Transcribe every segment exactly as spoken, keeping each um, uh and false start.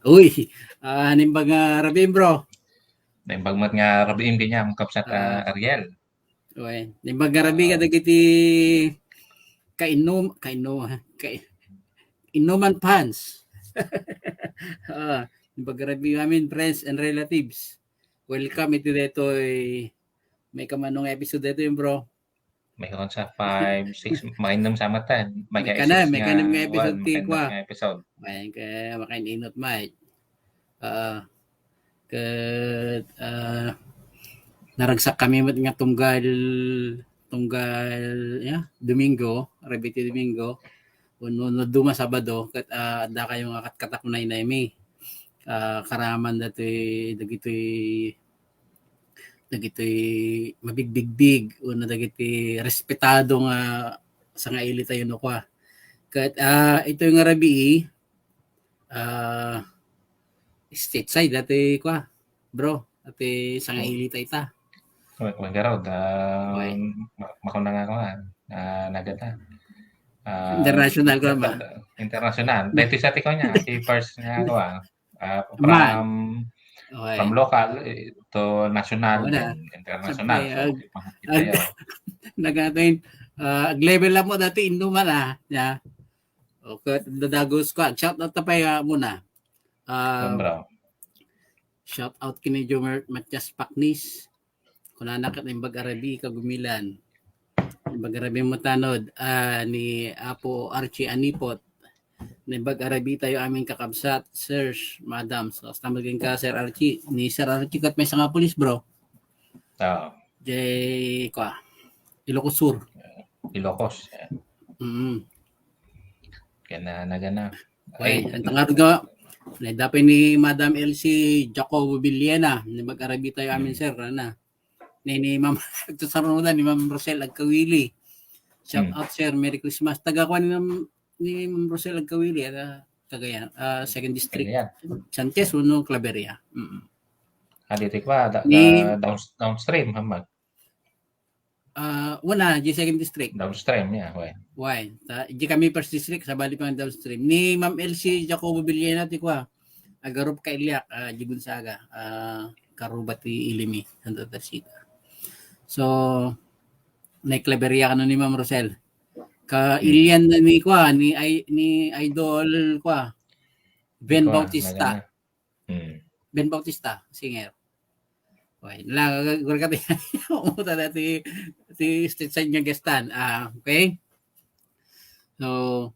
Uy, ah, naimbag nga rabii, bro. Naimbag met nga rabii, kaniam, Kabsat, ah, Ariel. Uy, naimbag nga rabii kadagiti kainum-, kainum-, kai-, inuman fans. Ah, naimbag nga rabii amin, friends and relatives. Welcome iti detoy maikam-ano nga episode detoy, bro. Maikam-ano sa five, six, maikam-ano sa matan. Maikam-ano, maikam-ano nga episode ti kua. Episode. Maikam-ano, maikam-ano, Mike. Ah, ket, ah, naragsak kami met nga tunggal, tunggal, ya, Domingo, rabii ti Domingo. Wenno, no, duma Sabado, ket, ah, adda kayo nga katkatak naynaymi. Ah, karaman datoy, dagitoy dagitoy mabigbigbig wenno dagiti respetado nga sangaili tayo no kua. Ket, ah, itoy nga rabii, ah, stateside dati kua, bro, ati sangaili tayo ta. Wen-, wen garud, ah, Okay. ma-, makuna nga kua, ah, nagata. Ah, International kua ba? International. Dati sa tiko niya, si first nga kua, ah, Aman. from Okay. from local, eh, to national, Oo na. Then international. Siyempre, so, ag-, ipang-, ag-, ipayaw. nagatin, ah, ag-level up mo dati, inuman, ah. Ya. Okay, dadagos ko. Shout out ta pay, ah, muna. Ah, Sobra. Shout out kini Jomer Matias Paknis. Kunana ket naimbag a rabii kagumilan. Naimbag a rabii mo tanod, ah, ni Apo Archie Anipot. Naimbag a rabii tayo amin kakabsat, sirs, madam. So, hasta maging ka, Sir Archie. Ni Sir Archie ket maysa nga pulis, bro. Oo. Jay, kua, Ilocos Sur. Ilocos. Mm. Kaya na, nagana. Ay, ay, ang tangarod nga, naidapay ni Madam Elsie Jacobo Villena, naimbag a rabii tayo amin, hmm, sir, ana. Ni, ni Ma'am, ito sa runudan, ni Ma'am Rosel Agkawili. Shout, hmm, out, sir. Merry Christmas. Taga kua ni Ma'am, ni Ma'am Rosel Agkawili, ah, Cagayan, ah, Second District. Cagayan. Sanchez, uno, Claveria. Mm. Ah, dito pa, da-, ni da-, down-, downstream, ha, Mag? Ah, una, di second district. Downstream, yeah, why? Why? Ta, di kami first district, sabali pa nga downstream. Ni Ma'am Elsie Jacobo Villena, ti kua, agarup ka Iliak, ah, di Gonzaga, ah, karuba ti Ilimi, Santa Teresita. So, naiklaberia kano ni Ma'am Rosel. Ka, hmm, ilian na ni kua, ni, ay, ni Idol kua, Ben Bautista. Nagana. Hmm. Ben Bautista, singer. Okay, la, gurka ti, umuta na ti, ti stage sa inyo guestan. Ah, okay. So,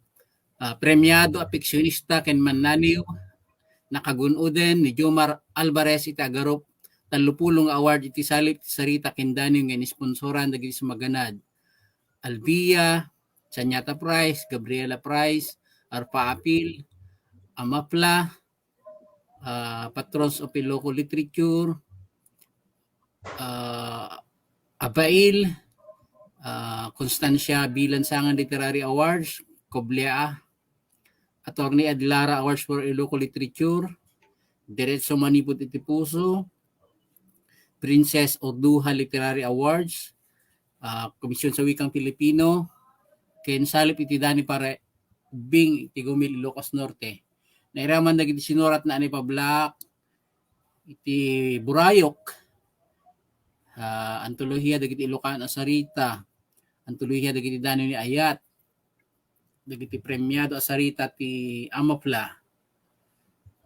ah, premiado, apeksionista, ken mannaniw, nakagun-oden ni Jomar Alvarez iti agarup tallopulo nga award iti salip ti sarita ken daniw nga inisponsoran dagiti sumaganad. Albia, Sanyata Prize, Gabriela Prize, Arpa Apil, Amapla, ah, Patrons of Ilocos Literature, ah, Abail, ah, Constancia B. Lansangan Literary Awards, Koblea, Attorney Adlara Awards for Ilocos Literature, Diretso Manipud iti Puso, Princess Oduha Literary Awards, ah, Komisyon sa Wikang Filipino, ken Salip iti Daniw para Ubbing iti Gumil, Ilocos Norte. Nairaman dagiti sinuratna a naipablak iti Burayok, ah, antolohiya dagiti Ilocano a sarita, antolohiya dagiti daniw ni Ayat, dagiti premiado a sarita ti Amapla,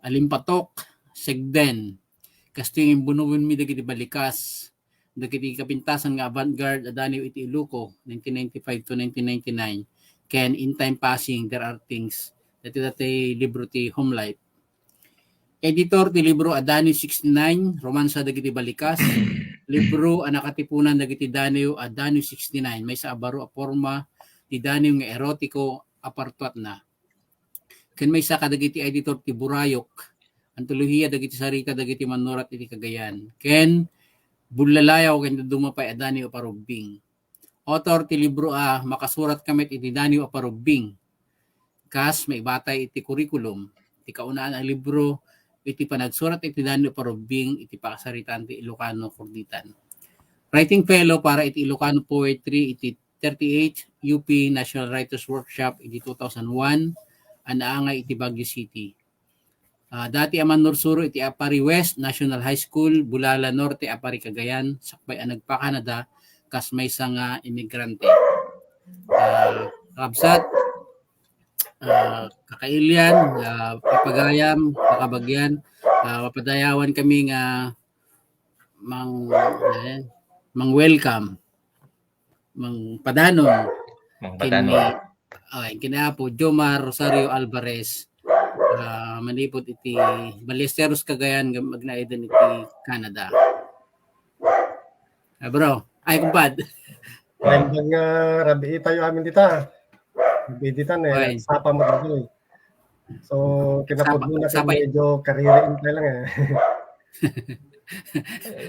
Alimpatok, Segden, kastoy nga imbunogenmi dagiti balikas, dagiti kapintasan nga avant-garde a daniw iti Iloco, nineteen ninety-five to nineteen ninety-nine, ken In Time Passing, There Are Things, dati, dati libro ti Home Life. Editor ti libro a Daniw sixty-nine, Romansa dagiti Balikas, libro a nakatipunan dagiti daniw a Daniw sixty-nine, maysa a baro a porma ti daniw nga erotiko a partuatna. Ken maysa kadagiti editor ti Burayok, antolohiya dagiti sarita dagiti mannurat iti Cagayan, ken Bullalayaw ken dadduma pay a daniw a parubbing. Author ti libro a Makasurat Ka Met iti Daniw a Parubbing. Kas maibatay iti curriculum, ti kaunaan a libro iti panagsurat iti daniw a parubbing iti pakasaritaan ti Ilocano kurditan. Writing fellow para iti Ilocano poetry iti thirty-eight U P National Writers Workshop iti two thousand one a naangay iti Baguio City. Ah, dati a mannursuro iti Aparri West National High School, Bulala Norte, Aparri, Cagayan, sakbay a nagpa-Canada kas maysa nga emigrante. Ah, kakabsat, ah, kakailian, ah, papagayam, kakabagian, ah, mapadayawan kami nga mang-, eh, mang-welcome, mangpadanon Mangpadanon. Ken ni, oh, ken ni Apo Jomar Rosario Alvarez, ah, manipud iti Ballesteros, Cagayan, ngem agnaeden iti Canada. Ah, bro. Ay, kumpad. Naimbag nga rabii tayo amin dita. Rabii dita, ne, Oy. Nagsapa mo dito, eh. So, kinapudno Sapa, na sapa. Medyo kaririin tayo lang, eh.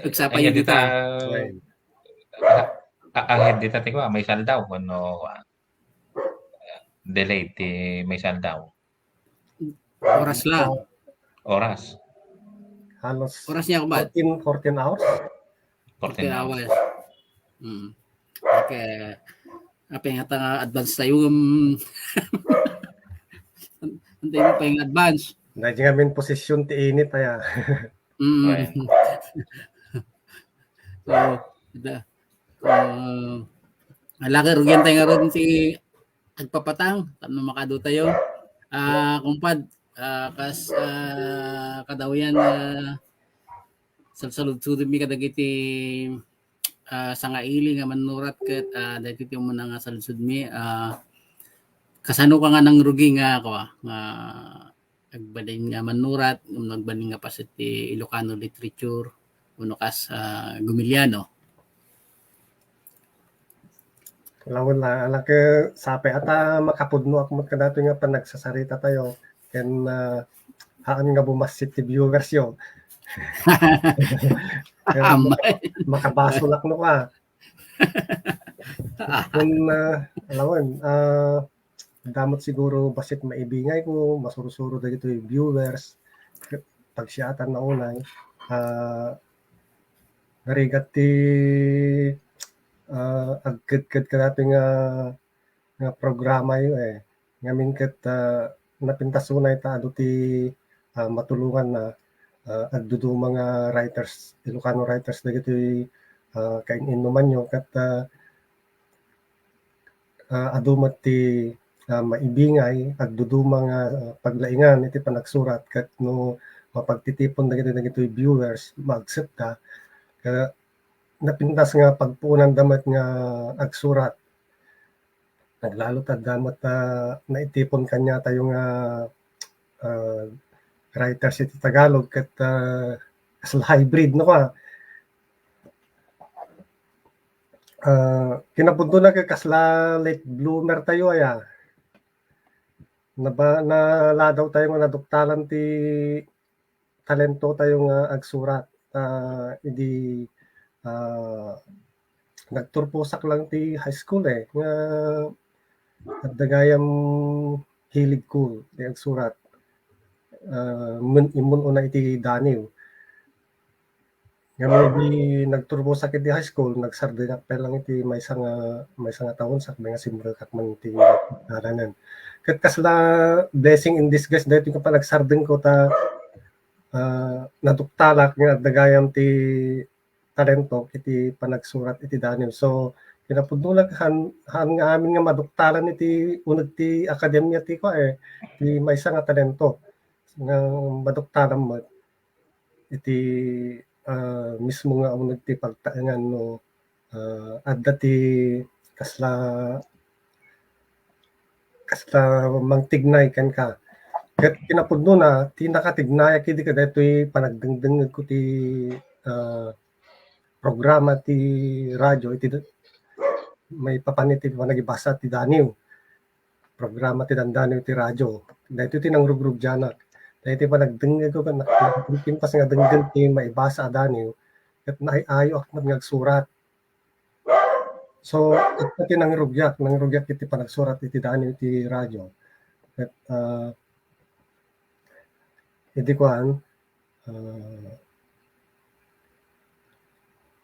Nagsapa Ayan, yun dita. Dita. Oy. A-, a-, ahead dita, tiko, ah, maysa aldaw, wenno, ah, delay ti maysa aldaw. Oras lang. Oras. Halos Oras niya, kumpad. Fourteen, fourteen hours? Fourteen Fourteen hours. hours. Mm. Okay. Apay nga ta nga advance tayo, um, antay mo pa yung advance. Dahil nga min posisyon ti init, aya. Mm. Ayan. So, da, ah, ala, rugian tayo nga ron ti agpapatang, tapno makadu tayo. Ah, kumpad, ah, kas, ah, kadawyan, ah, salsaludsodmi kadagiti, ah, sangaili nga mannurat ket, ah, daytoy ti umuna nga saludsodmi, ah, kasano ka nga nangrugi nga, kua, nga agbalin nga mannurat, ngem agbalin nga paset ti Ilocano literature, wenno kas, ah, Gumiliano? Lawen la, ala ket sapay a ta makapudnoak met kadatoy nga panagsasarita tayo, ken, ah, haan nga bumassit ti viewers yo. Ken Amay. Makabasolak no ka. Ken, ah, lawen, ah, Adda met siguro bassit maibingayko, masursuro dagitoy viewers, pagsiatan na unay, ah, narigat ti, ah, agkedked kadatoy nga, nga programayo, eh. Ngamin ket, ah, napintas unay ta adu ti, ah, matulongan na, ah, agduduma nga writers, Ilocano writers dagitoy, ah, kain-innomanyo ket, ah, ah, adu met ti, ah, maibingay, agduduma nga, ah, paglaingan iti panagsurat ket no mapagtitipon dagiti, dagitoy viewers, maagsekda. Ket napintas nga pagpuonanda met nga agsurat. Naglalo ta adda met, ah, naitipon kaniatayo nga, ah, writers iti Tagalog ket, ah, kasla hybrid, no, ka? Ah, kinapudno na ket kasla late bloomer tayo, aya. Naba-, naladaw tayo nga naduktalan ti talento tayo nga agsurat. Ah, idi, ah, nagturposak lang ti high school, eh, nga adda gayam hiligko ti agsurat. Ah, men-, immun-una iti Daniw. Ngem idi nagturposak iti high school, nagsardengak pay lang iti maysa nga, maysa nga taon sakbay nga simrekak man iti dalanen. Ket kasla blessing in disguise daytoy nga panagsardengko ta, ah, naduktalak nga adda gayam ti talento iti panagsurat iti Daniw. So, kinapudno la haan, haan nga amin nga maduktalan iti uneg ti akademia ti kua, eh, ti maysa nga talento nga maduktalan met iti, ah, mismo nga uneg ti pagtaengan no, ah, adda ti kasla, kasla mangtignay kenka. Ket kinapudnona, ti nakatignayak idi kadaytoy panagdengdengngegko ti, ah, programa ti radio iti d-, maipapan iti panagibasa ti Daniw. Programa ti dandaniw iti radio. Daytoy ti nangrugrugianak. Daytoy panagdengngegko ket nak-, nakapimpintas nga denggen ti maibasa a daniw, ket naay-ayoak met nga agsurat. So, ket ti nangrugiak, nangrugiak iti panagsurat iti daniw iti radio. Ket, ah, idi kuan, ah,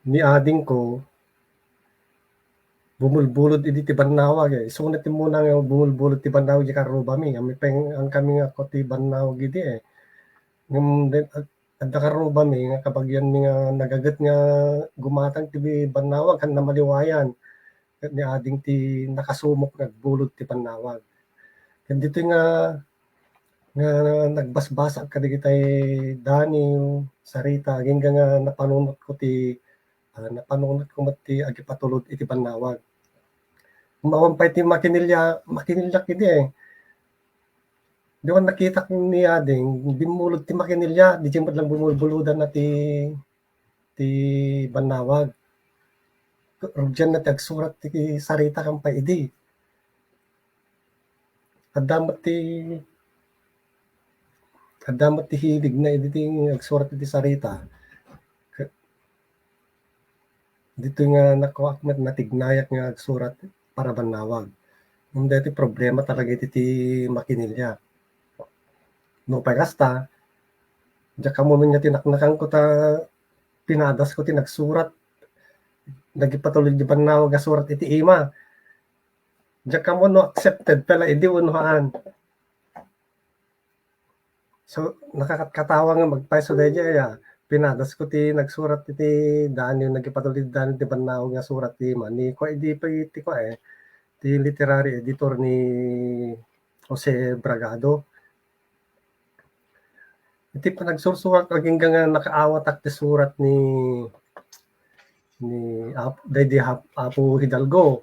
ni adingko, bumulbulod idi ti bannawag, eh. Isu nga ti muna nga bumulbulod ti bannawag di karrubami. Amin pay nga kami nga ko ti bannawag idi, eh. Ngem, adda karrubami nga kabagianmi nga nagaget nga gumatang ti bannawag, haan na maliwayan. Ket ni ading ti nakasumok nga agbulod ti bannawag. Ket ditoy nga, nga nagbasbasaak kadagitay Daniw, Sarita, agingga nga napanunotko ti, ah, napanunotko met ti agipatulod iti bannawag. Ngem awan pay ti makinilya-, makinilyak idi, eh. Diak nakitak ni ading bimmulod ti makinilya, diay met lang bumulbulodanna ti, ti bannawag. Rugianna ti agsurat ti Sarita ken pay idi. Adda met ti, adda met ti hiligna idi ti agsurat iti Sarita. Ke-, ditoy nga nakuaak met, natignayak nga agsurat para bannawag. Ngem daytoy problema talaga iti ti makinilya. Nupay kasta, diak ammo no ania ti naknakanko ta pinadasko ti nagsurat. Nagipatulod ti bannawag a surat iti ima. Diak ammo no accepted pay la idi wenno haan. So, nakakatkatawa nga agpayso daydiay, ah. Pinadasko ti nagsurat iti Daniw, nagipatulod ti Daniw ti bannawag nga surat ti ima. Ni kua idi pay ti kua, eh, ti literary editor ni Jose Bragado. Iti panagsursurat, agingga nga nakaawatak ti surat ni, ni Ap-, daydi Ap-, Apo Hidalgo.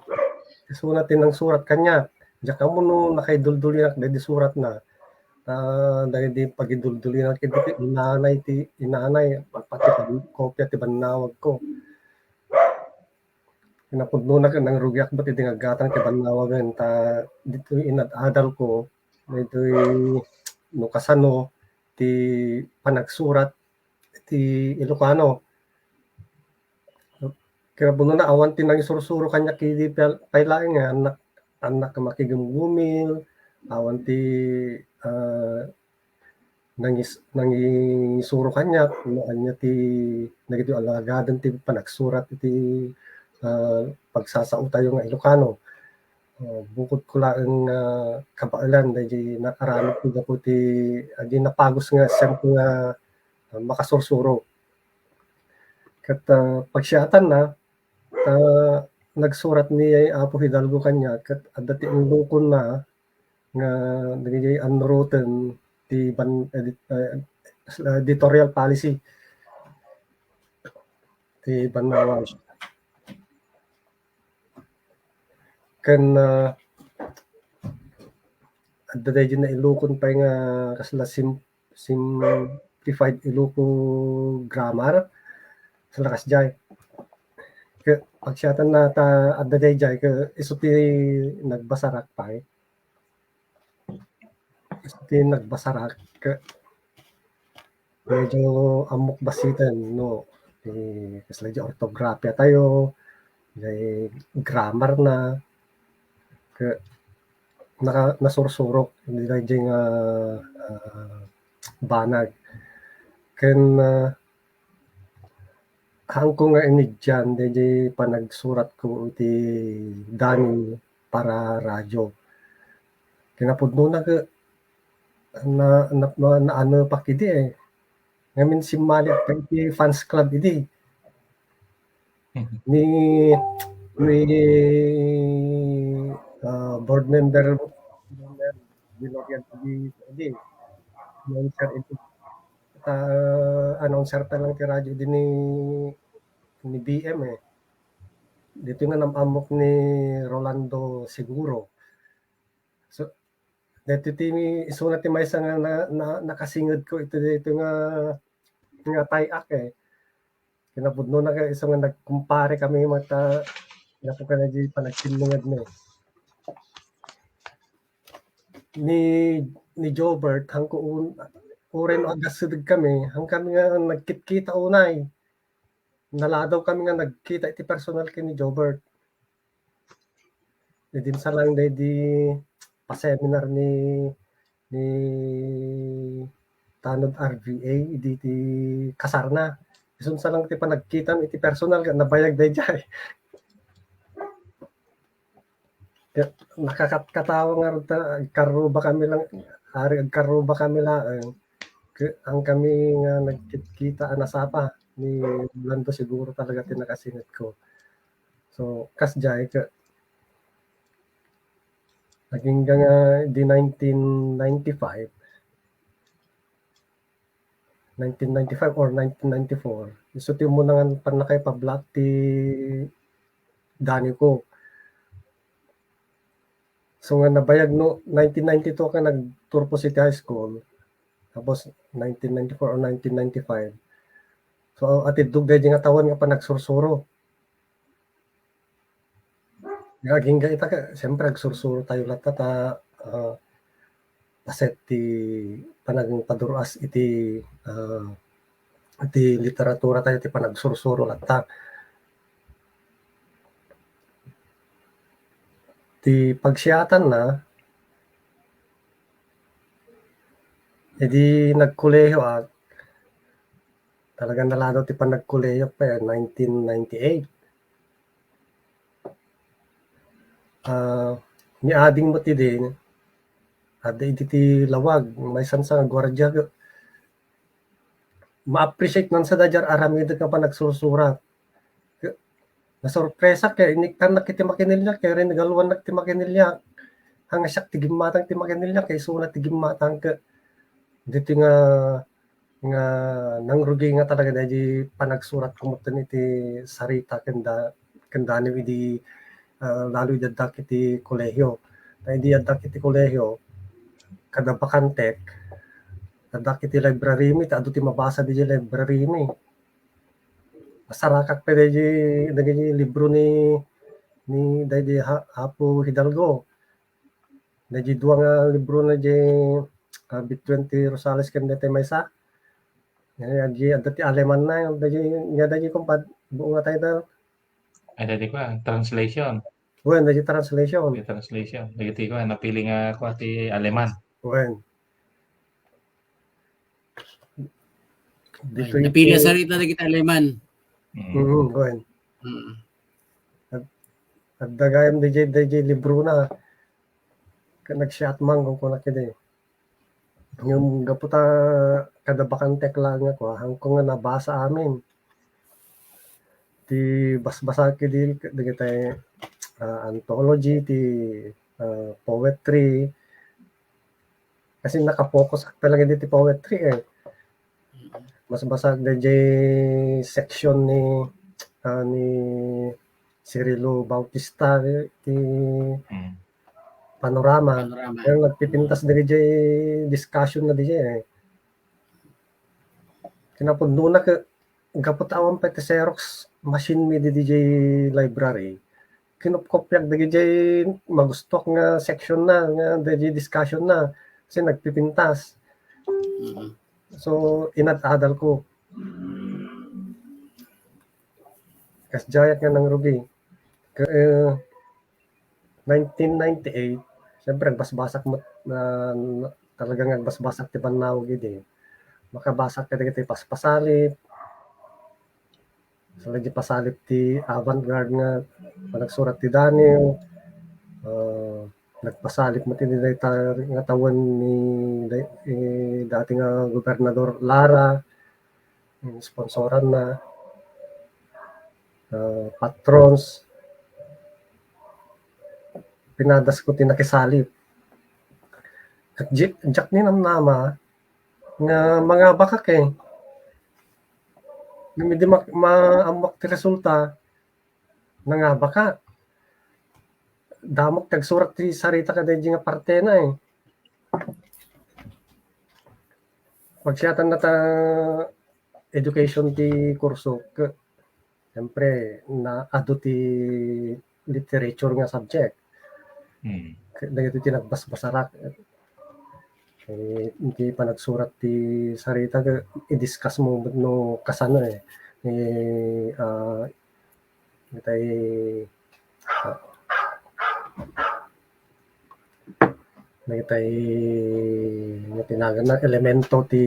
Isuna ti nangsurat kaniak. Diak ammo no nakaiduldulinak daydi suratna. Ah, daydi pagiduldulinak iti inanay ti, inanay, pati kopia ti bannawagko. Kinapudnona ket nangrugiak met idi nga aggatang ti bannawagen ta ditoy inad-adalko, daytoy no kasano ti panagsurat ti Ilocano. Kinapudnona, awan ti nangisursuro kaniak idi pay-, pay laeng nga annak, annak nga makigumgumil, awan ti, ah, nangis-, nangisuro kaniak no ania ti dagitoy alagaden ti panagsurat iti, ah, pagsasaotayo nga Ilocano. Ah, bukod ko laeng nga kabaelan daydi naaramidko gapu ti, ah, di napagus nga siyempre nga, ah, makasursuro. Ket, ah, pagsiatanna, ah, nagsurat ni Apo Hidalgo kaniak ket adda ti inlukonna nga dagiti annuroten ti ban-, edit-, eh, editorial policy ti bannawag. Ken, ah, adda daydi nailukon pay nga kasla sim-, simplified Iloko grammar. Kasla kasdiay. Ket pagsiatanna ta adda daydiay, ket isu ti nagbasarak pay. Isu ti nagbasarak, ket medyo ammok bassiten, no? Ti kasla di ortografia tayo, di grammar na, ket naka-, nasursurok daydiay nga, ah, banag. Ken, ah, haanko nga inigyan daydi panagsuratko iti Daniw para radyo. Kinapudnona ket na, na, na, naano pa idi, eh. Ngamin simmaliak pay iti fans club idi. Mhm. Ni, ni, ah, board member, Gloria di, di, announcer idi. Ta, announcer pa lang ti radyo idi ni, ni B M, eh. Daytoy nga nam-ammok ni Rolando Seguro. So, daytoy ti isuna ti maysa nga na, na, nakasingedko iti daytoy nga, nga tay-ak, eh. Kinapudnona ket isu nga nagkumpare kami met, ah, gapu kadaydi panagtinningedmi. Ni, ni Jobert, haanko un-, uray no agasideg kami, haan kami nga nagkitkita unay. Naladaw kami nga nagkita iti personal ken ni Jobert. Idi sa lang daydi pa-seminar ni, ni Tanod R V A, idi ti kasarna. Isun sa lang ti panagkitam iti personal, ket nabayag daydiay. Ket nakakatkatawa ngarud ta agkarruba kami lang, ari agkarruba kami laeng. Ke-, ang kami nga nagkitkita a nasapa ni Rolando siguro talaga ti nakasingit ko. So, kasdiay ke-, agingga nga di nineteen ninety-five, nineteen ninety-five or nineteen ninety-four, isu ti umuna nga pannakay pablaak ti dani ko. So, nga nabayag no nineteen ninety-two ka nag-Turpo City High School, tapos nineteen ninety-four or nineteen ninety-five. So, atiddog daydi nga tawen nga panagsursuro. Nga agingga ita ka, siyempre, agsursuro tayo latta ta, ah, paset ti panagpadur-as iti, ah, iti literatura tayo, ti panagsursuro latta. Ti pagsiatanna, idi nagkolehiyo ak, talaga naladaw ti panagkolehiyo pa, nineteen ninety-eight. Ah, ni ading met idi, adda idi ti lawag, maysa sa nga guardia, ma-appreciate nan sa daydiay aramidek nga panagsursurat. Nasurpresa ket inikkannak iti makiniliak, ket rinigaluannak ti makiniliak. Haan nga siak ti gimmatang ti makiniliak, ket isuna ti gimmatang ket ditoy nga, nga nangrugi nga talaga daydi panagsurat ko metten iti sarita ken da-, ken daniw idi, ah, lalo idi addak iti kolehiyo. Ta idi addak iti kolehiyo, kada bakantek, addak iti library mi, ta adu ti mabasa daydi library mi. Nasarakak pay daydi, dagiti libro ni, ni daydi Ha-, Apo Hidalgo. Daydi dua nga libro na di, ah, Between ti Rosales ken daytoy maysa. Nga daydi adda ti Aleman na, daydi, nga daydi kumpad, buo nga title. Ay, daydi kua, translation. Wen, daydi translation. Daydi translation. Daydi kua, napili nga kua ti Aleman. Wen. Ditoy napili ti sarita dagiti Aleman. Mm. Mm, wen. Mm. Ag-, agdagayam daydi, daydi libro na. Ka-, nagsiat man, kung kunak idi. Ngem gapu ta kada bakantek laeng nga kua, haanko nga nabasa amin. Ti basbasaek idi dagiti, ah, anthology, ti, ah, poetry. Kasi nakapokus talaga diti poetry, eh. Basbasaek daydi section ni, ah, ni Cirilo Bautista, ti Mm. Panorama. Panorama. Pero nagpipintas daydi discussion na daydi, eh. Kinapudnona ket gapu ta awan pay ti Xerox machine mi daydi library. Kinupkopiak daydi magustuak nga section na, nga daydi discussion na. Kasi nagpipintas. Mm. So, inad-adal ko. Kasdiay nga nangrugi. Ka-, eh, nineteen ninety-eight, siyempre, agbasbasak met, na, na, talagang agbasbasak ti bannawag idi. Makabasak kadagiti paspasalip, sa lagi pasalip ti avant-garde nga panagsurat ti daniw, ah, nagpasalip met idi dayta nga tawen ni day-, eh, dati nga Gobernador Lara, sponsoranna, ah, patrons. Pinadasko ti nakisalip. Ket di-, diak ninamnama nga mangabakak, eh. Ngem idi ma-, maammoak ti resulta, nangabakak. Damok ti agsurat ti sarita kadaydi nga partena, eh. Pagsiatanna ta education ti kurso, ke-, siyempre, na adu ti literature nga subject. Hmm. Ke-, dagitoy ti nagbasbasarak. Eh, iti panagsurat ti sarita, ke-, i-discuss mo no kasano, eh. Eh, ah, itay, ah, itay, nga tinagan na elemento ti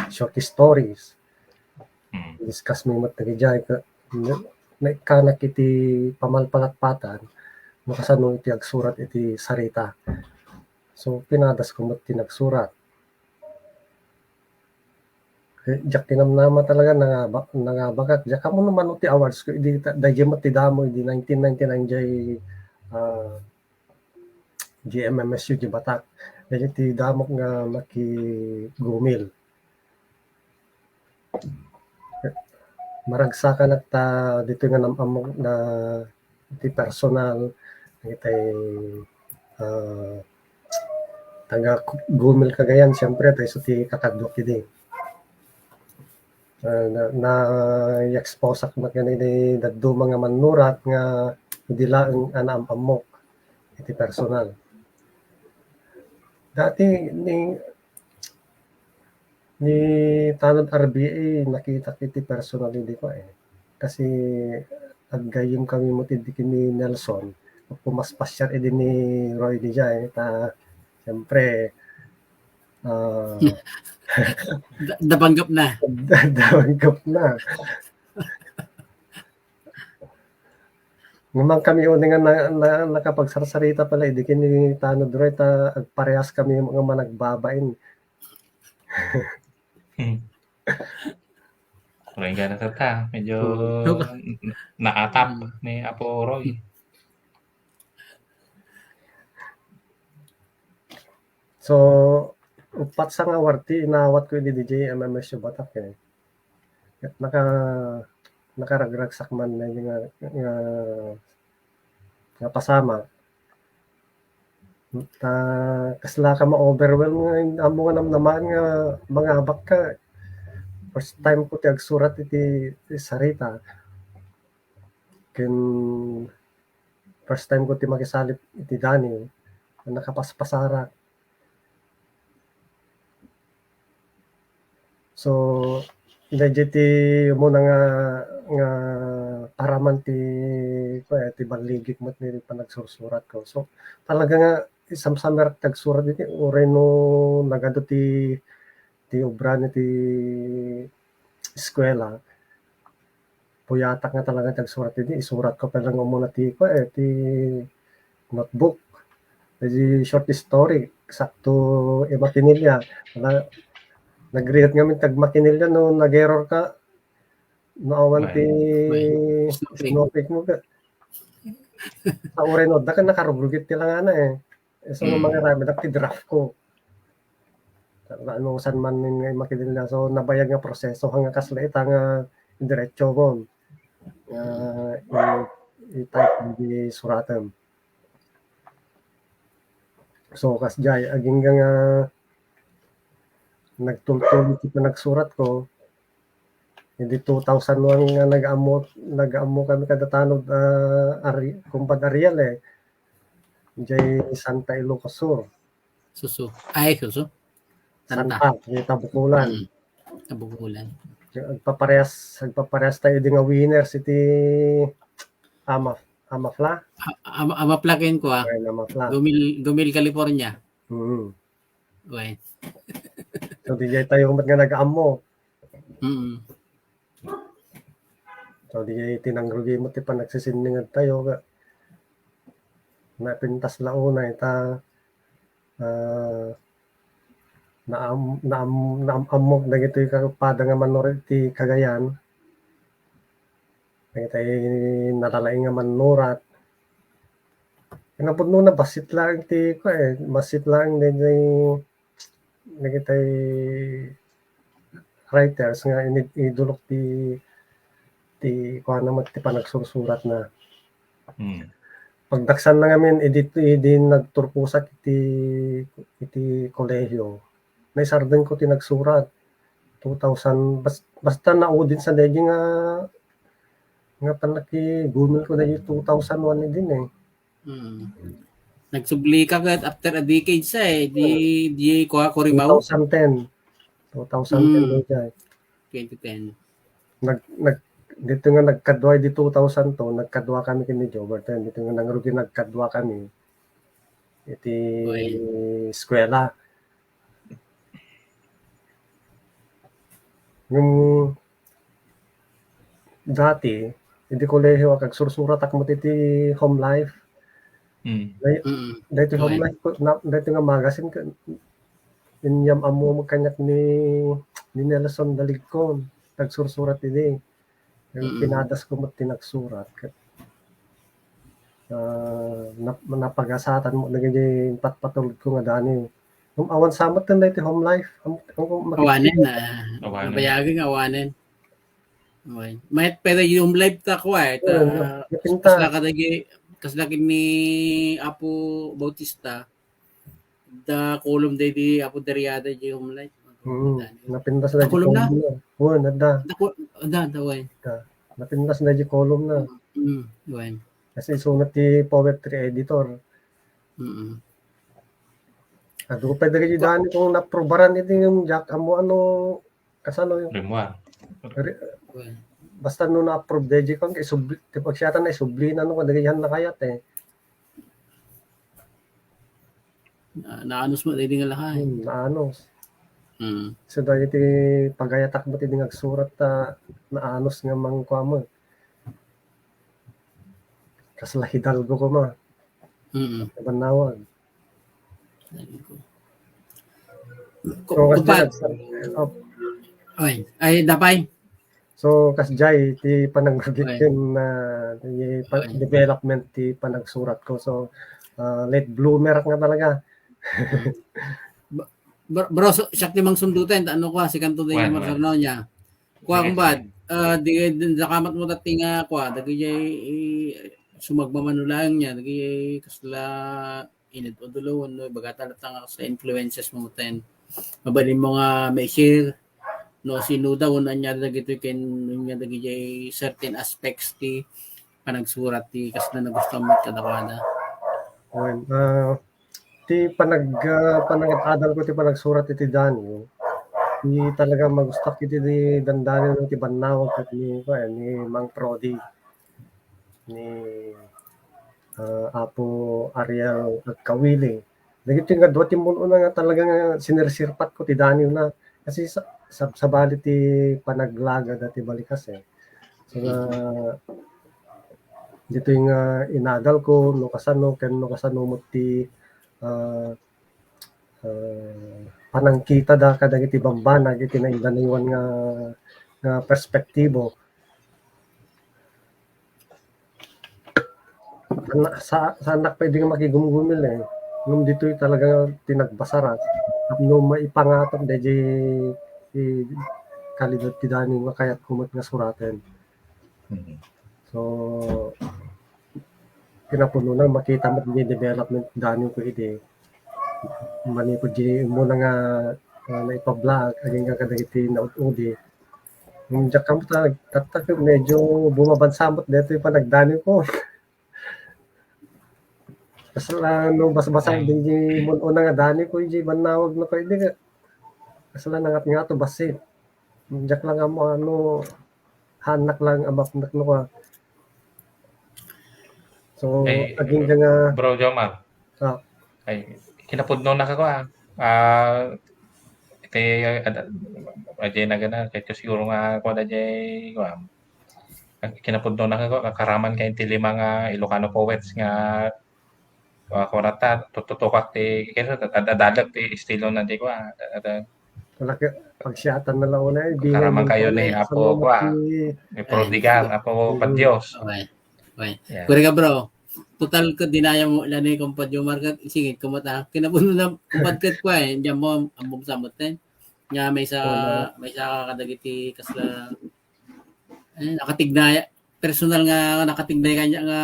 short stories. Hmm. Discuss mi met dagijay, ka-, na-, naikkanak iti pamalpalatpatan, no kasano iti agsurat iti sarita. So, pinadasko met ti nagsurat. Eh, diak tinamnama talaga, nangaba-, nangabakak. Diak ammo no mano ti awards ko, idi ta-, daydiay met ti damo, idi nineteen ninety-nine, jay, ah, G M M S U, jay Batak. Daydiay ti damok nga makigumil. Maragsakanak ta ditoy nga nam-ammok na ti personal, itay, ah, taga Gumil Cagayan, siyempre, ta isu ti kakaduak idi. Ah, na, na-expose-ak met ken idi dadduma nga mannurat nga idi laeng a naam-ammok iti personal. Dati ni, ni Tanod R B A, nakitak iti personal idi ko, eh. Kasi aggayyem kami met idi ken ni Nelson, pumaspasiar idi ni Roy diay, ta, siyempre, ah, Da-, nabanggap na. Da-, nabanggap na. Ngem kami unay nga na, na, nakapagsarsarita pay la idi ken ni Tanod Roy, ta agparehas kami nga managbabain. Hmm. Wala yung gana ta, medyo Hmm. naatap ni Apo Roy. So, uppat sa nga award ti inawat ko idi jay M M S U Batak, eh. Ket naka-, nakaragragsak man nga, nga, nga pasamak. Ta, kasla ka ma-overwhelm nga, ammo nga namnamaan nga mangabak ka. First time ko ti agsurat iti, iti sarita. Ken first time ko ti makisali iti dani, nakapaspasarak. So, daydiay ti umuna nga, nga paraman ti, kuan, ti balligik met ni panagsursurat ko. So, talaga nga isamsamerak ti agsurat iti, uray no nagadu ti, ti obra ni ti eskuela, puyatak nga talaga ti agsurat idi, isurat ko pay la nga umuna ti, kuan, eh, ti notebook. Idi short story, sakto, eh, makinilya. Wala, nagrigat ngamin ti agmakinilya no nag-error ka, no awan Right. ti Right. Snowflake. Snowflake mo ka. Sa uray no, adda ka nakarugrugit ti langana, eh. So, Mm. Mangaramid ak ti draft ko. Ano, saan man nga makinilya. So, nabayag nga proseso, nga kasla ita nga diretso mo. Nga i-, i-type, hindi suratem. So, kasdiay, agingga nga nagtultol ti panagsurat ko, idi two thousand one nga nag-ammo, nag-ammo kami kada Tanod, ah, Ari-, Kumpad Ariel, eh. Jay Santa Ilocos Sur. Susu. Ay, Susu. Santa. Santa, jay Tabukulan. Mm. Tabukulan. Agpaparehas, agpaparehas tayo di nga winners iti Ama-, Amafla. A-, Ama-, Amafla ken ko, ah. Ay, Amafla. Gumil, Gumil, California. Mm. Uy. So, di jay tayo met nga nag-ammo. Mm. So, di jay tinangrugi mo ti panagsisindingad tayo, ga. Napintas la unay ta, ah, naam-, naam-, naam-ammok dagitoy kapada nga mannurat ti Cagayan. Dagitoy nalalaing nga mannurat. Kinapudno na, bassit laeng ti, ko, eh, bassit laeng dagitoy, dagitoy writers nga ini-, idulok ti, ti, kuan na, ti panagsursurat na. Hmm. Pagdaksan na ngamin, idi, idi nagturposak iti, iti kolehiyo, naisardeng ko ti nagsurat. Two thousand, bas-, basta na-audience sa daydi nga, nga panakigumil ko daydi two thousand one idin, eh. Hmm. Nagsubli ka ket after a decade sa, eh. Di, Hmm. di ko ako rimaw. Two thousand ten. Two thousand ten Hmm. daydi. Twenty ten. Nag-, nag-, dito nga nagkadua di two thousand two, nagkadua kami ken ni Joberto. Dito nga nangrugi nagkadua kami. Iti Uy. Eskwela. Yung dati, iti kolehiyo, agsursurat ak met iti Home Life. Mm. Day-, Mm. daytoy Home Uy. Life ko, na, daytoy nga magazine ko, inyam-ammo kaniak ni, ni Nelson Daligcon, nagsursurat idi. Mm. Pinadasko met ti nagsurat. Ket, ah, nap-, napagasatan mo dagiti patpatulodko nga Daniw. Ngem awan sa met daytoy home life. Am-, am-, makit- Awanen, ah, Awanen. Nabayagi nga awanen. Awan. Mayat pay dagiti home life ta kua, eh, ta, Oo, napintas. Kasla kadagi, kasla ken ni Apo Bautista, da kolom daydi Apo Dariada di home life. Mm, napintas na di kolom na. Kolom na. Oo, nadda. Da ko-, da, da, way. Da. Napintas na di kolom na. Mm, way. Kasi isunat ti poetry editor. Mm. Adu pay dagiti Dani kung naprobaran iti yung Jack, amo ano, kasano yung Grimoire. Re-, Well, basta no na-approve daydi kung isubli, ti pagsiatan na isubli na no, kadagiti han nakayat eh. Na-, naanus mo daydi nga lahay. Hmm, naanus. Hmm. So, dagiti pagayatak mo ti di nga agsurat ta naanus nga mangkua mo. Kasla Hidalgo koma. Mm. Bannawag. Ko-, So, kas kumpad. Jay, oh. Ay, ay, dapay. So, kas Jay, ti panagbitin Ay. na, ti pa-, Ay. development ti panagsurat ko. So, ah, late bloomer nga talaga. Bro, bro, so, siak ti mangsundutan, ano ko, si Kanto de Wen, Marcarnoña. Kua, kumbad, ah, di, di, nakamat mo dati nga, kua, dagijay, eh, sumagmamano laeng niya, dagijay kasla init o dulo, no, bagata latta nga kasla influences mo ten. Mabalin mo nga ma-share, no, sino daw, no, anya dagitoy ken, anya dagijay certain aspects ti panagsurat ti kasla nagustuhan mo kadakuada. Wen, ah, ti panag-, ah, panag-adal ko ti panagsurat iti Daniw, ti talaga magustuak iti di dandani no ti bannawag ket ni, kuan, ni Mang Prodi, ni, ah, Apo Ariel Agkawili. Dagiti nga dua ti mun-una nga talaga nga sinirsirpat ko ti Daniw na. Kasi sa, sa, sabali ti panaglaga dati balikas eh. So, nga, ditoy nga inadal ko, no kasano, ken no kasano mo ti, ah, ah, panangkita da kadagiti bambanag iti naindaniwan nga, nga perspektibo. Ana-, sa-, saanak pay di nga makigumgumil eh. Ngem ditoy talaga ti nagbasar, ah. Tapno maipangato daydi ti kalidad ti Daniw nga kayat ko met nga suraten. Mhm. So, kinapudnona, makita met di development Daniw ko idi. Manipud di muna nga, ah, naipablaag, agingga kadagiti naud-udi. Ngem diak kamo ta, tatta, medyo bumabansa met daytoy panagdaniw ko. Kasla no basbasa Ay. din di mun-una nga Daniw ko, di bannawag na ko, di ka. Kasla nangat-ngato, basi. Diak lang amo, ano, hanak lang, amapnak no ka. So, Ay, aging ka nga Bro Jomar. Ah. Ay, kinapudno na ka ko, ah. Ah, iti, ad-, ajay na gana, kaya siguro nga, kung ajay, kung, kinapudno na ka ko, kakaraman kayo ti lima nga Ilocano poets nga, ah, kung nata, tututukak ti, kaya ad-, ad-, adalag ti estilo na di ko, ah, ad-, ad-, Wala ka, pagsiatan na lang una, eh, di Karaman nga kayo ni sa Apo, mga kwa, ti-, ni Prodigal, Apo Mm. Padios. Okay. Okay. Yeah. Kuri ka, bro. Total ka, dinaya mo, lani, kung Padiomar ka, sige, kumata. Kinabuno na, kumpat ka, kwa, eh, diyan mo, ang bumsamot, eh. Nga, may sa, Wala. may sa kadagiti, kasla, eh, nakatignay, personal nga, nakatignay kanya nga,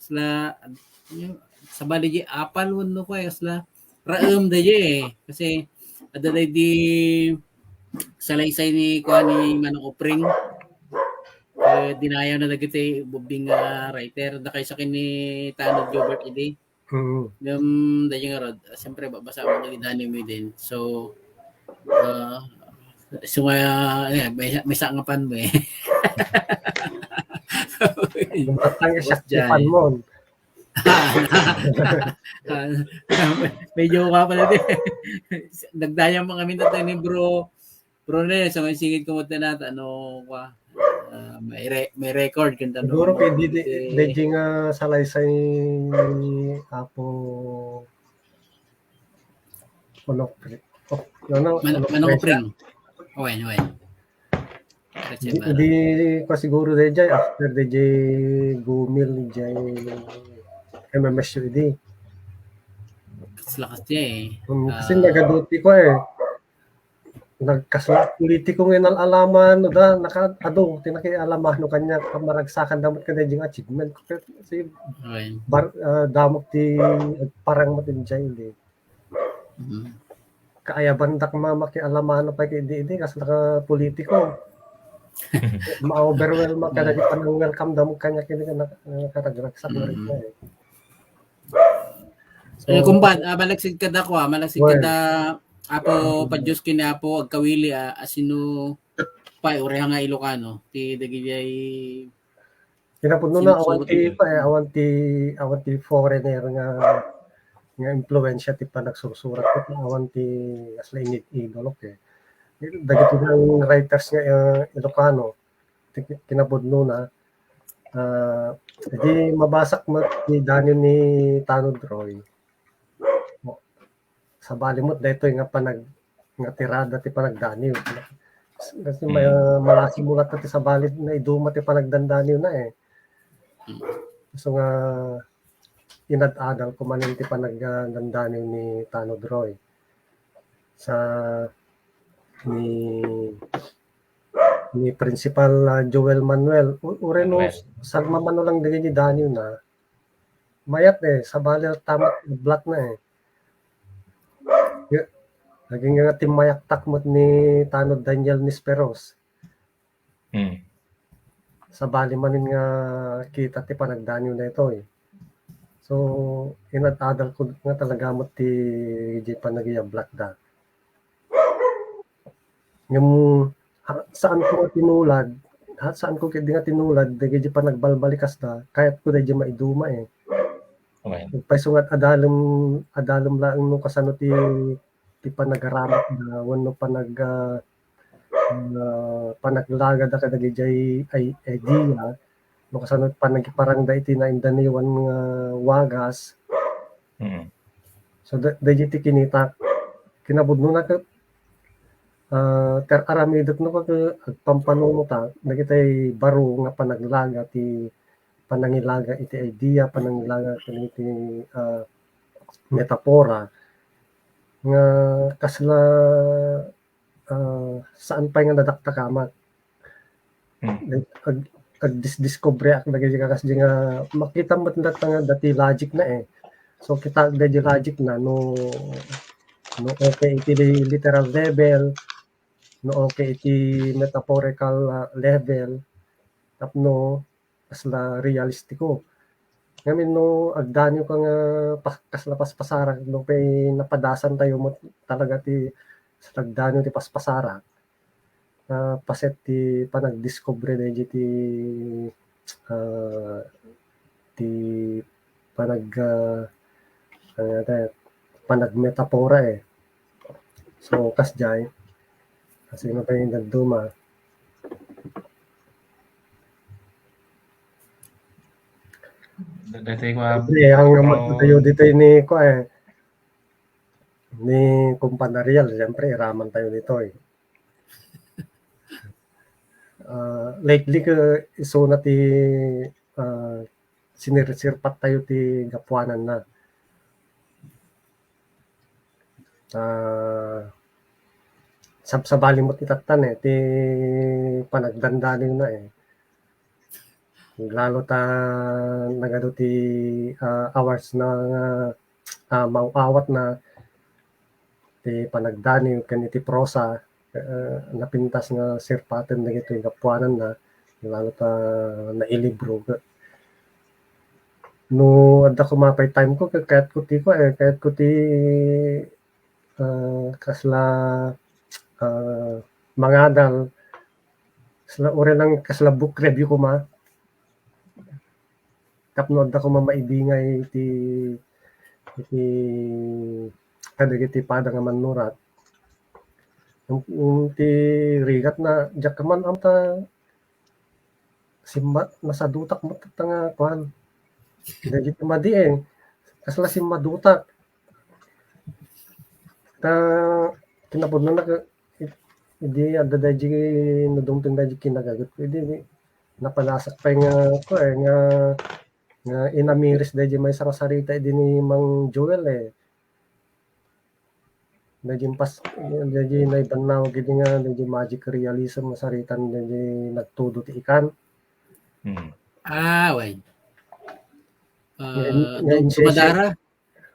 kasla, ano, sabali di apal, wano ko, eh, kasla, raem da di, eh. Kasi, ada da di, salaysay ni, kuan, ni Manong Opring. Eh, dinayaw na dagiti bubbing nga writer. Dakay sa kin ni Tanod Gilbert idi. Mm. Ngem, daydi nga rod, siyempre, babasa mo dagiti anime din. So, ah, so nga, eh, may, may sangapan mo eh. Lumatang siya Boss Jai. Tipan mo. Medyo ka pala din. Nagdayang mga minatay ni bro. Bro, ne, sa may singit ko mo tinata, ano, kwa, ah, may re-, may record kung ano, Siguro kay di, di, eh, di nga salaysay ni Apo Onofre. Ano, Man- ano, manong presyo? Pring. Owen, owen. Di, di ko siguro dayjay, after dayjay gumil, dayjay M M S U D. Kas lakas niya eh. Um, kasi Ah. nagaduti ko eh. Nagkasla politiko nga inal-alaman, no, da, naka-, adu, ti nakialamano kaniak, kamaragsakan damot kadayjay achievement ko. Kasi Owen. Bar-, ah, damot ti agparang mo ti dayjay, di. Mhm. Kaayabandak ma-, makialamano pay ket idi, idi, kas naka politiko. Ma-overwhelm ka, Mm. dagiti panang-welcome damo kaniak ket naka-, nakaragragsak na rin Mm. ka, eh. So, Eh, kumpan, ah, malagsid kada ko, ah, malagsid Well. kada Apo, Mm. Padios ken Apo, agkawili, ah, asino pay, uray nga Ilocano, ti dagijay Kinapudno na, awan ti, pa, eh, awan ti, awan ti foreigner nga, nga impluwensya ti panagsursurat ket awan ti asla inid-, idolo, eh. Dagiti nga writers nga, eh, Ilocano, ti kinapudno na, ah, idi mabasak met ti daniw ni Tanod Roy. Sabali met daytoy nga panag-, nga tirada ti panagdaniw. Kasi Mm. ma-, malasi mo latta ti sabali, naiduma ti panagdandaniw na, eh. Mm. So nga, inad-adal ko manen ti panagdandaniw ni Tanod Roy. Sa, ni, ni Principal, ah, Joel Manuel. U-, uray no, Manuel. Sagmamano lang dagiti daniw na, mayat, eh, sabali ta met block na, eh. Ya, naging nga timmayaktak met ni Tanod Daniel Nisperos. Hmm. Sabali manen nga kita ti panagdaniw na ito, eh. So, inad-adal ko nga talaga met ti, di panagya block da. Ngem, ha, saan ko nga tinulad, ha, saan ko ket di nga tinulad, dagiti panagbalbalikas da, kayat ko daydi maiduma, eh. Okay. Payso nga adalem, adalem laeng no kasano ti, ti panagaramat da, wenno panag-, ah, ah, panaglaga da kadagiti ay, idea, no kasano panagiparang da iti naindaniwan nga wagas. Mm. So, da-, daydi ti kinitak. Kinapudno na ket, ah, ti ar-aramidek no ket agpampanunot ta, dagiti baro nga panaglaga ti panangilaga iti idea, panangilaga iti, ah, metapora nga kasla, ah, saan pay nga nadakdakamak. Hmm. Ag-, agdisdiskubre ak dagiti kakas di nga makita met latta nga dati logic na, eh. So, kita dagiti logic na no, no okay iti li-, literal level, no okay iti metaphorical, ah, level, tapno kasla realistiko. Ngamin no agdaniw ka nga pas-, kasla paspasarak, no kay napadasan tayo mo talaga ti sa agdaniw ti paspasarak. Ah, paset ti panagdiskubre daydi ti, ah, ti panag-, ah, ano yata, panagmetapora, eh. So, kasjay, kasi mapay nagduma. Dati ko, ah, Siyempre, ang pero naman tayo dito ni, ko, eh, ni Kumpanarial, siyempre, iraman tayo dito, eh. Ah, likely ket isuna ti, ah, sinirsirpat tayo ti gapuanan na. Ah, sab-, sabali met itatta, eh, ti panagdandaniw na, eh. Lalo ta nagadu ti, ah, awards na nga, ah, maaw-awat na ti panagdaniw ken iti prosa, eh, napintas nga sirpaten dagitoy gapuanan na, lalo ta nailibro. No adda koma pay time ko, kayat ko ti ko, eh, kayat ko ti, ah, kasla, ah, mangadal, kasla, uray lang kasla book review koma. Tapno adda koma maibingay iti, iti kadagiti pada nga mannurat. Ti rigat na, diak man amta simma-, nasadutak met ta nga kuan. Dagiti madi, eh. Kasla simmadutak. Ta, kinapudno na ka, idi adda daydi nadumteng daydi kinagaget ko, idi napanasak pay nga, ko, eh, nga, nga inamiris daydi maysa nga sarita idi ni Mang Joel, eh. Daydi pas-, daydi naibannawag idi nga, daydi magic realism nga sarita daydi nagtudo ti ikan. Hmm. Ah, wen. Nga in-, Ah, nga dum-, inse-, dumadara.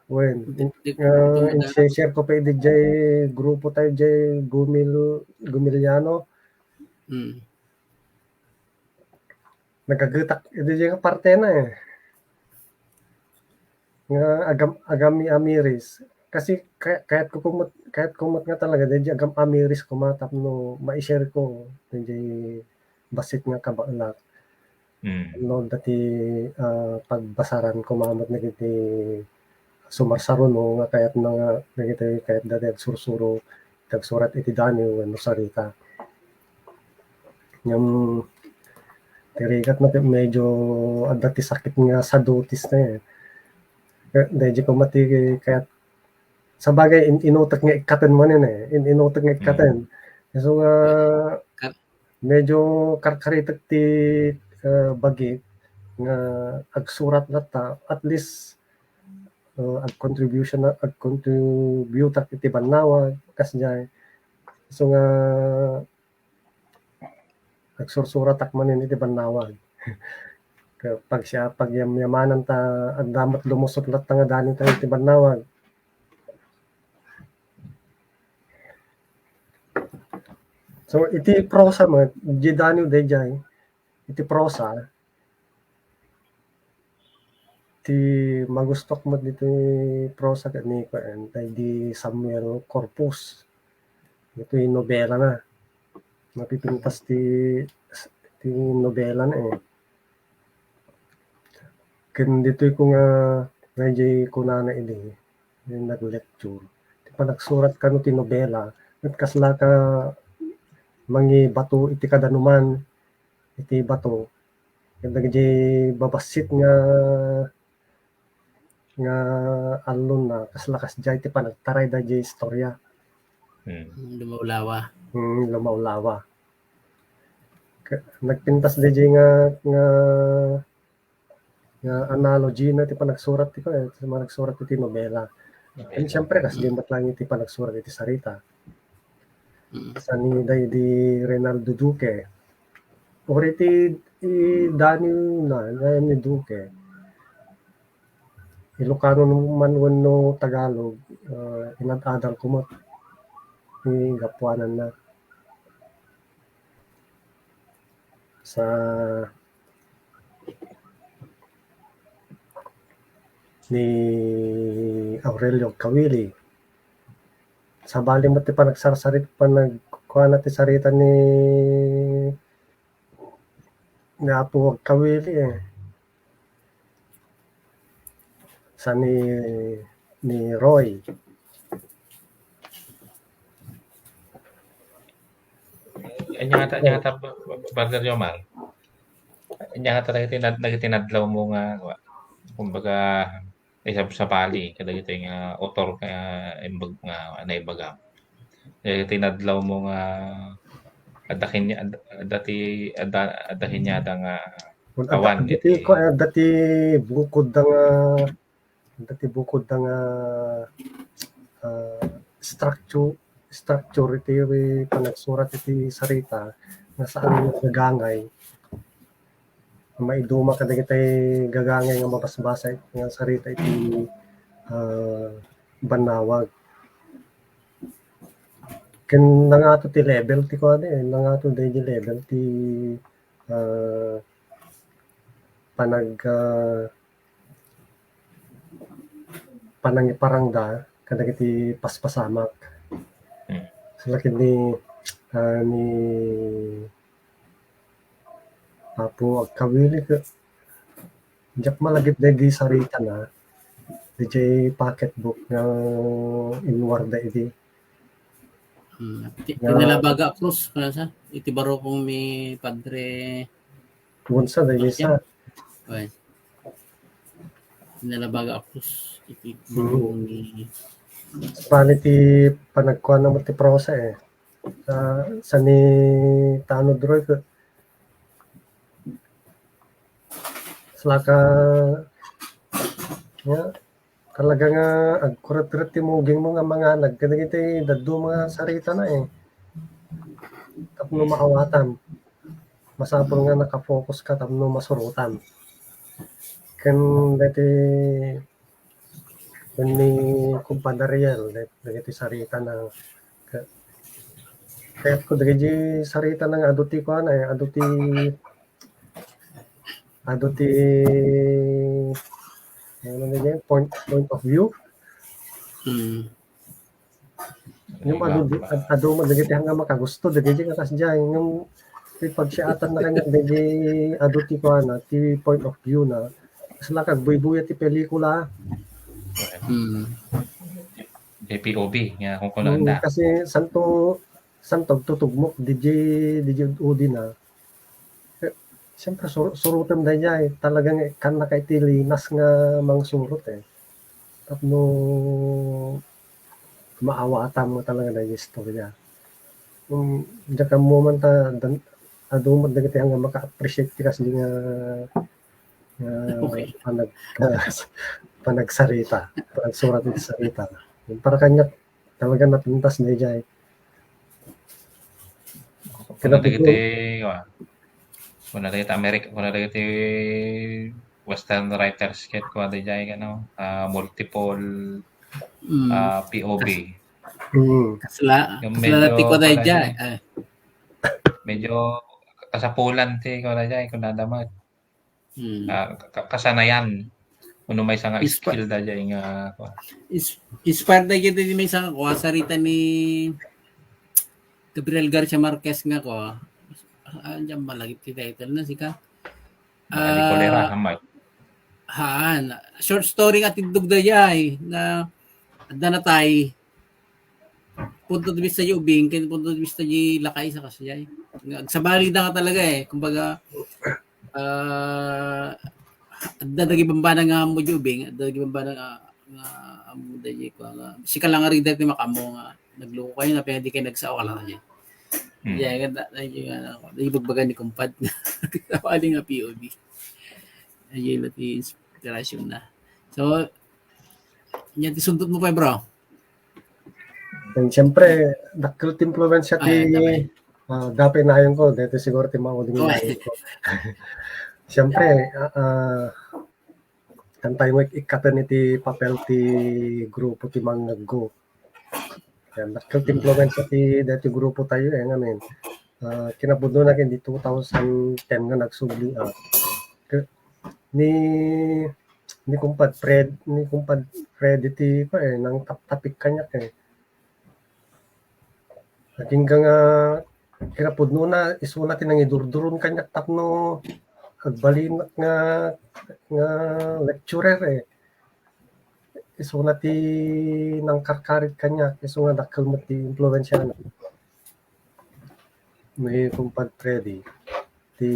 Wen, Di-, di-, ah, dumadara. Inse-share ko pa idi jay grupo tayo jay Gumil-, Gumiliano. Hmm. Nagagetak idi jay nga partena, eh. Nga agam-, agam-amiris. Kasi kay-, kayat ko kumut-, kayat kumut nga talaga, daydi agam-amiris koma tapno mai-share ko, daydi bassit nga kabaelak. Mm. No, dati, ah, pagbasaran ko mamut dagiti sumarsaruno nga kayatna nga dagiti kayat dati agsursuro, agsurat iti daniw wenno sarita. Ngem, ti rigat na medyo adda ti sakit nga sadutis na, eh. Kaya, daydi ko mati kayat, sabagay, in-, inutek nga ikkaten manen, eh. In-, inutek nga ikkaten. Mm. So nga, Kar- medyo karkaritek ti, eh, bagik nga agsurat latta, at least, eh, ag-contribution na, ag-contributak iti bannawag, kasdiay. So nga, agsursuratak manen iti bannawag. Ka-, pagsia-, pagyamyamanan ta, adda met lumusot latta nga daniw tayo iti bannawag. So, iti prosa met, di daniw dayjay, iti prosa, ti magustok met ditoy prosa ket ni kuan, tay di Samuel Corpus. Ditoy nobela na. Napipintas ti, ti nobela na, eh. Ken ditoy ko nga, nga di kunana idi, yung nag-lecture. Ti panagsurat kano ti nobela, ket kasla ka mangibato iti kadanuman, iti bato. Ket dagiti babassit nga, nga allonna, kasla kasdiay ti panagtaray daydi istorya. Hmm. Lumawlawa. Hmm, lumawlawa. Ka-, nagpintas daydi nga, nga, nga analogy na ti panagsurat ti, eh, ti panagsurat iti nobela. Nobela. And siyempre, kasdi met lang iti panagsurat iti sarita. Mm. Saan ni day di Reynaldo Duque. Or iti, i Daniel na, na ni Duque. Ilocano man wenno Tagalog, ah, inad-adal ko met ti gapuanan na. Sa ni Aurelio Kawili. Sabali met ti panagsarsari-, panagkuana ti sarita ni, ni Apo Kawili, eh. Sa ni, ni Roy. Anya nga ta, anya nga ta, Brother Jomar. Anya nga ta, dagiti nad-, dagiti nadlaw mo nga, kumbaga, isab-, sabali kadagiti nga author nga imbag-, nga naibaga. Dagiti nadlaw mo nga adda ken-, ad-, adda ti, adda, adda kaniada nga awan iti, iti ko, adda ti bukod da nga, adda ti bukod da nga, ah, structure, structure iti panagsurat iti sarita nga saan nga gagangay. Maiduma kadagiti gagangay nga mabasbasa nga sarita iti, ah, bannawag. Ken nangato ti level ti kuan, eh, nangato daydi level ti, ah, panag-, ah, panangiparangda kadagiti paspasamak. Hmm. Sa lakid ni, ah, ni Apo Agkawili, ka-, diak malagip daydi sarita na, daydi pocketbook nga inwarda idi. Hmm. Ti-, nga tinalabaga a krus, kano sa? Iti barukong ni Padre Gonza, daydi sa. Oy. Tinalabaga a krus, iti, hmm, barukong ni Bali ti panagkuana mo ti prosa, eh. Ah, sa ni Tanod Roy, ke-, salaka, ya, talaga nga agkuret-kuret ti muging mo nga manganag kadagiti dadduma nga sarita na, eh. Tapno maawatam. Masapul nga nakafocus ka tapno masurotam. Ken dati, ken ni Kumpadre Riel, dagiti sarita na, ka-, kayatko dagiti sarita na nga adu ti kuan, eh, adu ti, adu ti, ano na yan, point, point of view. Hmm. Yung adu, ad-, adu mo dagiti nga makagusto, dagiti nga kasdiay, yung ipagsiatan na kanya, dagiti adu ti kuana, ti point of view na. Kasla kag buybuya ti pelikula. Hmm. J P O B, nga kung Mm, kuno na. Kasi santo, santo tutugmok, D J, D J Udi na. Eh, siyempre, sur-, surutem dayjay. Talagang kan na kay ti linas nga mangsurot eh. Tapno maawatam mo talaga na istorya. Um, diyan ka mo man ta, dan, adu mo dagiti nga maka-appreciate ti kasdi nga, nga Okay. panag, panagsarita, panagsurat ti sarita. Yung para kanya, talaga napintas na ijay. Kuna dagiti, wa. Kuna dagiti America, kuna dagiti Western writers ket kuna dayjay, ano, ah, multiple, Mm. ah, P O V. Hmm. Kasla, Yung kasla medyo ti ko pala dayjay. yun. Ah, Medyo kasapulan ti kuna dayjay, kuna damag. hmm. Ah, ka-, kasanayan. Kuno maysa nga Is pa- skill dayjay nga, kuwan. Is, inspired na kita ni may isang kuha, sarita ni Gabriel Garcia Marquez nga kuha. Ah, diyan malagip ti title na sika. Baka di kolera, Ah, amay. Haan. Short story nga tindog dayjay na adda na tay. Punto de vista di ubing, ken punto de vista di lakay sa kasjay. Nga, agsabali da nga talaga eh. Kumbaga, ah, adda dagi bambana nga ammo di ubing, adda dagi bambana nga, nga ammo dayjay ko nga. Sika lang nga reader ti makammo nga nagloko kayo na pwede kayo nagsao ka lang dyan. Hmm. Yeah, ganda na yung ano, yung bagbaga ni kumpad. Wali nga P O V. Ayun, at inspirasyon na. So, yan ti sundot mo pa, bro. And siyempre, dakkel ti impluwensya ti, Ay, dapay. ah, dapay nayon ko, dito siguro ti mauding Oh. Nayon ko. Siyempre, ah, ah, kan tayo mo ikkaten iti papel ti grupo ti Mangngeggo. Yan, dakkel ti impluwensya ti dati grupo tayo eh, ngamin. Ah, kinapudno na ken di two thousand ten nga nagsubli, ah. Ke-, ni, ni kumpad Fred, ni kumpad Fred iti pa eh, nang taptapik kaniak eh. Agingga nga kinapudno na, isuna ti nangidurduron kaniak tapno agbalinak nga, nga lecturer eh. Isuna ti nangkarkarit kaniak, isu nga dakkel met ti impluwensya na. Ni kumpad Freddy, ti,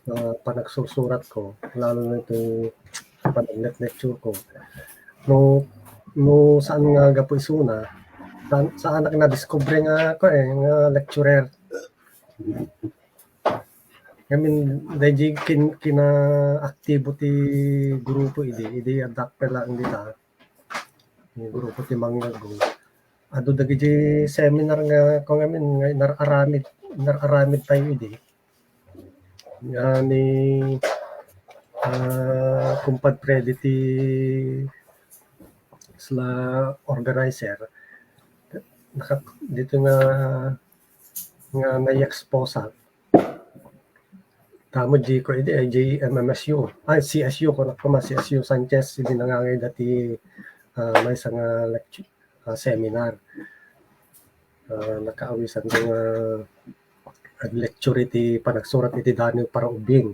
ah, panagsursurat ko, lalo na iti panaglet-lecture ko. No, no saan nga gapu isuna, saan, saan ak nadiskubre nga, ko eh, nga lecturer. Ngamin, daydi kin-, kinaaktibo ti grupo idi, idi addak pala ang dita. Ni grupo ti Mangngeggo. Adu dagiti seminar nga, ko ngamin, nga inararamid, inararamid tayo idi. Nga ni, ah, kumpad Freddy ti sila organizer. Naka-, dito nga, nga nai-expose, ah. Tama, G ko, idi, ay, J M M S U. Ay, C S U, ko na, C S U Sanchez, idi nangangay dati, ah, maysa nga lecture, ah, seminar. Ah, nakaawisan ko nga ag-lecture iti panagsurat iti Danio para Ubing.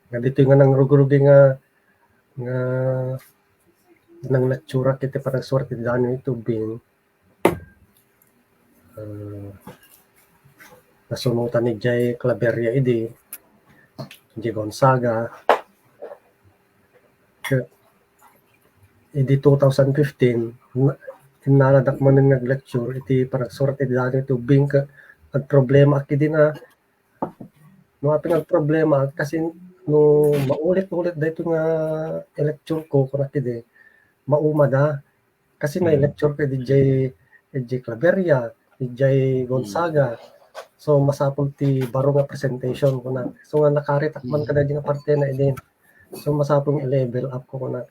Nga dito nga nangrugrugay nga, nga nang lecture iti panagsurat iti Danio iti Ubing. Ah, nasunotan ni Jay Claveria idi, Jay Gonzaga. Ke-, idi two thousand fifteen, na-, innaladak manen nga lecture iti panagsurat iti daytoy ubing ket agproblemaak idi na, no, apay nga agproblemaak kasi no maulit-ulit daytoy nga i-lecture ko, kunak idi, maumada. Kasi Mm. na-lecture ko idiay, idiay Claveria, idiay Mm. Gonzaga. So, masapul ti baro nga presentation, kunak. So, nga nakaritak man Mm. kadaydi nga partena idi. So, masapul nga i-level up ko, kunak.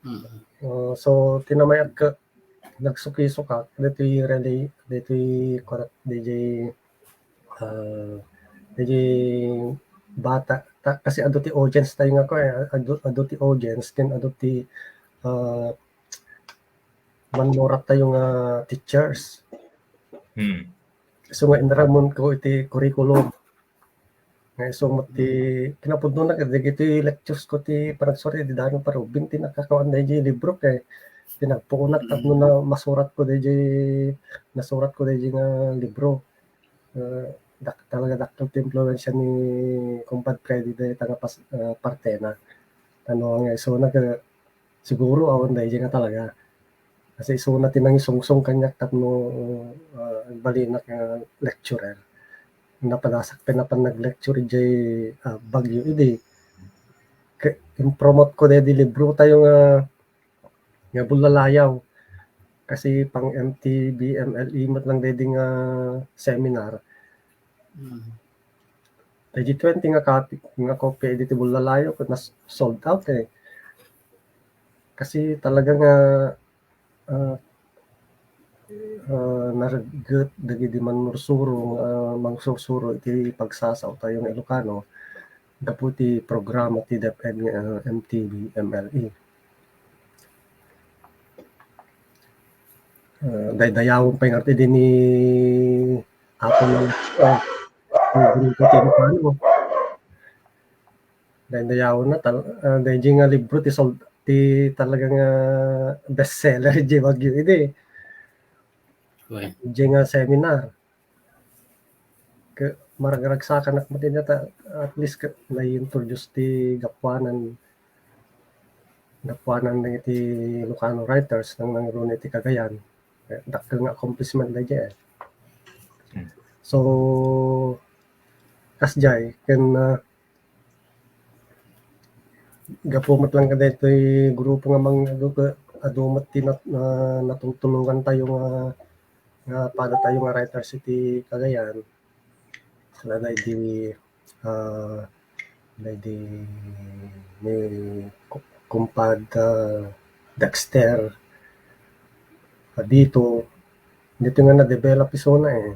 Mm. Uh, so, tinamayat ka, nagsukisukak, daytoy relay, daytoy, kunak, idiay, uh, idiay bata, ta-, kasi adu ti audience tayo nga ko, eh, adu, adu ti audience, ken adu ti, uh, manmurat tayo nga teachers. Hmm. So nga inramon ko iti curriculum. Nga isu met ti kinapudnona ket dagiti lectures ko ti panagsurat idi daytoy parubing ti nakakawan daydi libro ket ti nagpuonak tapno na masurat ko daydi, nasurat ko daydi nga libro. Eh, dak-, talaga dakkel ti impluensia ni Kumpad Freddy dayta nga pas-, eh, partena. Ano nga isuna ket siguro awan daydi nga talaga. Kasi isuna ti nangisungsong kaniak tapno, ah, agbalinak nga lecturer. Napadasak ti napan nag-lecture idiay, ah, Baguio idi. Ke-, impromote ko daydi libro tayo nga, nga Bullalayaw. Kasi pang M T B, M L E met lang daydi nga seminar. Mm. Daydi twenty nga copy, nga kopia idi ti Bullalayaw ket nas-, sold out, eh. Kasi talaga nga, ah, ah, naregget dagidi manmursuro, ah, mangsursuro iti pagsasao tayo nga Ilocano gapu ti programa ti DepEd nga, ah, M T B, M L E. Ah, daydayawen pay ngarud idi ni Apo nga, ah, ti grupo ti Ilocano. Daydayawen na tal-, ah, daydi nga libro ti sold, ti talaga nga bestseller idiay Baguio idi. Wen. Idiay nga seminar. Ke-, maragragsakanak met idi ta, at least ke-, nai-introduce ti gapuanan, gapuanan dagiti Ilocano writers nang nangruna iti Cagayan. Eh, dakkel nga accomplishment daydi, eh. Hmm. So, kasdiay, ken, ah, gapu met lang kadaytoy grupo nga mangadu, adu met ti nat-, na-, natultulongan tayo nga, nga pada tayo nga writers iti Cagayan. Sila daydi, ah, daydi ni Ku-, Kumpad, ah, Dexter, Abito, dito nga na-develop isuna, eh.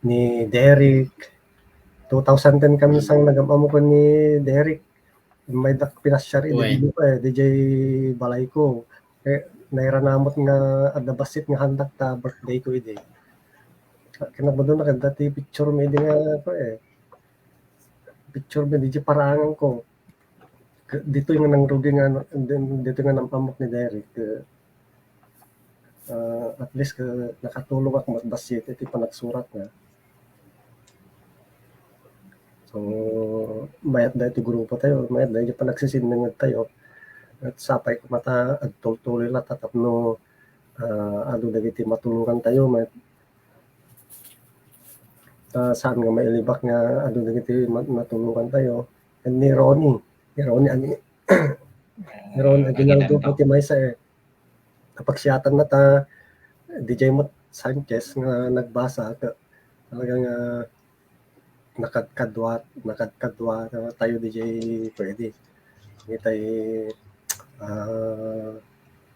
Ni Derek, two thousand ten kami sang nagam-ammo ken ni Derek. Maydak pinasiar idi Wen. Dito, eh, diay balay ko. Eh, nairanamot nga adda bassit nga handak ta birthday ko idi. Kinabudon na kadati picture mi idi nga, eh, picture mi diay paraangan ko. Ke-, ditoy nga nangrugi nga, ano, di-, ditoy nga nam-amok ni Derek, ke-, ah, at least, ke-, nakatulongak met bassit iti panagsuratna. So, mayat daytoy grupo tayo, mayat daytoy panagsisinnanged tayo. Ket sapay koma ta agtultuloy la ta tapno, ah, adu dagiti matulongan tayo, mayat ta saan nga mailibak nga adu dagiti ma-, matulongan tayo. And ni Ronnie, ni Ronnie Agi-, ni Ronnie Aguinaldo Aguinaldo. Pati maysa, eh. Napagsiatan na ta, diay met Sanchez nga nagbasa, ta-, talaga nga, ah, nakadkadua, nakadkadua tayo diay pwede. Itay, ah,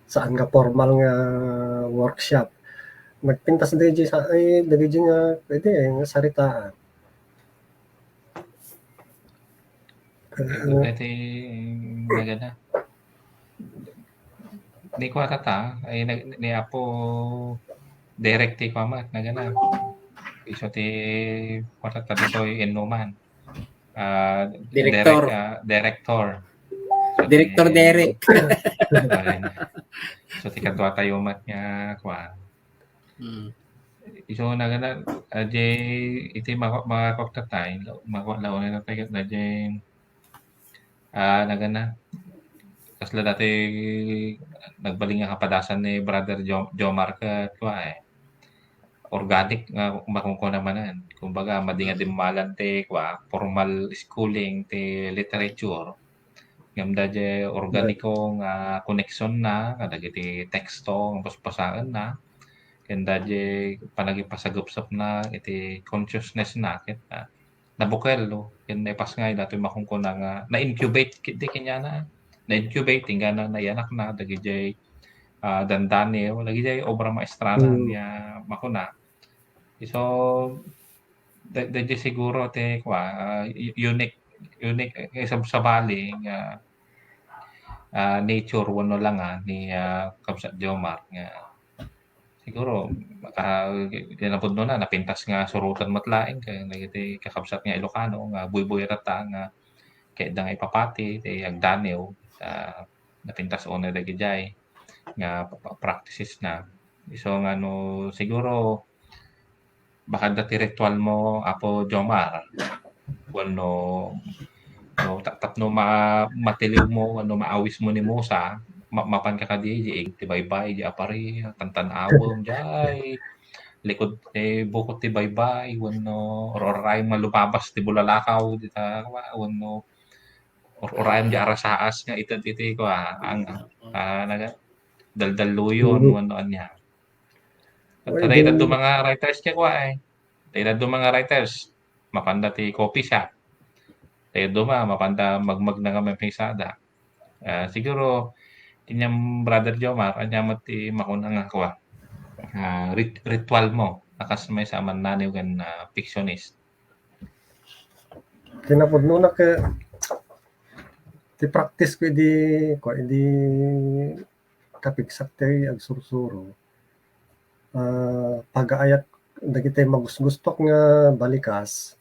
saan nga formal nga workshop. Nagpintas diay sa, ay, dagiti nga pwede, eh, nga saritaan. Iti nagana. Ni kuarata, ay, nag-, ni Apo Derek ti kuama, nagana. Isu ti kuarata ditoy Innuman. Ah, Director. Direk-, ah, director. So, Director ti Derek. Ay, so, ti kadua tayo met nga, kuan. Mm. Isu nagana, ah, di, iti mako-, mako-, tatay, mako-, laonan na tayo, na di, ah, nagana, Kasla dati nagbalin nga kapadasan ni Brother Jo-, Jomar ket kua, eh, organic nga makunkuna manen. Kumbaga, madi nga dimmalan ti kua, formal schooling ti literature. Ngem daydiay organiko nga koneksyon na, nga dagiti teksto nga basbasaen na, ken daydiay panagipasagupsop na iti consciousness na, ket, ah, nabukel, no? Ken naipasngay datoy makunkuna nga na-incubate ket di kaniana. Na-incubate, inggana nayanak na, dagidiay, ah, dandani, dagidiay obra maestra na Mm. niya makuna. So, da-, daydiay siguro ti, kua, ah, u-, unique, unique, eh, sab-, sabali nga, ah, nature wenno langa ni, ah, Kabsat Jomar nga siguro, ah, kinapudno na, napintas nga suroten met laeng ken dagiti kakabsat nga Ilocano nga buybuyat ta nga kayatda nga ipapati ti agdaniw, ah, napintas unay dagidiay nga pa-, pa-, practices na. Isu nga no, siguro, baka adda ti ritual mo, Apo Jomar, wenno, no, ta-, tapno ma-, matiliw mo, wenno maawis mo ni Musa, ma-, mapan ka kadi, di, di baybay, di apari, tantan-awem, jay, likod, eh, bukot ti baybay, wenno, ur-uraem nga lumabas ti bulalakaw, dita, wenno, ur-uraem di arasaas nga ited iti, kua, ang, ah, naga-, daldalluyon, Mhm. wenno ania. Ay, Taray, di- dadto mga writers kua, eh. Taray, dadto mga writers. Mapanda ti coffee shop. Taray, dadto ma-, mapanda magmagna nga mampisada. Ah, siguro, inyam Brother Jomar, anya met ti makuna nga kua. Ah, rit-, ritual mo. Akas maysa a mannaniw ken, ah, fictionist. Kinapudno na ket ti practice ko idi, kua, idi kapigsak ti agsursuro. Ah, pagaayat dagiti magusgustok nga balikas,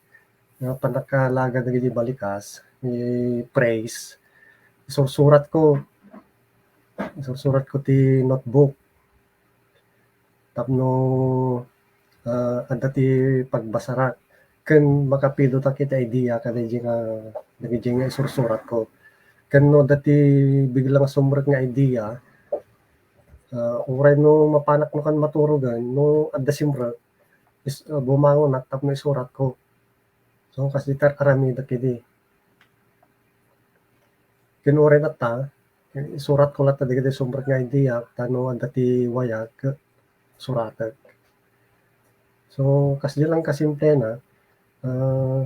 nga pannakalaga dagiti balikas, i-phrase, isursurat ko. Isursurat ko ti notebook. Tapno, ah, adda ti pagbasarak. Ken makapidotak iti idea kadaydi nga, dagidi nga isursurat ko. Ken no adda ti bigla nga sumrek nga idea, ah, uray no mapanak no kan maturogen, no adda simrek, is-, ah, bumangonak tapno isurat ko. So, kas dita aramidek idi. Ken uray latta, isurat ko latta dagiti sumrek nga idea, ta no adda ti wayag, suratek. So, kasdi lang kasimplena, ah,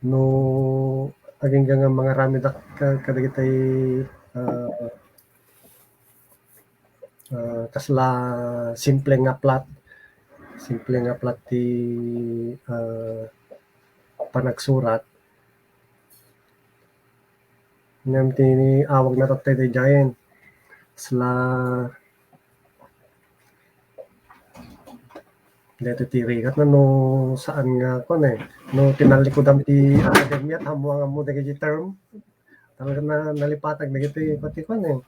no agingga nga mangaramidak ka-, kadagiti, ah, ah, kasla simple nga plat, simple nga plat ti, ah, panagsurat. Ngem ti awagna tatta daydiayen, kasla, daytoy ti rigatna no saan nga, kuan, eh, no tinallikudam ti akademia, ammo nga ammo dagiti term. Talaga na, nalipatag dagiti, pati kuan, eh.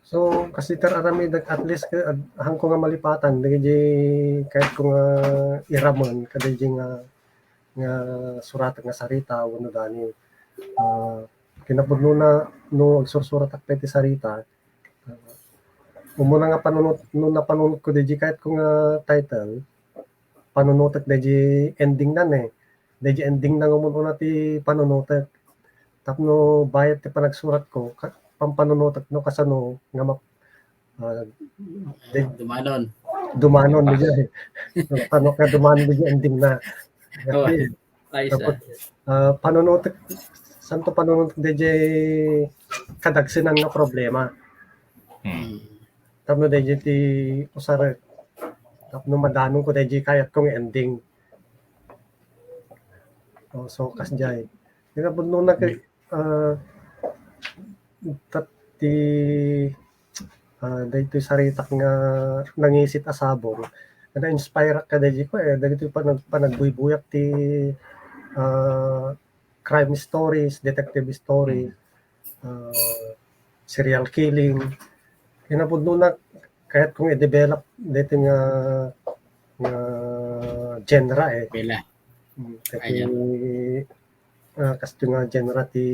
So, kas dita aramidek, at least, ka-, ad-, hanko nga malipatan dagiti kayatko nga iramen kadaydi nga, nga suratek nga sarita wenno daniw. Ah, kinapudnona, no agsursuratak pay ti sarita, umuna nga panunot, no napanunotko daydi kayatko nga title, panunotek daydi endingna, eh. Daydi endingna nga umuna ti panunotek. Tapno bayat ti panagsuratko, ka-, pampanunotek no kasano nga map-, ah, di-, Dumanon. Dumanon, Pas. Daydi. Kasano nga dumanon daydi endingna. Oh, Kasi, ayos, tapos, ah. Ah, panunotek, santo panunotek daydi kadagsenan nga problema. Hmm. Hmm. Tapno daydi ti usarek. Tapno madanonko daydi kayatko nga ending. Oh, so, kasdiay. Kinapudnona ket, ah, ta-, ti, ah, daytoy saritak nga nangisit a sabong, na-inspire-ak kadaydi ko, eh, dagitoy panag-, panagbuybuyak ti, ah, crime stories, detective stories, ah, serial killing. Kinapudnona, kayatko nga i-develop daytoy nga, nga genre, eh. Bela. Mm, daytoy, ah, kastoy nga genre ti,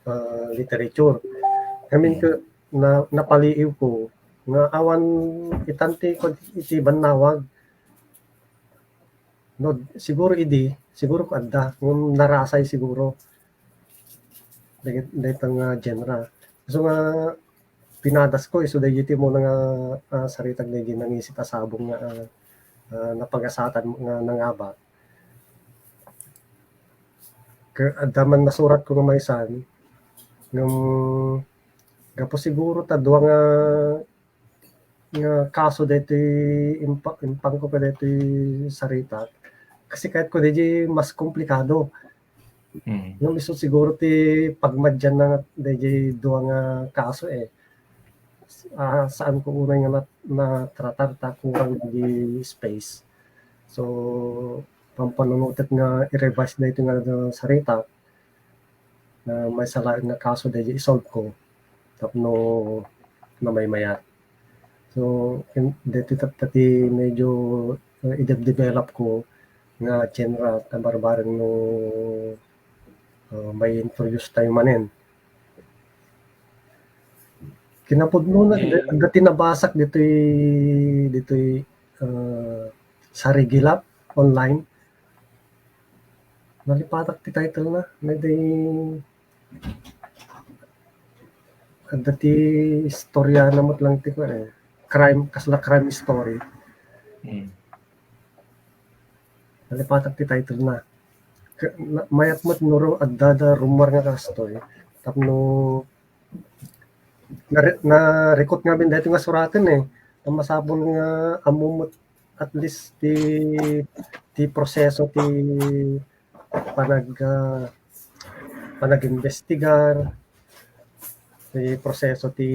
ah, literature. Ngamin, mm, ket na, napaliiw ko nga awan itan ti, iti bannawag. No, siguro idi, siguro ko adda, ngem narasay siguro. Dagit-, dayta nga genre. So nga, pinadas ko, isu dagiti umuna nga, ah, saritak dagiti nangisit a sabong nga, ah, ah, napagasatan nga nangabak. Ke-, adda man nasurat ko nga maysan, ngem gapu siguro ta dua nga, nga kaso daytoy impa-, impangko kadaytoy saritak, kasi kayatko daydiay mas komplikado. Mm. Ngem isu siguro ti pagmadianna daydiay dua nga kaso, eh. Ah, saan ko unay nga nat-, natratar ta kurang dagiti space. So, pampanunotek nga i-revise daytoy nga saritak, nga maysa laeng nga kaso daydiay i-solve ko tapno namaymayat. So, in-, daytoy ta-, ta ti medyo, uh, i-develop ko nga genre ta barbareng no, uh, mai-introduce tayo manen. Kinapudno na, yeah, adda ti nabasak ditoy, ditoy, uh, Sarigilap online. Nalipatak ti title na. May day, adda ti istorya na met lang ti kuan, eh. Crime, kasla crime story. Mm. Nalipatak ti title na. Ka-, na-, mayat met no adda da rumor nga kastoy. Tapno nare-, narikot ngamin daytoy nga suraten, eh. Ang masapul nga ammom met at least ti, ti proseso ti panag-, ah, panag-imbestigar, ti proseso ti,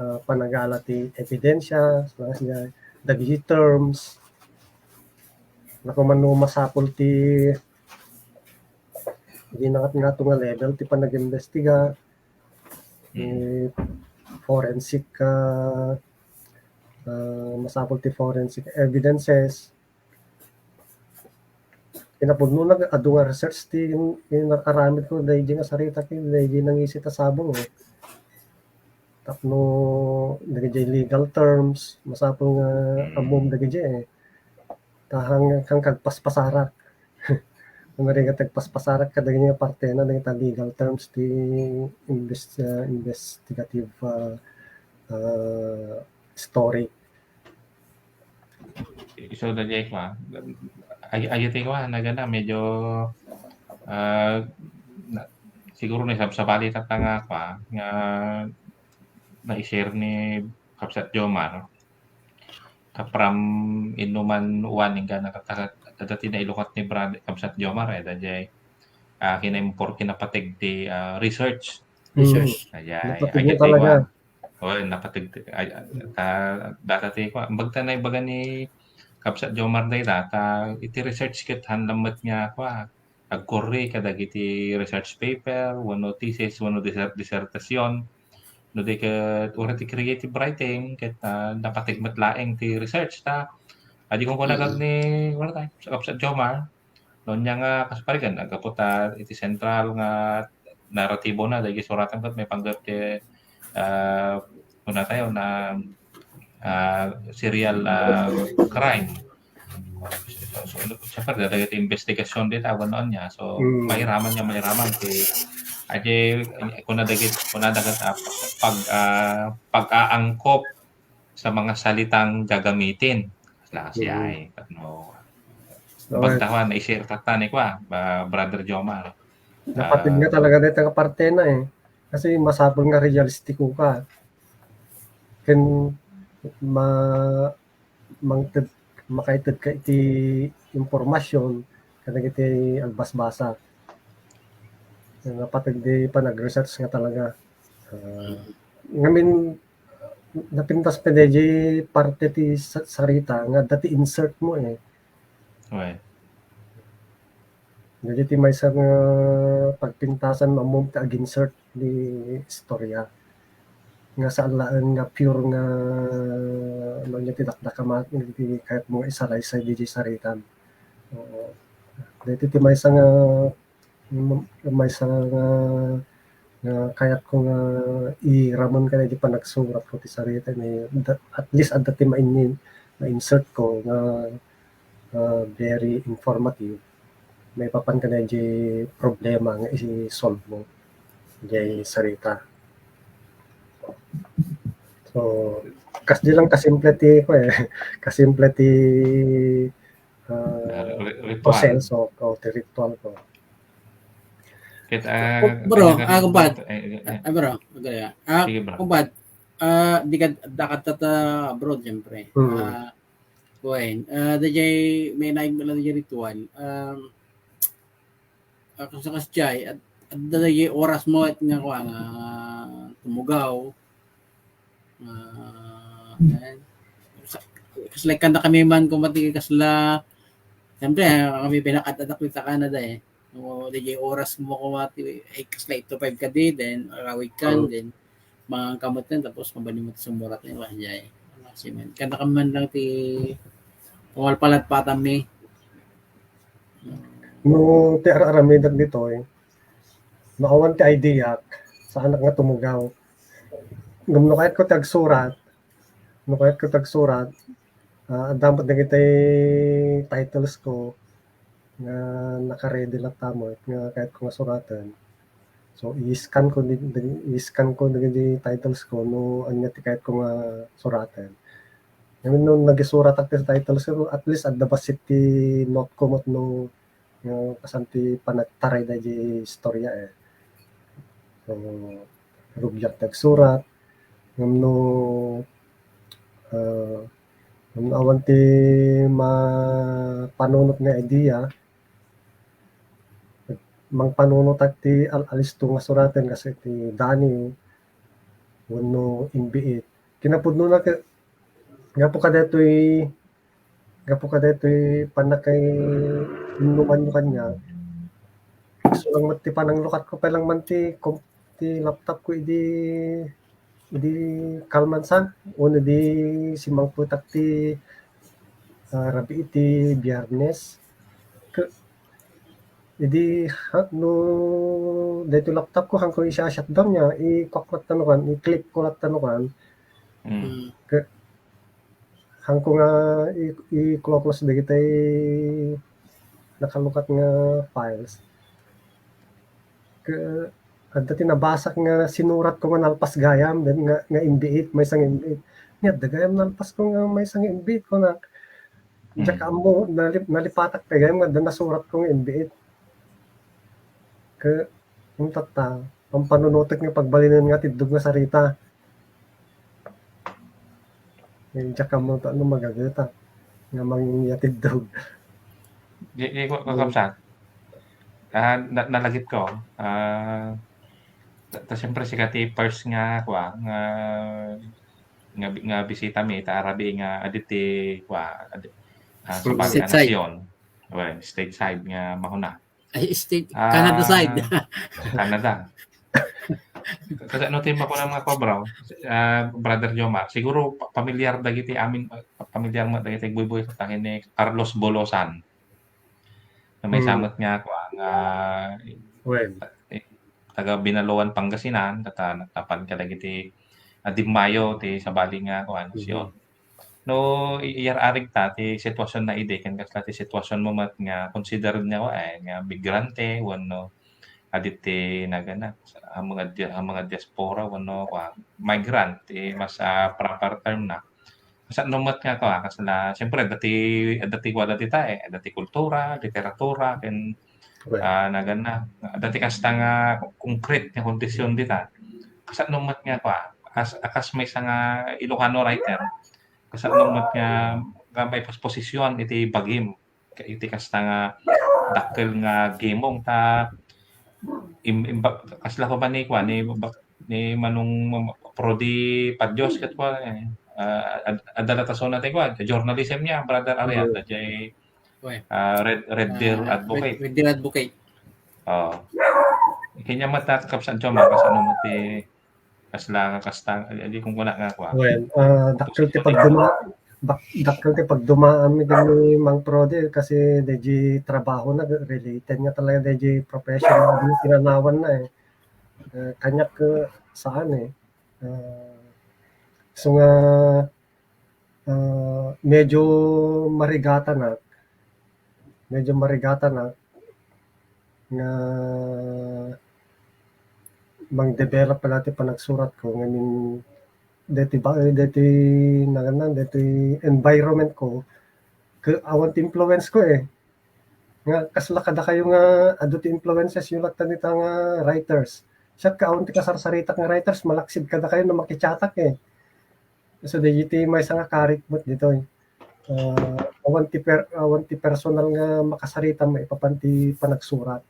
ah, panagala ti ebidensya, dagiti terms. Nakuman no masapul ti, di na nga level ti panag-imbestiga, ti, mm, forensic, ah, ah, masapul ti forensic evidences. Kinapudno na, adu nga research ti in-, in-, aramid ko, daydi nga sarita ken daydi nangisit a sabong, eh. Tapno dagiti legal terms, masapul nga, mm, ammom dagiti, eh. Ta haan, haan kagpaspasarak. Narigat agpaspasarak kadagiti nga partena, dagiti legal terms ti invest-, ah, investigative, ah, ah, story. Isu daydiay kua, ay-, ay-, ti kua, nagana, medyo, ah, na-, siguro naisabsabali tatta nga kua, nga nai-share ni Kabsat Jomar. Ta from inno man uwan, inggana tatta, adda ti nailukat ni Brad-, Kabsat Jomar, eh, daydiay, ah, kinaimpor-, kinapateg ti, ah, research. Research. Mm. Daydiay, napateg na talaga. Kua. Oy, napateg-, ay, ta, data ti, kua, imbag ta naibaga ni Kabsat Jomar dayta, ta, iti research ket haan laeng met nga, kua, agkurre kadagiti research paper, wenno thesis, wenno diser-, disertasyon. No di ket, uray ti creative writing, ket, ah, napateg met laeng ti research, ta, adi kunkuna, mm, ni, wala tayo, Kabsat Jomar, no, ania nga, kas-, parigan, naggapu ta iti sentral nga naratibo na, dagiti suratan ket maipanggep ti, ah, kuna tayo na, ah, serial, ah, crime. So, so, siyempre, dagiti investigasyon dita, wenno ania. So, mm, mairaman nga, mairaman ti, adi, kuna dagit-, kuna dagat, ah, pag, ah, pag-aangkop sa mga salitang gagamitin. Lakas, mm, yaay, no. So, pagtahuan, i-share tatta ni kua, ba, Brother Jomar. Napateg nga, ah, talaga dayta nga partena, eh. Kasi masapul nga realistiko ka. Ken ma-, mangted-, makaited ka iti impormasyon kadagiti agbasbasa. Napateg ti panag-research nga talaga. Ah, ngamin, napintas pay daydiay parte ti sa-, sarita nga adda ti insert mo, eh. Oy. Daydiay ti maysa nga pagpintasan, ammom ti ag-insert ti istorya. Nga saan laeng nga pure nga, ano, nga ti dakdakama, ti kayatmo nga isaraysay daydiay saritam. Oo. Daydiay ti maysa nga, maysa nga nga kayatko nga iramen kadagiti panagsuratko ti sarita, may, da-, at least adda ti main-, ma-insert ko nga, ah, very informative. Maipapan kadagiti problema nga i-solve mo diay sarita. So, kasdi lang kasimple ti, ko eh, kasimple ti, ah, Ah, ri-, ritual. Proseso ko, ti ritual ko. Ket, ah, Bro, kanya-kanya ah, kumpat. Eh, eh, eh. Ah, bro, okay, ah. Ah, Sige, bro. Kumpat, ah, di ka, dakanta ta abroad, siyempre. Mm. Ah, kuwan, ah, dayjay, may naig-, dayjay ritual. Um, ah, kas-, kasdiay, ad-, adda dayjay oras mo, et nga, kuwan, nga tumugaw. Ah, ayan. Sa-, kasla kanda kami man, kumati, kasla, siyempre, ah, kami pinakadadak sa Canada, eh. O, dayjay oras mo, kumati, eh, kasla eight to five kadi, then, arawid kan, Oo. then, mangan ka met kan, tapos, mabalin mo ti sumurat, eh, wala, jay. Wala, si man. Kanda kami man lang ti, pumalpalat pa kami. No, ti ar-aramidek ditoy, no awan ti idea, saanak nga tumugaw. Ngem no kayatko ti agsurat, no kayatko ti agsurat, ah, adda met dagiti titles ko nga naka-ready latta met nga kayatko nga suraten. So, i-scan ko di-, di-, i-scan ko dagiti titles ko no ania ti kayatko nga suraten. Ngamin no nagisurat ak ti titles ko, at least adda bassit ti note ko met no, no, kasan ti panagtaray daydi istorya, eh. So, rugiak ti agsurat, ngem no, ah, ngem no awan ti mapanunot nga idea, mangpanunot ak ti al-, alisto nga suraten, kas iti Daniel, wenno Imbiit. Kinapudnona ke-, gapu kadaytoy, gapu kadaytoy pannakainumanyo kaniak, isu lang met ti pananglukatko, pay lang man ti kom-, ti laptop ko idi, idi kalmansa, wenno idi simmangpetak ti, ah, rabii ti Biyernes. Ke-, idi, ha, no, daytoy laptop ko, haanko i-shutdown nga, i-clock latta no kan, i-click ko latta no kan. Mm. Mm. Ke-, Haanko nga i-, i-close dagiti nakalukat nga files. Ke-, adda ti nabasak nga sinuratko nga nalpas gayam, then nga, nga Imbiit, maysa nga Imbiit. Nia, adda gayam nalpasko nga maysa nga Imbiit, kunak. Diak ammo, nalip-, nalipatak pay gayam nga adda nasuratko nga Imbiit. Ke-, intatta, pampanunotek nga pagbalinen nga tiddog nga sarita. Eh, diak ammo ta no magageta nga mangyatiddog. Di, di ko, kakabsat. Ah, na-, nalagipko. Ah, ta, ta, siyempre, sika ti first nga, kua, nga, nga, nga bisitami, ta arabii nga, aditi, kua, adi-, ah, State side. Nasion. Well, stateside nga mahuna. Ay, state, Ah, Canada side. Canada. Kasi ano, ti makunan nga ko, bro? Ah, Brother Jomar, siguro pa-, pamilyar dagiti amin, ah, pamilyar mo dagiti buybuy sa tahin ni Carlos Bolosan. Na may Hmm. Samat nga, kuan, nga, Well. eh, taga Binaluan, Pangasinan, tata-, natapan ka dagiti, ah, Dimmayo, ti sabali nga, kuan, Mhm. siyon. No, i-, iyar-arig ta ti sitwasyon na idi, ken kasla ti sitwasyon mo met nga considered nga wa-, eh, nga migrante, wenno aditi nagana, a mga dia-, a mga diaspora, wenno, wa-, migrant, ti mas, ah, proper term na. Kasano met nga, kuan, kasla, siyempre, adda ti, adda ti kuan dita, eh, adda ti kultura, literatura, ken Well. Ah, nagana. Adda ti kasta nga concrete nga kondisyon dita. Kasano met nga, kua, as, a kas maysa nga Ilocano writer, kasano met nga, nga maiposposisyon iti bagim, iti kasta nga dakkel nga gimong ta im-, imba-, kasla pa man ni, kua, ni ba-, ni Manong Prodi Padios ket kua, eh, ah, ad-, adda la ta suna ti kua, journalism niya, Brother Ariel, Mm. dayjay Uy. Ah, Red, Red Deer Ah, Advocate. Red, Red Deer Advocate. Oo. Kanya mata, Kaps Ancho, ma-, kasano mo ti, kasla, kasta, adi, kung kuna nga, kwa. Well, ah, dakkel ti pagduma-, bak-, dakkel ti pagdumaan mi din ni Mang Prodi kasi dayjay trabaho na, related nga talaga dayjay professional nga kinanawan na eh. Eh, kaniak, eh, saan, eh. Ah, so nga, ah, medyo marigatanak, medyo marigatanak nga mang-develop pala ti panagsurat ko, ngamin deti ba, deti naganan, deti environment ko, ke-, awan ti influence ko, eh. Nga kasla kadakayo nga adu ti influences yo latta dita nga writers. Siak ka awan ti kasarsaritak nga writers, malaksid kadakayo no makichatak, eh. So, dagiti maysa nga karik met ditoy. Ah, awan ti per-, awan ti personal nga makasarita maipapan ti panagsurat.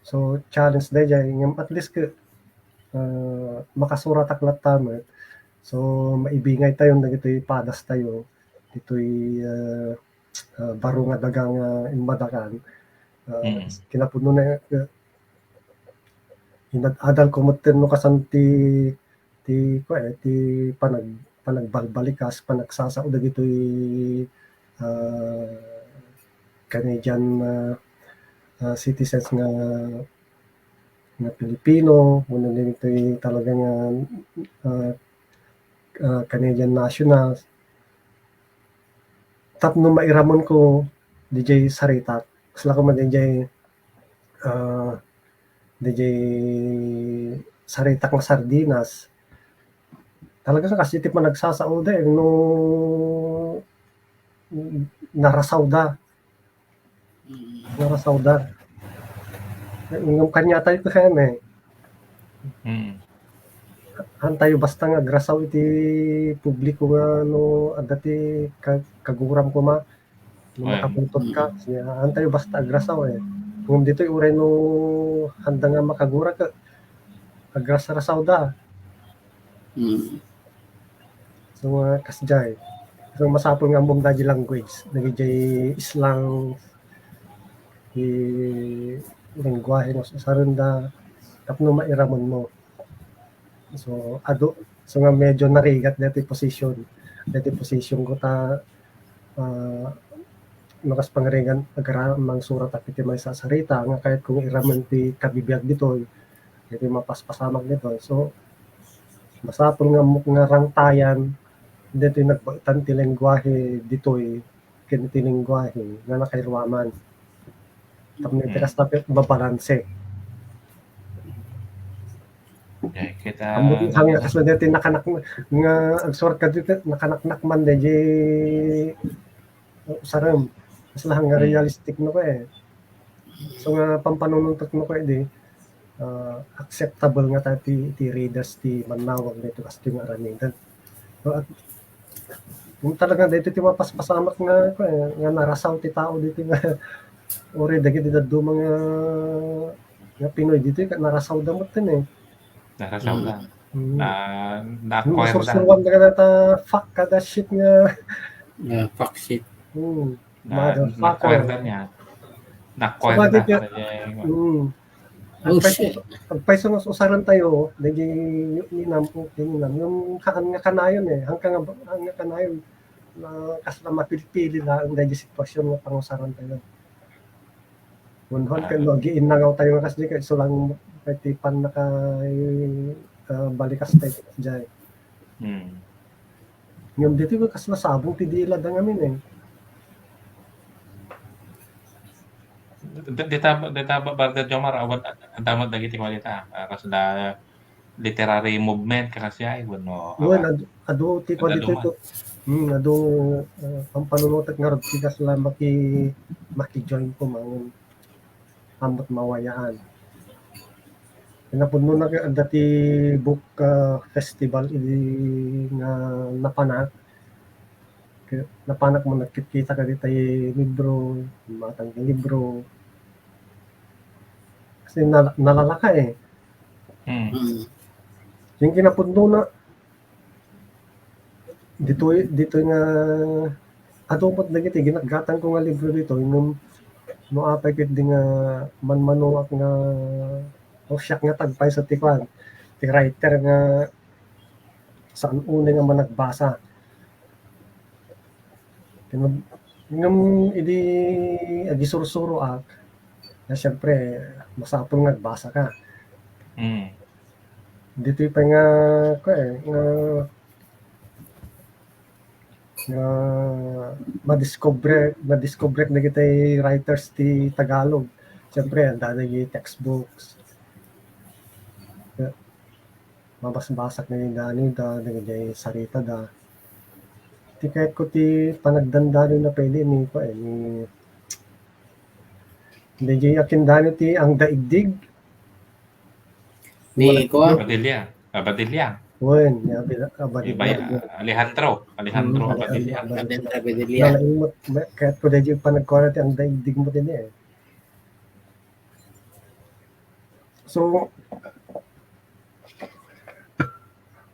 So, challenge daydiay, ngem at least ke-, ah, makasuratak latta met. So, maibingay tayo dagitoy padas tayo, ditoy, ah, ah, baro nga daga nga immadakan. Ah, Mm. kinapudno na, eh, inad-adal ko metten no kasan ti, ti, kua, eh, ti panag-, panagbalbalikas, panagsasao dagitoy, ah, Canadian, ah, ah, citizens nga, nga Pilipino, wenno dagitoy talaga nga, ah, ah, Canadian nationals. Tapno mairamonko diay saritak, kasla koma diay, ah, diay saritak nga sardinas. Talaga kas iti panagsasaoda, eh, no narasawda. Mm. Narasawda. Ngem kaniatayo ket, eh. Mm. Hantayo basta nga agrasaw iti publiko nga no adda ti ka-, kaguram koma, no Ayan. makapungtot ka, Mm. siya, hantayo basta agrasaw, eh. Ngem ditoy uray no handa nga makagura ka, agrasrasawda. Mm. So, nga kasdiay. So, masapul nga ammom daydiay language. Dagijay slang, ti lengguahe nga usarenda, tapno mairamonmo. So, adu, so nga medyo narigat deti position. Deti position ko ta, ah, no kas pangarigan, agara-, mangsurat iti maysa a sarita, nga kayatko nga iramen ti kabibiag ditoy, iti mapaspasamak ditoy. So, masapul nga, nga rangtayan, ditoy nagbaetan ti lengguahe ditoy, ken iti lengguahe nga nakairuaman. Tapno iti Mm. kasta, mabalanse. Okay, kita Ammo ti hang-, kasla deti nakanak-, nga agsurat ka deti, nakanaknak man deti usarem. Kasla nga Mm. realistic no ko, eh. So nga pampanunutok no ko, eh, di, ah, acceptable nga ta ti, ti readers ti mannawag deti kas ti nga aramiden. So, at, kung talaga deti ti mapaspasamak nga, eh, nga narasaw ti tao deti nga, uri dagiti dadduma nga, nga Pinoy deti, ka-, narasawda metten, eh. Narasawda. Mm. Na, na-acquire da. Sursuruan da kada ta fuck kada shit nga. Ah, fuck shit. Hmm. Na, Motherfucker. Na-acquire da niya. Na-acquire Sabagay da. Kaya, mm. Oh, agpayso, shit. Agpayso nga usaren tayo, dagiti ninam, ninam, yung haan nga kanayon, eh. Hangka nga, haan nga kanayon, na kasla mapilpili na ang dagiti sitwasyon nga pangusaren tayo. Wenno Ah. ken no, agiinnangaw tayo nga kasdi, kay isu lang iti pannaka-, ah, balikas tayo diay. Hmm. Ngem ditoy kasla sabong ti dila da ngamin, eh. Di-, dita, dita, Brother Jomar, awan, adda met dagiti kuan dita, ah, kasla literary movement, kakasiay, wenno, Wen, awan. Adu-, adu ti kuan Adu ditoy man. To. Hmm, adu, ah, pampanunutek ngarud ti kasla maki-, maki-join ko mangan. Ammot mawayaan. Napudno na adda ti book, ah, festival idi nga napanak. Kaya napanak mo nagkitkita ka dita libro, matang libro. Kasi nal-, nalalaka, eh. Hmm. Hmm. Yung kinapudno na, ditoy, ditoy nga, adu met dagiti ginatgatang ko nga libro ditoy, ngem no apay ketdi nga manmanuak nga, o siak nga tagpayso ti kuan, ti writer nga saan unay nga managbasa. Ngem, ngem idi agisursuro ak, Na siyempre, masapul nga agbasa ka. Mm. Ditoy pay nga, kuwan, nga, nga madiscover, madiscover dagiti writers ti Tagalog. Siyempre, adda dagiti textbooks. Mabasbasak ni Dani da, dagiti sarita da. Ti kayatko ti panagdandani na pwede ni, kuwan, ni, dagiti akin dani ti Ang Daigdig. Ni kuwan? Abadilla. Abadilla. Wen, ni Abi-, Abadilla. Iba ya, Alejandro. Alejandro Hmm, Abadilla. Abadilla. Abadilla. Nalaing mo, kayatko dagiti panagkuana ti Ang Daigdig mo din eh. So,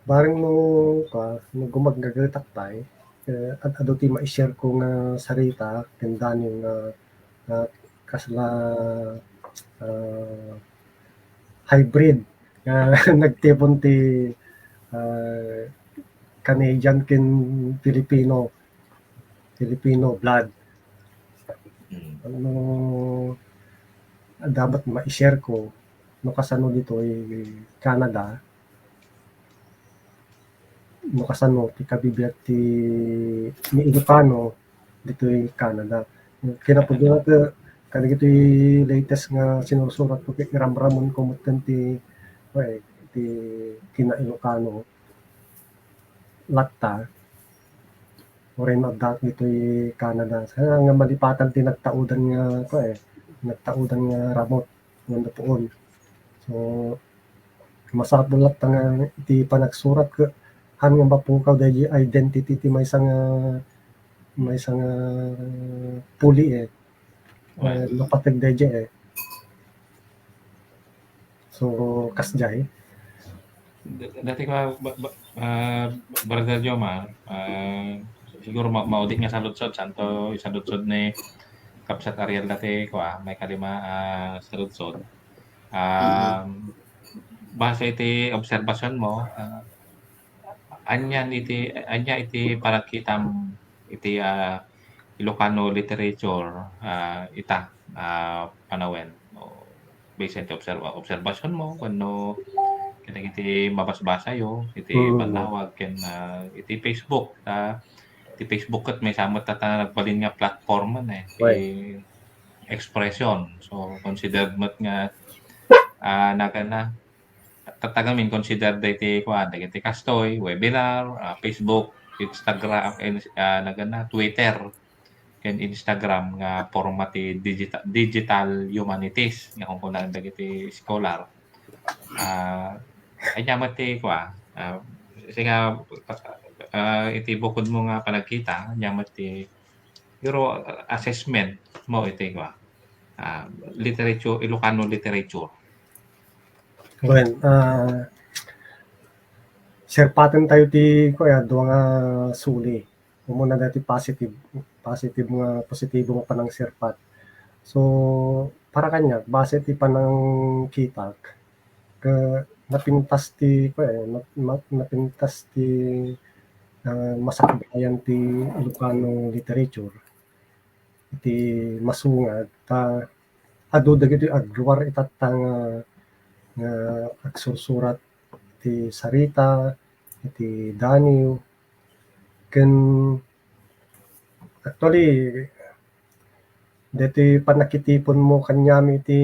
bareng no, ka, no gumaggagetak pay, eh, ad-, adu ti ma-share ko nga sarita, ken Dani nga, nga kasla, ah, hybrid nga nagtipon ti, ah, Canadian ken Filipino, Filipino blood. Mm. Ano, dapat ma-share ko, no kasano ditoy Canada, no kasano ti kabibiag ti, ni Ilocano ditoy Canada. Kinapudno nga kadagitoy latest nga sinursurat ko, ket iramramon ko metten ti, eh, ti kina-Ilocano latta. Uray no adda ditoy Canada. Sa nga malipatan ti nagtaudan nga, kuwan, eh, nagtaudan nga ramut wenno puon. So, masapul latta nga iti panagsurat ket haan nga mapukaw daydi identity ti maysa nga, maysa nga puli, eh. Eh, mapateg daydi, eh. So, kasdiay. Da-, dati ko, ba-, ba-, ah, Brother Jomar, ah, siguro ma-, maudi nga saludsod, santo, isaludsod ni Kabsat Ariel dati ko, ah, may kalima, ah, saludsod. Um, base iti obserbasyon mo, ah, anian iti, ania iti panagkitam iti, ah, Ilocano literature, ah, ita, ah, panawen? O, based iti obserba-, obserbasyon mo, wenno kadagiti mabasbasayo iti Mm. bannawag ken, ah, iti Facebook, ah, iti Facebook ket maysa met ta nagbalin nga platform man eh, ti Right. expression. So, considered met nga, ah, nagana, tattagamin consider dagiti kuan, dagiti kastoy, webinar, ah, Facebook, Instagram, ins-, ah, nagana, Twitter, ken Instagram nga porma ti digita-, digital humanities nga kunkunaan dagiti scholar. Ah, ania met ti kuan, ah, siya nga, ah, iti bukod mo nga panagkita, ania met ti, pero, ah, assessment mo iti kuan, ah, literature, Ilocano literature. Well, ah, serpaten tayo ti, kuya, dua nga suli. Umuna dati positive, positive nga, positibo nga panangserpat. So, para kaniak, base ti panangkitak, ke-, napintas ti, kuya, na-, na-, napintas ti, ah, masakbayan ti Ilocano literature iti masungad, ta adu dagiti agruar itatta nga, nga agsursurat iti sarita, iti daniw, ken actually, deti pannakitiponmo kaniami iti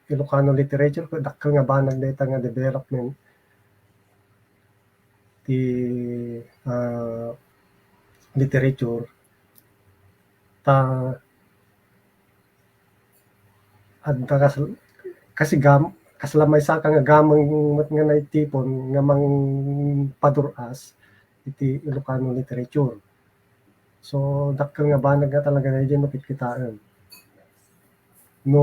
Ilocano literature, dakkel nga banag dayta nga development ti, ah, literature. Ta, adda kas-, kasi gam-, kasla maysa ka nga gameng met nga naitipon nga mangpadur-as iti Ilocano literature. So, dakkel nga banag nga talaga daydiay no kitkitaen. No,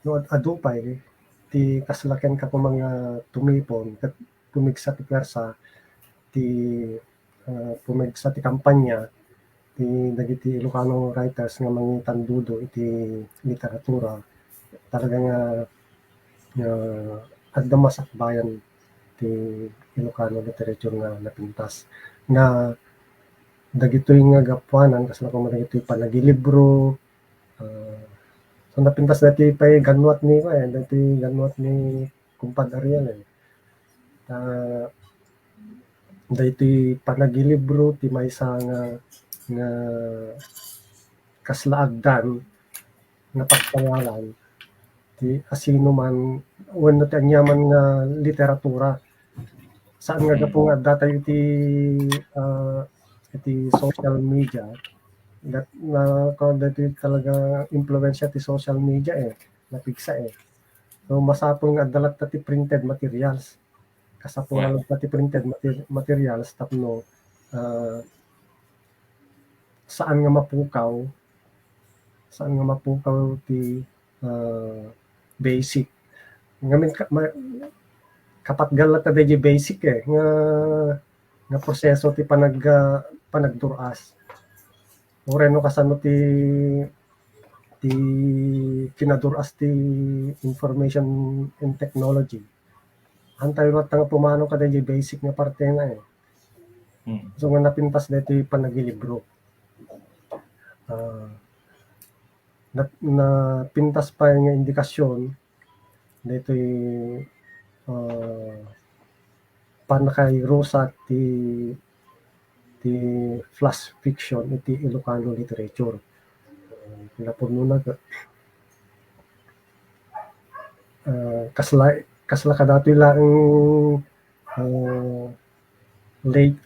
no ad-, adu pay ti kasla kenka koma nga tumipon ket pumigsa ti puwersa ti, ah, pumigsa ti kampanya ti dagiti Ilocano writers nga mangitandudo iti literatura. Talaga nga, nga adda masakbayan ti Ilocano literature nga napintas. Nga dagitoy nga gapuanan, kasla koma dagitoy panagilibro, ah, So, napintas daytoy pay ganwat ni, eh, daytoy ganwat ni Kumpad Ariel, eh. Ah, daytoy panagilibro ti maysa nga, nga kasla agdan nga pagpangalan ti asino man wenno ti aniaman nga literatura. Saan nga gapu nga adda tayo iti, ah, iti social media, dat-, na, kuwan, daytoy talaga impluwensya ti social media, eh, napigsa, eh. So, masapul nga adda latta ti printed materials. Kasapulan latta ti printed mater-, materials tapno, ah, saan nga mapukaw, saan nga mapukaw ti, ah, basic. Ngamin ka-, ma-, kapatgan latta daydi basic, eh, nga, nga proseso ti panag-, ah, panagdur-as. Uray no kasano ti, ti kinadur-as ti information and technology. Antay latta nga pumanaw kadaydi basic nga partena, eh. Mm. So, nga napintas daytoy panagilibro. Ah, nap-, napintas pay nga indikasyon daytoy, ah, pannakairusak ti, ti flash fiction iti Ilocano literature. Ah, kinapudnona, ah, kasla, kasla kadatoy laeng, ah, late,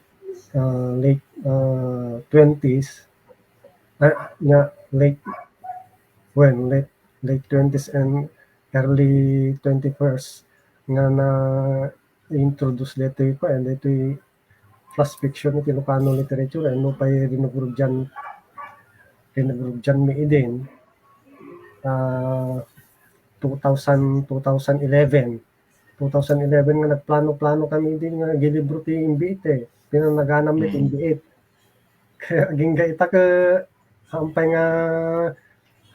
ah, late, ah, twenties, ah, nga late, when, late, late twenties and early twenty-first nga na-introduce daytoy, kuan, daytoy flash fiction iti Ilocano literature, eh, no pay rinugrugian, rinugrugianmi idin, ah, two thousand, two thousand eleven. Two thousand eleven nga nagplano-plano kami idin nga agilibro ti imbiit, eh. Pinanaganammi ti imbiit. Kaya agingga ita ket, hampay nga,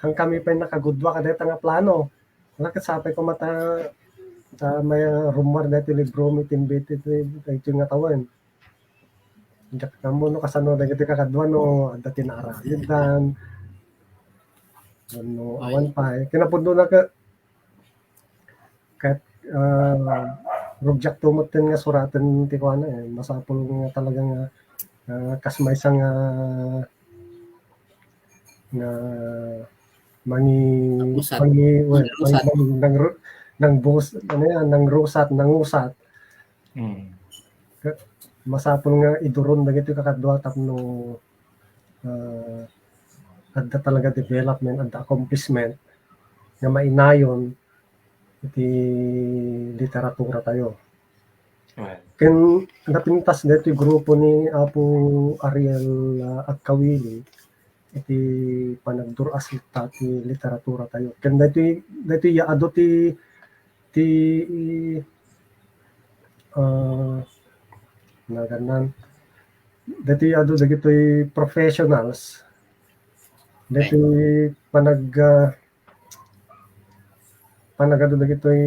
han kami pay nakagudua kadayta nga plano. Ala, ket sapay koma ta, ta may rummuar daytoy libromi ti imbiit iti, daytoy nga tawen. Diak ammo no kasano dagiti kakadua no adda ti naaramiddan. Wenno awan pay. Kinapudnona ket, ket, ah, rugiakto metten nga suraten ti kuana, eh. Masapul nga talaga nga, ah, kas maysa nga, nga mangi-, Nangusat. mangi-, well, Nangrusat. mangi-, nangru-, nangbus-, ano yan, nangrusat, nangusat. Mm. Ka-, masapul nga iduron dagiti kakadua tapno, ah, adda talaga development, adda accomplishment nga mainayon iti literatura tayo. Well. Ken napintas daytoy grupo ni Apo Ariel, ah, Agkawili iti panagdur-as latta ti literatura tayo. Ken daytoy, daytoy ya adu ti, ti, ah, nagannan. Daytoy adu dagitoy professionals. Daytoy panag-, ah, panagadu dagitoy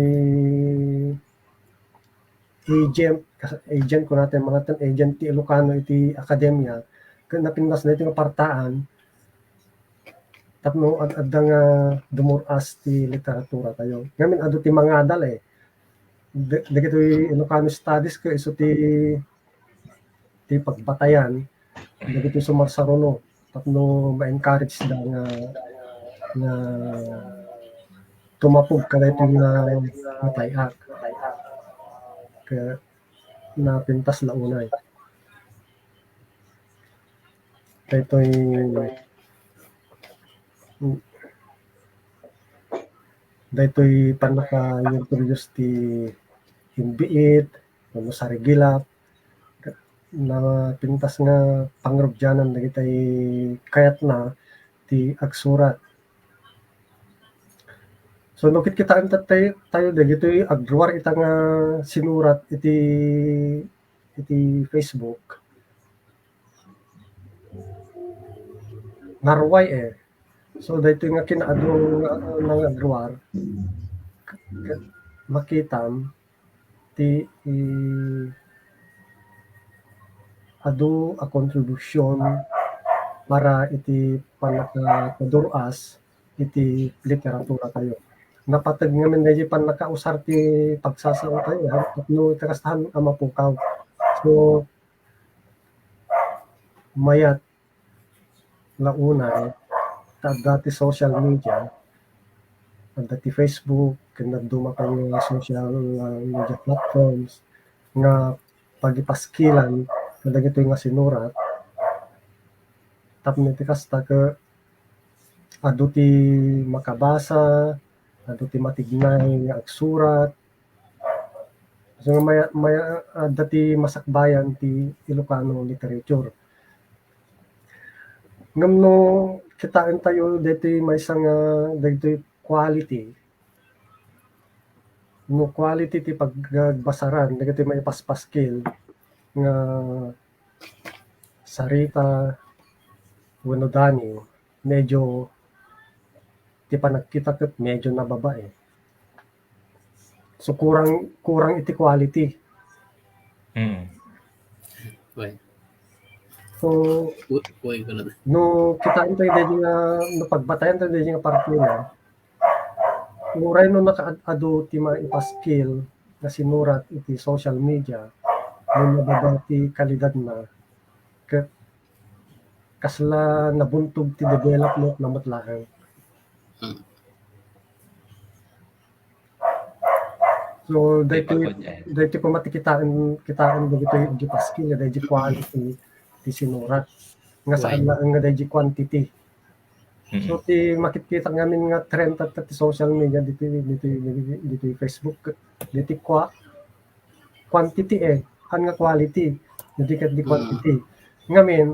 agent, kas-, agent, kunatayo, mangaten agent ti Ilocano iti akademia, ket napintas daytoy nga partaan tapno ad-, adda nga dumur-as ti literatura tayo. Ngamin, adu ti mangadal, eh. Da-, dagitoy Ilocano Studies ket isu ti, ti pagbatayan dagitoy sumarsaruno tapno ma-encourage da nga, nga tumapog kadaytoy nga, nga tay-ak. Ket napintas la unay. Daytoy, daytoy pannaka-introduce ti imbiit, wenno sarigilap, napintas nga pangrugianan dagitay kayatna ti agsurat. So, no kitkitaen tayo, tayo dagitoy agruar ita nga sinurat iti, iti Facebook. Narway, eh. So, daytoy nga kinaadu nga, nga agruar, k-, k-, makitam ti, i-, adu a kontribusion para iti pannakapadur-as iti literatura tayo. Napateg ngamin daydi pannakausar ti pagsasao tayo, eh, no iti kastahan a mapukaw. So, mayat la unay, ta adda ti social media, adda ti Facebook, ken dadduma pay nga social, uh, media platforms nga pagipaskilan kadagitoy nga sinurat. Tapno iti kasta, ket adu ti makabasa, adu ti matignay nga agsurat. So, maya-, maya-, adda ti masakbayan ti Ilocano literature. Ngem no kitaentayo daytoy maysa nga daytoy quality, no quality ti pagbasaran dagitoy maipaspaskil nga sarita wenno dani, medyo ti panagkita ket medyo nababa, eh. So, kurang, kurang iti quality. Mm. Wen. So, Wen, wen ko na. No kitaentayo daydi nga, no pagbatayan tayo daydi nga parte na, uray no nakaad-adu ti maipaskil nga sinurat iti social media, no mababa ti kalidadna, ket kasla nabuntog ti development na met laeng. Mm. So, daytoy, Ipagod yan. Daytoy koma ti kitaen, kitaen dagitoy agipaskil, daydi quality ti sinurat. Nga saan Right. laeng nga daydi quantity. Mm-mm. So, ti makitkitak ngamin nga trend tatta ti social media, ditoy, ditoy, ditoy, ditoy Facebook, ditoy qua-, quantity eh, saan nga quality, ditoy ket di Mm. quantity. Ngamin,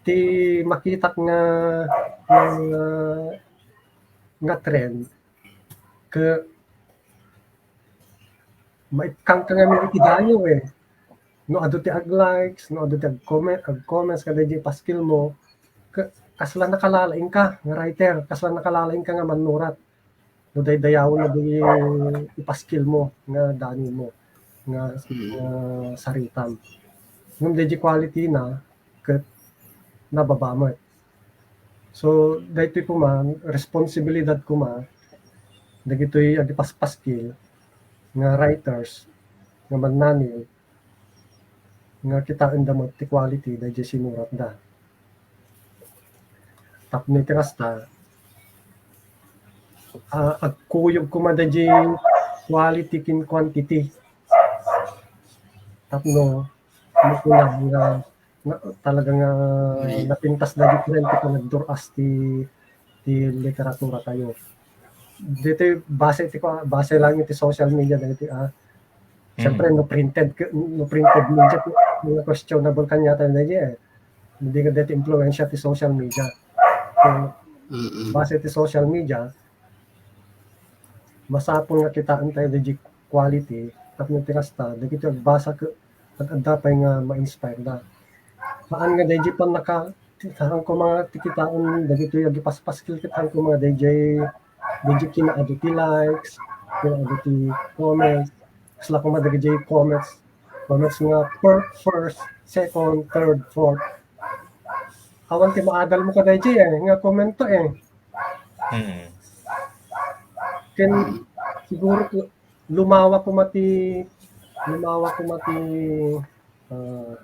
ti makitak nga, nga, nga trend, ket maikkanka ngamin iti dayo eh. No adu ti ag-likes, no adu ti ag-comment, ag-comments kadaydi paskil mo, ka-, kasla nakalalaingka nga writer, kasla nakalalaingka nga mannurat. No daydayawen na di ipaskil mo nga dani mo nga, Mm. nga saritam. Ngem daydi quality na, ket nababa met. So, daytoy koma, responsibilidad koma, dagitoy agipaspaskil nga writers, nga mannani, nga kitaenda met ti quality daydi sinuratda. Tapno iti kasta, ah, agkuyog koma daydi quality ken quantity. Tapno, makuna nga, nga talaga nga Right. napintas dagiti ren ti panagdur-as ti, ti literatura tayo. Dito base ti, base lang iti social media dito, ah. Siyempre, Mm. no printed, no printed media, mga questionable kaniata dito eh. Hindi nga dito influensya ti social media. So, Mm-mm. base ti social media, masapul nga kitaentayo daydi quality, tapno ti kasta, dagiti agbasa ket ad-adda pay nga ma-inspire da. Saan nga daydi pannaka-, saan koma ti kitaen dagitoy agipaspaskil ket saan koma daydi, daydi kinaadu ti likes, kinaadu ti comments, kasla koma dagiti comments, comments nga per-, first, second, third, fourth. Awan ti maadal mo kadaydi eh, nga komento eh. Mm. Ken siguro ko, lumawa koma ti, lumawa koma ti, ah,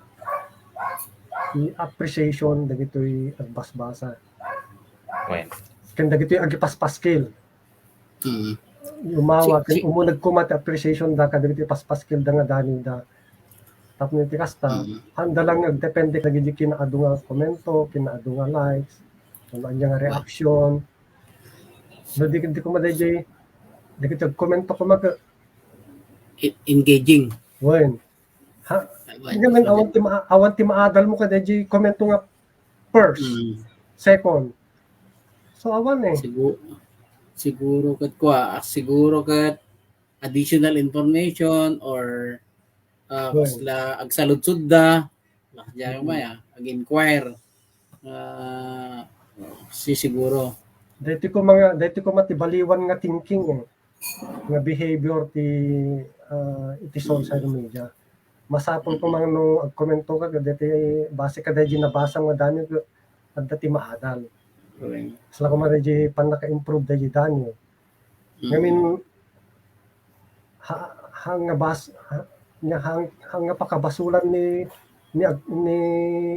ti appreciation dagitoy agbasbasa. Wen. Ken dagitoy agipaspaskil. Mm. Lumawa, Si-, ken si- umuneg koma ti appreciation da kadagitoy paspaskil da nga dani da. Tapno iti kasta, Mm. saan da lang agdepende dagiti kinaadu nga komento, kinaadu nga likes, no ania nga reaction. No, di, di koma daydi, dagiti agkomento koma ket E-, engaging. Wen. Ha? Wen. Nga man, awan ti ma-, awan ti maadal mo kadaydi komento nga first, Mm. second. So, awan eh. Sigu-, siguro ket kua, ah, siguro ket additional information or, ah, Wen. kasla agsaludsodda, Lakdiay Mm. maya, ag-inquire. Ah, si siguro. Daytoy koma nga, daytoy koma ti baliwan nga thinking, eh. Nga behavior ti, ah, iti social Mm. media. Masapul Mm. koma no agkomento ka, daytoy base kadaydi nabasa nga dani, adda ti maadal. Correct. Sala ko man di pannaka-improve daydi Daniel. Mm. Ngamin, ha, ha nga bas, ha, nga, ha, ha nga pakabasolan ni, ni, ni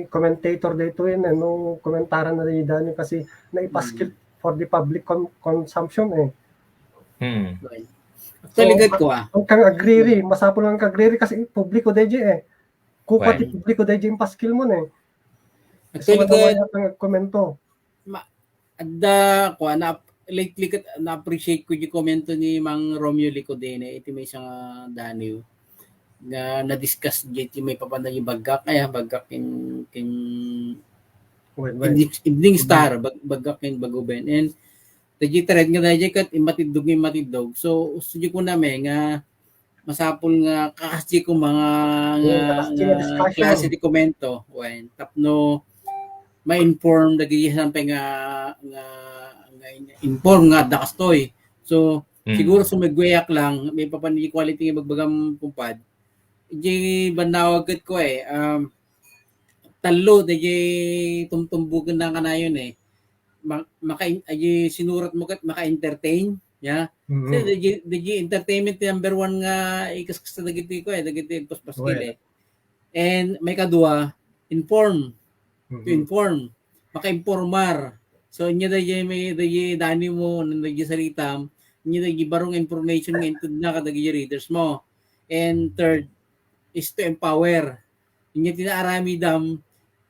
commentator daytoy, eh, no, komentaran na ni Daniel kasi naipaskil for the public con-, consumption, eh. Hmm. Okay. So, Actually, gad ko, ah. Ang kang agriri, masapul ang kang agriri kasi publiko daydi, eh. Kupa ti Well. Publiko daydi yung paskil mo, eh. Actually, So, gad, ang komento. Adda, kuan, na, lately ket na-appreciate ko di komento ni Mang Romeo Licodene, iti maysa nga Daniel nga na-discuss di iti maipapan daydi Bagak, ay, Bagak ken, ken Wait, wait. Evening, Evening Star, Bag-, Bagak ken Baguben. And daydi thread nga daydi ket immatiddog nga immatiddog. So, gusto di ko na may nga masapul nga kakasdi ko mga nga, Yeah, kakasdi nga nga discussion. Klase di komento. Wen, tapno ma-inform dagiti sampay nga, nga, nga inform nga adda kastoy. So, Mm. siguro sumigweak lang, maipapan di quality nga bagbagam kumpad. Di bannawag ket ko, eh, um, tallo, di tumtumbugan na kanayon, eh. Ma-, maka-, di sinurat mo ket maka-entertain, ya. Mhm. So, di, di entertainment number one nga ikaskasta dagiti ko, eh, dagiti paspaskil, Well. eh. And may kadua, inform. To Mhm. inform. Maka-informar. So, inya daydi may, daydi dani mo, no daydi saritam, inya daydi barong information nga intedna kadagiti readers mo. And third is to empower. Inya ti naaramidam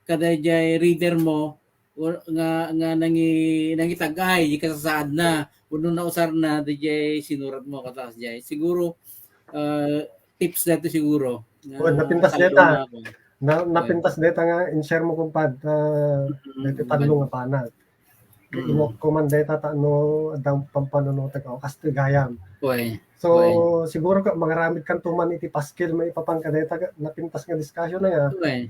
kadaydi reader mo, or nga, nga nangi-, nangitag-ay, di kasasaadna, wenno nausarna, daydi sinurat mo, katas di. Siguro, uh, tips dayto siguro. Nga Well, napintas tallo dayta. nga ako. Na, napintas dayta nga in-share mo, kumpad, ah, Mm, dayta tallo nga banag. Mm. Inot ko man dayta ta no adda pampanunotag o kastoy gayam. Uy. So, siguro ka mangaramid kanto man iti paskil maipapan ka dayta nga napintas nga discussion aya. Uy.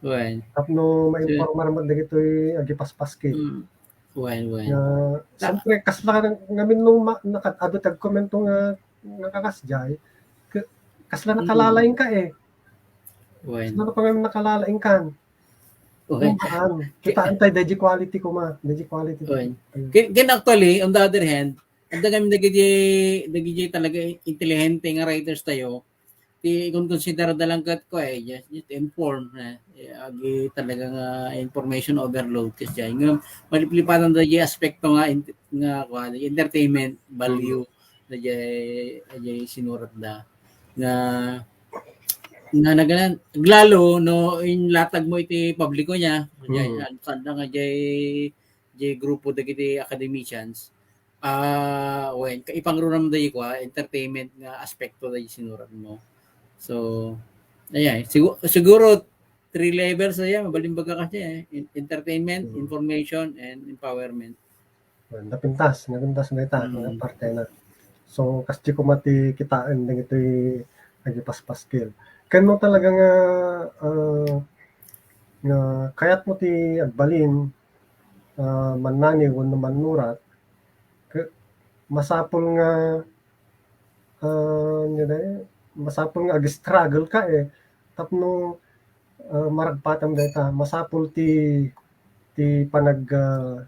Uy. Tapno ma-informar man dagitoy agipaspaskil. Mm. Uy, uy. Nga, siyempre, kasla nga, ngamin no ma-, naka-, adu ti agkomento nga, nga kakasdiay, ka-, kasla nakalalaing ka eh. Uy. Kasla na pa ngamin nakalalaing kan. Uy. Kumaan. Kitaan tayo, daydi quality kuma. Daydi quality. Uy. Ken, ken actually, on the other hand, adda kami dagiti, dagiti talaga intelihente nga writers tayo. Ti, kung consider da lang ket ko, eh, just, just inform, eh, eh, agi talaga nga information overload kasi dyan. Nga, maliplipatan da di aspekto nga, in-, nga, kuwan, entertainment value na jay, jay sinurat da. Nga, nga naganan, lalo, no, in latag mo iti publiko niya, jay, Mm. an-, saan da nga jay, jay grupo dagiti academicians, ah, wen, ka-, ipangrunam da iko, ah, entertainment nga aspekto da sinurat mo. So, ayan, sigu-, siguro, three levels, ayan, mabalimbaga kasi, eh. En-, entertainment, Mm. information, and empowerment. Napintas, napintas na ita, Mm. parte na. So, kasdi ko mati kitaan dagitoy agipaspaskil. Ken no talaga nga, ah, nga kayat mo ti agbalin, ah, mannani wenno mannurat, ke-, masapul nga, ah, ania da, masapul nga ag-struggle ka, eh. Tapno, ah, maragpatam dayta, masapul ti, ti panag-, ah,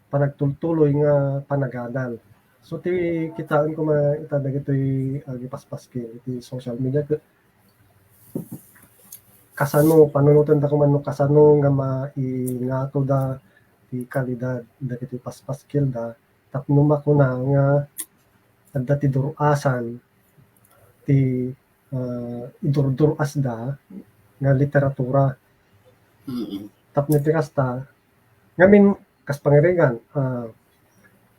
panagtultuloy nga panagadal. So, ti kitaen ko ma-, ita dagitoy, ah, agipaspaskil iti social media, ke-, kasano, panunoten da koma no kasano nga maingato da ti kalidad dagiti paspaskil da tapno makuna nga adda ti dur-asan ti, ah, idurdur-as da nga literatura. Mm. Tapno ti kasta, ngamin, kas pangirigan, ah,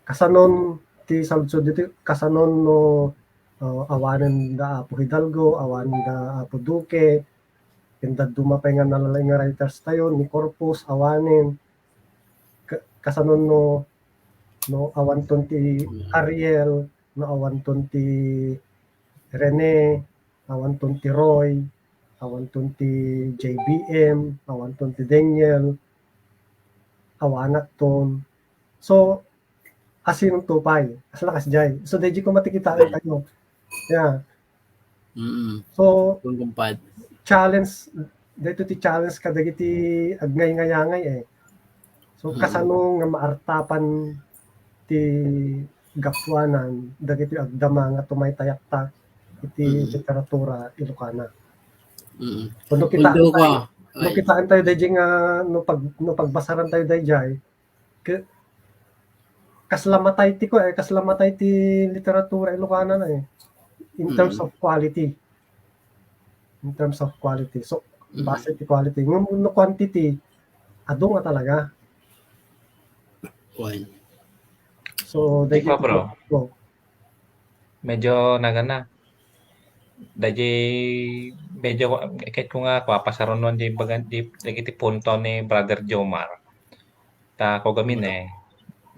kasanon ti saludsod ditoy, kasanon no, ah, awanen da Apo Hidalgo, awanen da Apo Duque, ken dadduma pay nga nalalaing nga writers tayo, ni Corpus, awanen, ka-, kasanon no, no, awanton ti Ariel, no, awanton ti Rene, awanton ti Roy, awanton ti J B M, awanton ti Daniel, awanakton. So, asinonto pay, kasla kasdiay. So, daydi ko matikitaan tayo. Yeah. Mm. So, Kung kumpad. Challenge, dayto ti challenge kadagiti agngayngayangay, eh. No, kasano nga maartapan ti gapuanan dagiti agdama nga tumaytayakta iti literatura Ilocana? Kuno kitaentayo, no kitaentayo dayjay nga, no pag-, no pagbasarantayo dayjay, ke-, kasla matay ti kua, eh, kasla matay ti literatura Ilocana na, eh, in terms of quality. In terms of quality. So, base ti quality. Ngem no quantity, adu nga talaga. Kuan. So, Di pa, bro. Medyo nagana. Dagiti, medyo, ket ko nga, kua, pasarunon di bagan-, di, dagiti punto ni Brother Jomar. Ta, ko gamin, eh,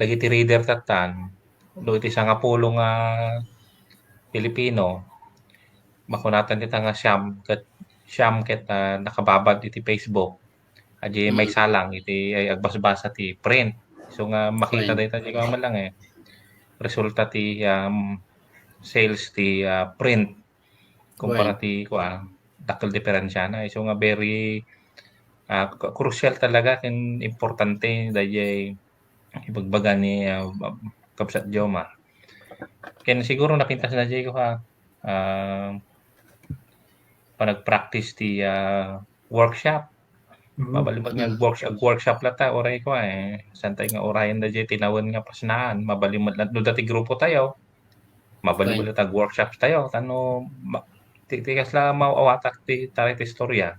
dagiti reader tatan, no iti sangapulo nga Pilipino, makunatan dita nga siyam, ket, siyam ket, ah, nakababad iti Facebook. Adi maysa lang iti, ay, agbasbasa ti print. So nga makita dayta, di ko man lang, eh. Resulta ti, um, sales ti, ah, print kumpara ti, kua, dakkel diferensiana. So nga very, ah, crucial talaga ken importante dayjay ibagbaga ni, ah, Kabsat Jomar. Ken siguro napintas na jay ko ha, ah, panag-practice ti, ah, workshop. Mabalin met nga ag-workshop, ag-workshop latta, uray ko, eh, saan tayo nga urayan da jay tinawen nga pasnaan. Mabalin met latta, no dati grupo tayo, mabalin met latta ag-workshop tayo. Tano, ma-, ti, ti kasla maawatak ti, taray ti istorya.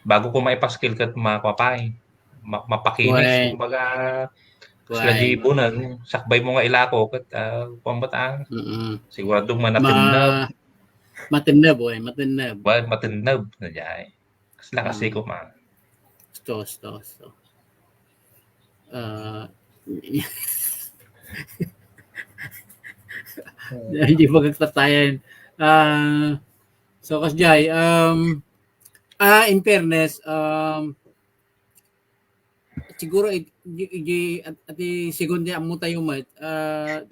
Bago ko maipaskil ket makua pay. Ma-, mapakinis, kumbaga, kasla di buneng, sakbay mo nga ilako, ket, ah, kuwan ba ta? Sigurado manatenneb. Ma-, matenneb, oy, matenneb. Ba, matenneb na jay. Kasla kasi ko ma. Sto, sto, sto. Ah, hindi magkatayan. Ah, so, kas jay, um, ah, in fairness, um, siguro, id-, id-, id-, at, at the second day, ammo tayo met, ah,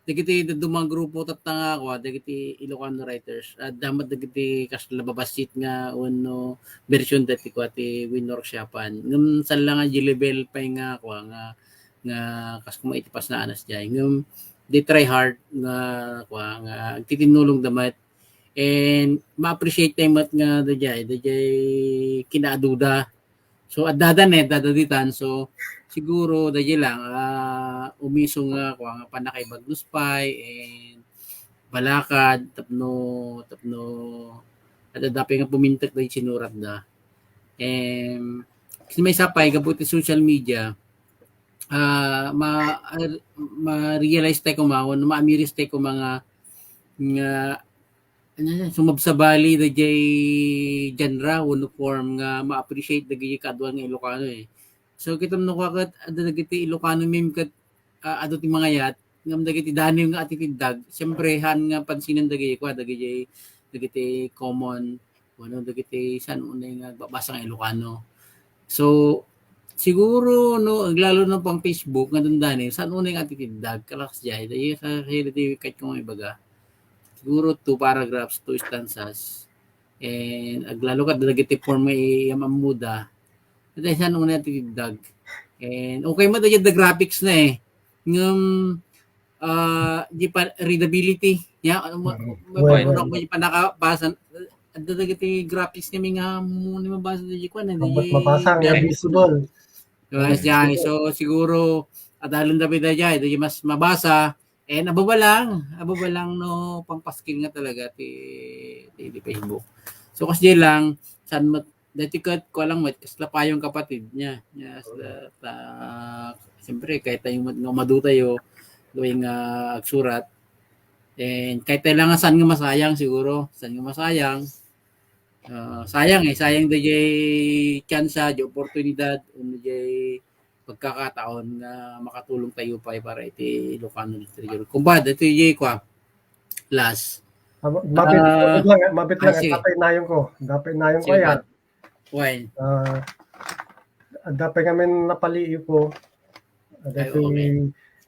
dagiti dadduma nga grupo tatta nga kua, dagiti Ilocano writers, adda met dagiti kasla babassit nga wenno version dati kua ti winworkshopan. Ngem saan la nga iti level pay nga kua nga, nga kas kuma iti pasnaan a jay. Ngem they try hard nga kua nga agtitinnulongda met and ma-appreciate tayo met nga dayjay, dayjay kinaaduda. So, addada ne, addada ditan. So, siguro, dayjay lang, ah, umiso nga, kua nga, pannakaibagnos pay, and balakad, tapno, tapno, adda pay nga pumintek dayjay sinuratda. And, kasi maysa pay, gapu iti social media, ah, ma-, ah, ma-realize tayo kuma, wenno ma-amirize tayo kuma nga, nga, ano yan, sumabsabali dayjay genre wenno form nga ma-appreciate dagiti kaaduan nga Ilocano, eh. So, kitam no kua ket, adda dagiti Ilocano meme ket, ah, adu ti mangayat, ngem dagiti daniw nga atitiddag, siyempre, haan nga pansinen dagiti kua, dagiti, dagiti common, wenno dagiti saan unay nga agbabasa nga Ilocano. So, siguro, no, aglalo na pang Facebook nga dandani, saan unay nga atitiddag, kalakas jay, dayjay sa, sa, sa, ket kung ibaga, siguro two paragraphs, two stanzas, and aglalo ka, dagiti form nga iyam-ammoda, dayjay saan unay atitiddag. And okay met dayjay the graphics na eh. Ngem, ah, di pa readability. Ya, ano mo, Mm. Well, well. Di pa nakabasa. Adda dagiti graphics kami nga mo ni mabasa di kuan, eh, Amba't di mabasa nga graphics. Visible. Diba, siya, so, siguro, adalon da pida jay, di mas mabasa. And ababa lang, ababa lang no, pangpaskil nga talaga ti, ti, ti Facebook. So, kas jay lang, saan met, dati ket, kua lang met, kasla payong kapatid niya. Niya, sa, ta, siyempre, kahit tayo met nga umadu tayo, duay nga agsurat. And kahit tayo lang nga saan nga masayang siguro, saan nga masayang. Ah, sayang eh, sayang dayjay tsansa, di oportunidad, wenno jay pagkakataon nga makatulong tayo pay para iti Ilocano literature. Kumbaga, ito jay kua, last. Ah, ma-, mabit, Ah, mabit lang, eh, mabit lang, ah, eh, sige. Dapay nayon ko. Dapay nayon ko, Sige, ayan. Pat. Why? Ah, dapay ngamin napaliiw ko. Ay, Dapay, okay.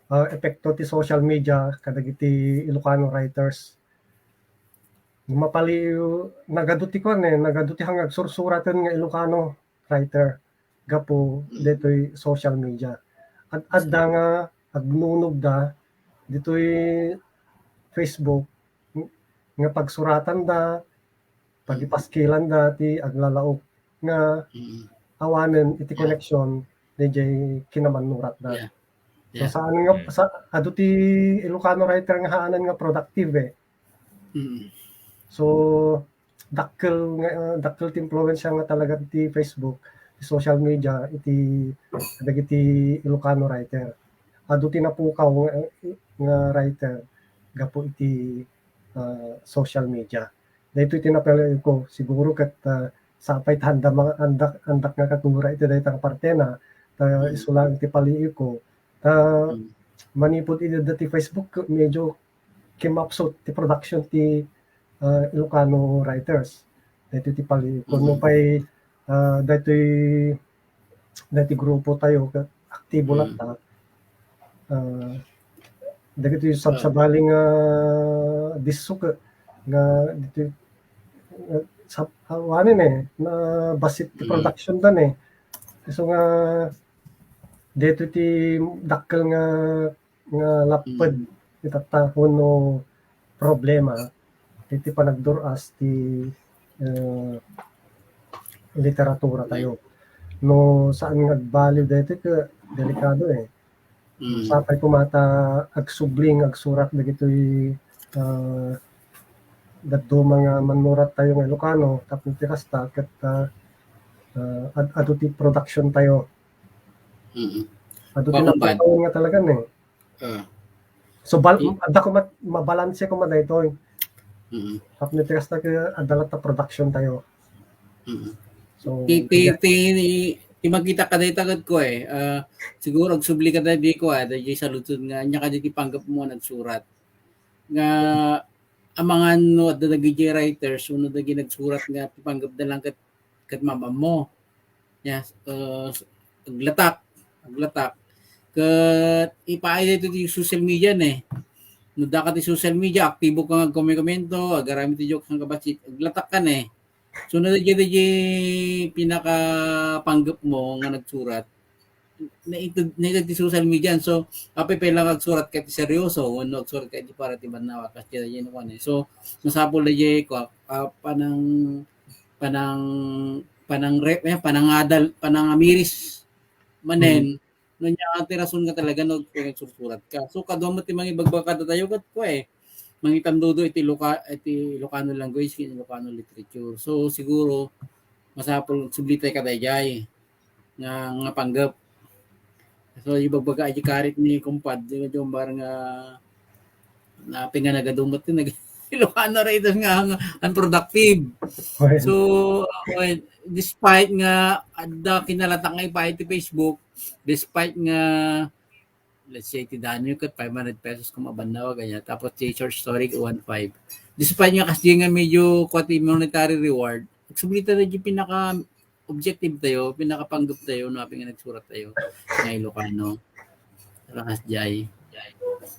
Ah, epekto ti social media kadagiti Ilocano writers. Mapaliiw, nagadu ti kuan, eh, nagadu ti hangagsursuraten nga Ilocano writer. gapu ditoy social media. At adda nga agnunugda ditoy Facebook nga pagsuratanda, pagipaskilanda ti aglalaok nga awanen iti connection dayjay kinamannuratda. So, saan nga, sa, adu ti Ilocano writer nga haanan nga productive eh. So, dakkel nga, ah, dakkel ti impluwensya nga talaga ti Facebook, ti social media, iti, dagiti Ilocano writer. Adu ti napukaw nga, nga writer gapu iti, ah, social media. Daytoy ti napalio ko, siguro ket, ah, sapay ta anda mga, andak, andak nga kagura iti dayta nga partena, ta isu laeng ti palio ko. Ta manipud iti dati Facebook, medyo kimapsut ti production ti, ah, Ilocano writers. Daytoy ti palio ko. No pay, ah, daytoy, daytoy grupo tayo, ka-, aktibo latta. Ah, dagitoy sabsabali nga disso ka, nga ditoy, ah, sab-, ah, awanen eh, nabassit ti production dan eh. So nga, daytoy ti dakkel nga nga lapped itatta wenno problema iti panagdur-as ti, eh, literatura tayo. No saan nga agbaliw daytoy ket delikado eh. Sapay koma ta agsubli nga agsurat dagitoy, ah, dadduma nga mannurat tayo nga Ilocano tapno ti kasta ket, ah, ah, ad-, adu ti production tayo. Adu ti napakaw nga talaga eh. Ah. So, bal-, adda ko mat-, mabalanse ko man daytoy. Tapno ti kasta ket adda latta production tayo. So, ti, ti, ti, ti makita ka dayta ket ko eh. Ah, siguro agsubli ka dayta ko ah, dayjay saludsod nga, ania kadi ti panggep mo nagsurat. Nga, amangan no adda dagiti writers, wenno dagiti nagsurat nga ti panggepda lang ket, ket maam-ammo. Yes, uh, aglatak, aglatak. Ket ipaay daytoy ti social media ne. No adda ka ti social media, aktibo ka nga agkomekomento, agaramid ti joke, saan ka bassit, aglatak ka ne. So, no, dayjay, dayjay pinakapanggep mo nga nagsurat, naited, naited ti social media. So, apay pay lang agsurat ka ti seryoso, wenno agsurat ka ti para ti bannawa, kas dayjay no kuan eh. So, masapul dayjay, kua-, ah, panang, panang, panang re-, eh, panangadal, panangamiris manen, no, ania ti rason nga talaga no, nagsursurat ka. So, kadua met ti mangibagbaga kadatayo ket kua eh, mangitandudo iti Iloca-, iti Ilocano language, ken Ilocano literature. So, siguro, masapul, sublitay ka dayjay nga, nga panggep. So, ibagbaga, ay, karit ni kumpad, di ba, Jomar, nga, na, pinga nagadumot, nag-, Ilocano writers nga, nga unproductive. Okay. So, okay, despite nga, adda kinalatak nga ipaay ti Facebook, despite nga, let's say, ti Danny ket five hundred pesos koma bannawa, ganyan. Tapos ti short story, one five. Despite nga kasdi nga medyo kua ti monetary reward, agsublita na di pinaka objective tayo, pinakapanggep tayo, no, apay nga nagsurat tayo nga Ilocano. Lakas jay.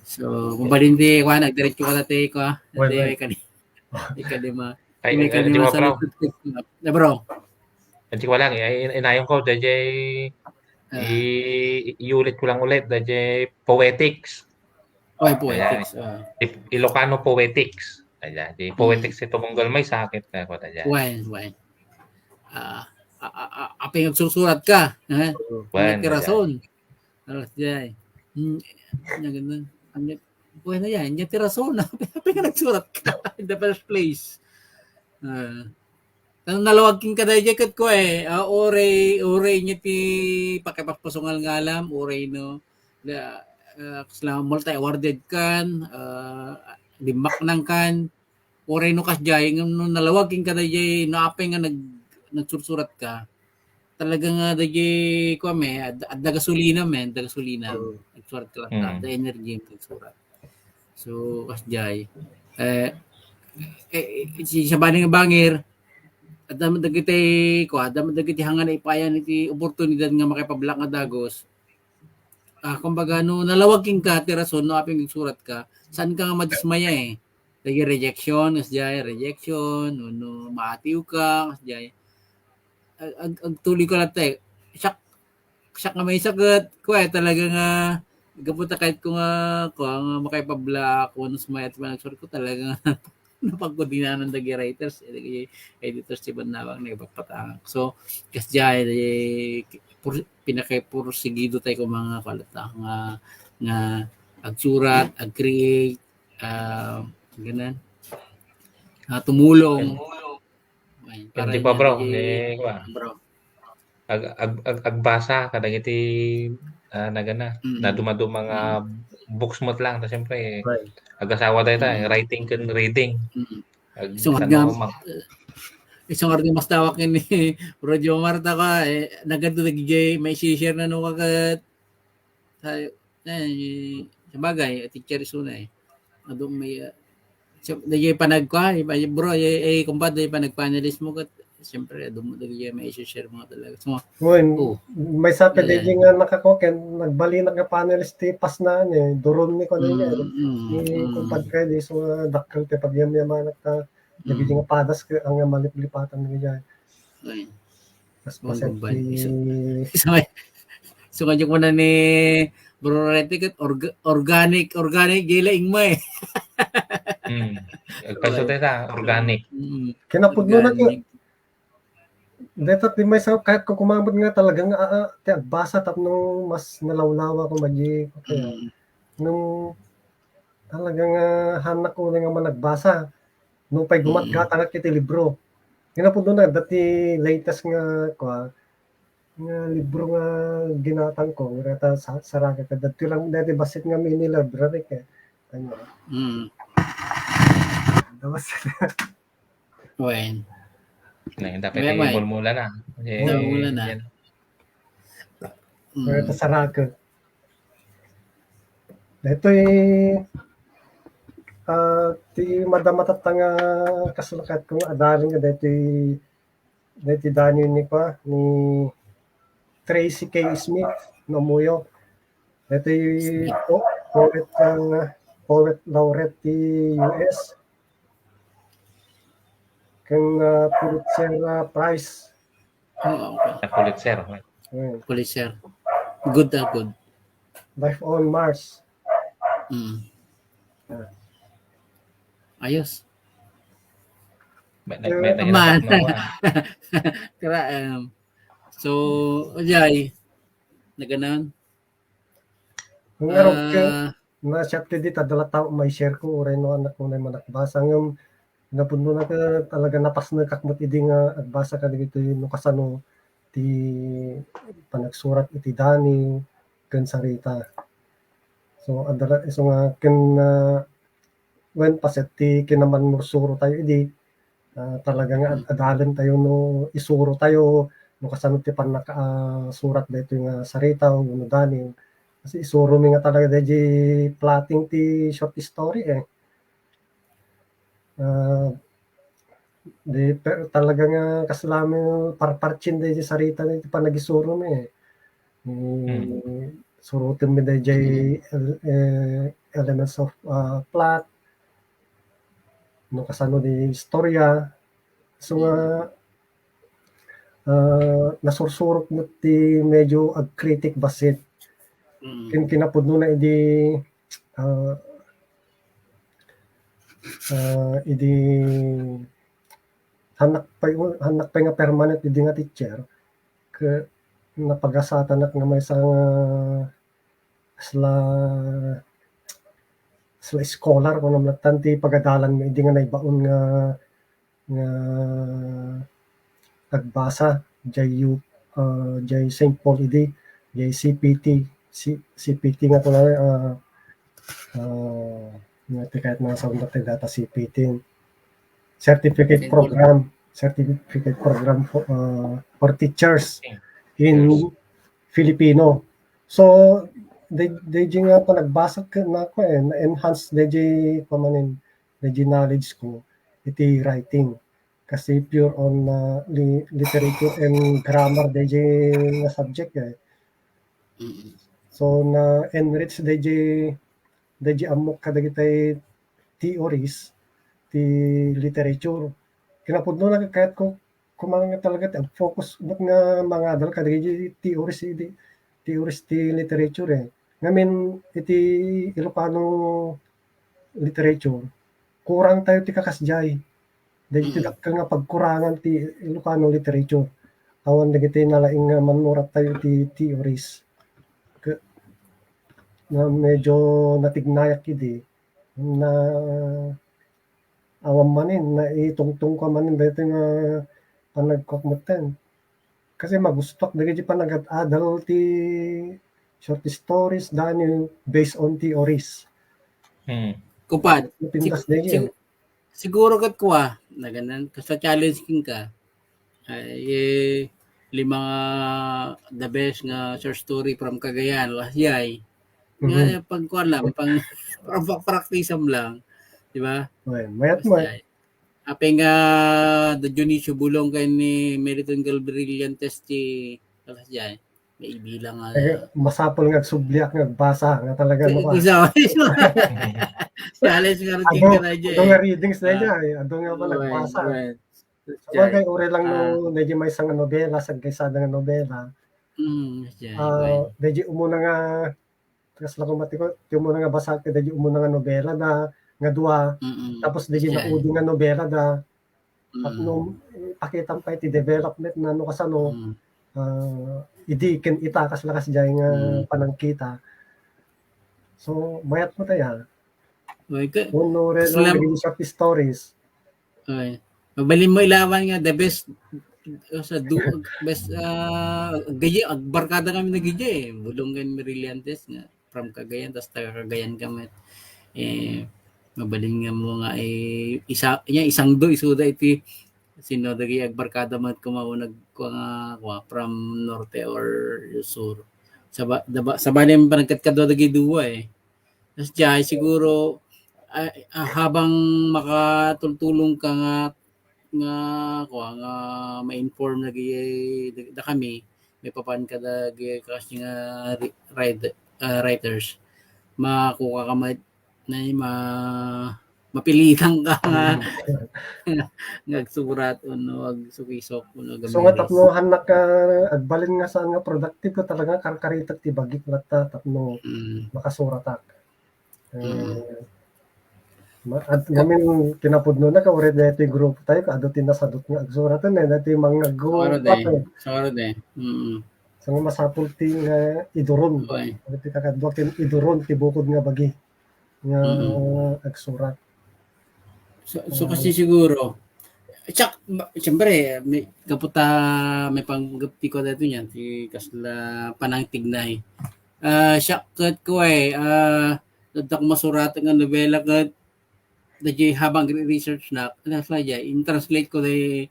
So, mabalin ti, kua, nagdiretso ka na ti, kua, well, ti, well. Kani-, ikalima. Ay, ay, kalima di ba, sa bro? Na, bro. Ay, di ko lang, ay, in-, inayon ko, dayjay, ah, i-, iulit ko lang ulit, dayjay poetics. Ay, poetics, ayan. Ah. I-, Ilocano poetics. Ayan, di poetics iti tunggal may sakit na ko, ayan. Wen, wen. Ah, a-, a-, a-, apay nga agsursurat ka, eh? Wen, may rason. Alas, jay. Hmm, ania ganun. Ania, wen, ayan, ania ti rason. Apay nga nagsurat ka in the first place? Ah. Nalawag kenka dayjay ket kua eh, ah, uray, uray nia ti pakipaspasungal nga alam, uray no, da, ah, kasla multi-awarded kan, ah, dimmaknang kan, uray no kasjay, ngem no nalawag kenka dayjay, no apay nga nag-, nagsursurat ka, talaga nga dayjay, kua me, ad-, adda gasolina, men, adda gasolina. Oo. Nagsurat ka latta, mm, adda energy, nagsurat. So, kasjay. Eh, eh, eh, si, sabali nga bangir, adda met dagiti, kua, adda met dagiti hangan a ipayan iti oportunidad nga makipablak nga dagus. Ah, kumbaga, no, nalawag kenka ti rason, no, apay nga agsurat ka, saan ka nga madismaya, eh. Lagi rejection, kasjay, rejection, no, no, maatiw ka, kasjay. Ag-, ag-, agtuloy ka latta, eh. siak, siak nga maysa ket, kuwan, talaga nga, gapu ta kayatko nga, kuwan, nga makaipablaak, once mayat man nagsurat ko, talaga nga, napagkudinanan dagiti writers, eh, dagiti editors ti bannawag, nagpapatangak. So, kasdiay, eh, pur-, pinakipursigido tayo ko mga, kuwan, ta, nga, nga agsurat, ag-create, ah, ganun. Ah, tumulong. Ay, para hindi pa, bro. Hindi, kuwan. Bro. Ag-, ag-, ag-, agbasa kadagiti, ah, nagana. Mm. Naduma-duma nga books met lang. Ta, siyempre, eh, right, ag-asawa tayo, ta, eh, writing ken reading. Mm. Ag-, isu nga, mas tawag ni Bro Jomar ta ka, eh, nagadu dagiti may share na no kagat. Tayo, eh, sabagay, teacher isuna, eh. Adu may, ah, siya, dagiti panagkua, eh, bro, eh, eh, kumpa, dagiti panagpanelist mo, kat, siyempre, adu mo, dagiti may isi-share mo talaga. So, wen, oh, maysa pay, ayan, dagiti nga nakakuan, nagbalinak nga panelist ti pasnaan, eh. Duron ni kuan, mm, eh, mm, ni, mm, kumpadre, di so, dakkel ti pagyamyamanak ta, dagiti nga padas, ket ania maliplipatan dagiti. Ay. Mas, oh, masakit. Isu-, isu-, isu-, isu-, nga ni Bro Rete ket orga-, organic, organic, gila ingma eh. Hmm. Agpasutay ta, organic. Mm. Kinapudno na ti, organic. Deta ti maysa, kayatko koma met nga talaga nga, ah, ah, ti agbasa tapno mas nalawlawa ko madi, kaya, mm, nung talaga nga, ah, hannak ko nga managbasa. Nupay gumatgatangak iti libro. Kinapudno na, dati latest nga, kua, nga libro nga ginatangko, nga ta sa-, saraka, kadagiti lang dati bassit nga mini library, eh. Ano? Mm. Tapos, wen. Na, dapat may, may mulmula na. Eh, mulmula na. Yan. Mm. Nga ta saraka. Daytoy, ah, ti madama tatta nga kasla kayatko nga adalen nga daytoy, daytoy dani ni pa, ni Tracy K. Smith, no, Muyo. Daytoy po-, poet, ah, poet laureate ti U S. Ken, ah, Pulitzer, ah, Prize. Oh, okay. Pulitzer. Mm. Pulitzer. Good, ah, good. Life on Mars. Mm. Ah. Ayos. Met-, met-, eh, met-, man. Kara, um, so, ajay, naganan. Ang araw ko, ah, na-chat ko di, ta dala tao may share ko, uray no, anak ko na managbasa. Ngem, napudno na ka, talaga napasnekak met idi nga agbasa kadagitoy no kasano ti panagsurat iti dani ken sarita. So, adala, isu nga ken, ah, wen, paset ti kinamannursuro tayo idi, ah, talaga nga ad-, adalen tayo no isuro tayo no kasano ti pannak-, ah, surat daytoy nga sarita wenno dani. Kasi isuro mi nga talaga daydi plotting ti short story, eh. Ah, di, pero talaga nga kasla mi parpartien daydi sarita daydi panagisuro mi, eh. Mm, suroten mi daydi el-, eh, elements of, ah, plot. No kasano di istorya. So nga, ah, nasursurok met ti medyo agkritik bassit. Mm. Kin-, kinapudno na idi, ah, ah, idi hannak pay, hannak pay nga permanent idi nga teacher, ket napagasatanak nga maysa nga kasla, kasla scholar, kunam lattan ti pagadalan mi idi nga naibaon nga, nga agbasa, jay U-, ah, jay Saint Paul idi, jay C P T, C-, C P T nga kunana, ah, ah, nga ti kayat nga saunda ti data C P T. Certificate program, certificate program for, ah, for teachers in Filipino. So, day-, daydi nga panagbasa ket nako, eh, na-enhance daydi, kuan manen, daydi knowledge ko iti writing. Kasi pure on, ah, li-, literature and grammar daydi nga subject, eh. Mm. So, na-enrich daydi, daydi ammok kadagitay theories ti literature. Kinapudno na kayatko kuman nga talaga ti ag-focus met nga mangadal kadagiti theories idi, theories ti literature, eh. Ngamin iti Ilocano literature, kurang tayo ti kakasdiay. Dagiti Mm. dakkel nga pagkurangan ti Ilocano literature. Awan dagiti nalaing nga mannurat tayo ti theories. Ke-, nga medyo natignayak idi, na awan manen, naitungtong ko manen daytoy nga panagkuak metten. Kasi magustuak dagiti panagad-adal ti short stories, dani based on theories. Hmm. Kupad, Napintas sig-, dagiti. sig-, siguro ket kua, naganan, kasta challenge kenka. Ay, eh, lima nga the best nga short story from Cagayan, Lasjay. Nga, Mhm. eh, pagkuan lang, pang, pang, pang practice lang, di ba? Well, mayat mo, eh. Lasjay. Apay nga, the Dionisio Bulong ken ni Meriton Galbrillantes ti Lasjay. May ibilang nga Eh, masapul nga agsubliak nga agbasa nga talaga Kaya, maka- isa, isa. Challenge nga rin Adu, ka na dyan, adu nga eh. readings na Ah, dyan, eh. Adu nga pala right, agbasa. Right. Sabagay, Jay. Uri lang no, Ah. medyo may isang nobela, saggaysada nga nobela. Mm, yes, Jay, Ah, right. medyo umuna nga, kas lang kumati ko, ti umuna nga basa, ti medyo umuna nga nobela na, nga dua, Mm-mm. tapos medyo Jay. naudi nga nobela na, Mm. Tapno, eh, pakitam pay ti development na no kasano, Mm. ah, idi ken ita, kas lakas jay nga Mm. panangkita. So, mayat mo tayo, ha? Okay, ka-, Uno rin kaslam- ang naging short stories. Okay. Mabalin mo ilawan nga the best, sa du-, best, ah, gayi, agbarkada kami na gayi, eh. Bulong ken Brillantes nga. From Cagayan, tas taga Cagayan kami. Eh, mabalin nga mo nga, eh, isa, nya, isang do, isuda iti, sino dagiti agbarkada met kumauna, kua nga, kua, from norte or sur. Saba-, daba-, sabali man panagkadkadua dagiti dua, eh. Tas jay, siguro, ah, ah, habang makatultulong ka nga nga, kua, nga ma-inform dagiti, da-, dakami, maipapan kadagiti kas nga ri-, write-, ah, writers. Makukuaka met, na, ma-, mapilitan ka nga, Mm. nga agsurat wenno agsukisok wenno So, nga agamires. Tapno hannak, ah, agbalin nga saan nga productive ko talaga, karkaritak ti bagik latta tapno Mm. makasuratak. Eh, Mm. ma-, at ngamin kinapudno na ka, uri daytoy grupo tayo, kaadu ti nasadot nga agsurat, eh, daytoy mga grupo Suaro de. tayo. Suaro de. Mm. So, nga masapul ti nga iduron. Okay. Uri ti kakadua ti iduron ti bukod nga bagi nga Mm. agsurat. So, so Ah. kasi siguro, tsak-, ba-, siyempre, may, gapu ta, may panggap ti ko daytoy niyan, ti kasla panangtignay. Ah, siak ket kuay, ah, adda ko masurat nga nobela ket dayjay habang re-research na, ano sa jay, in-translate ko day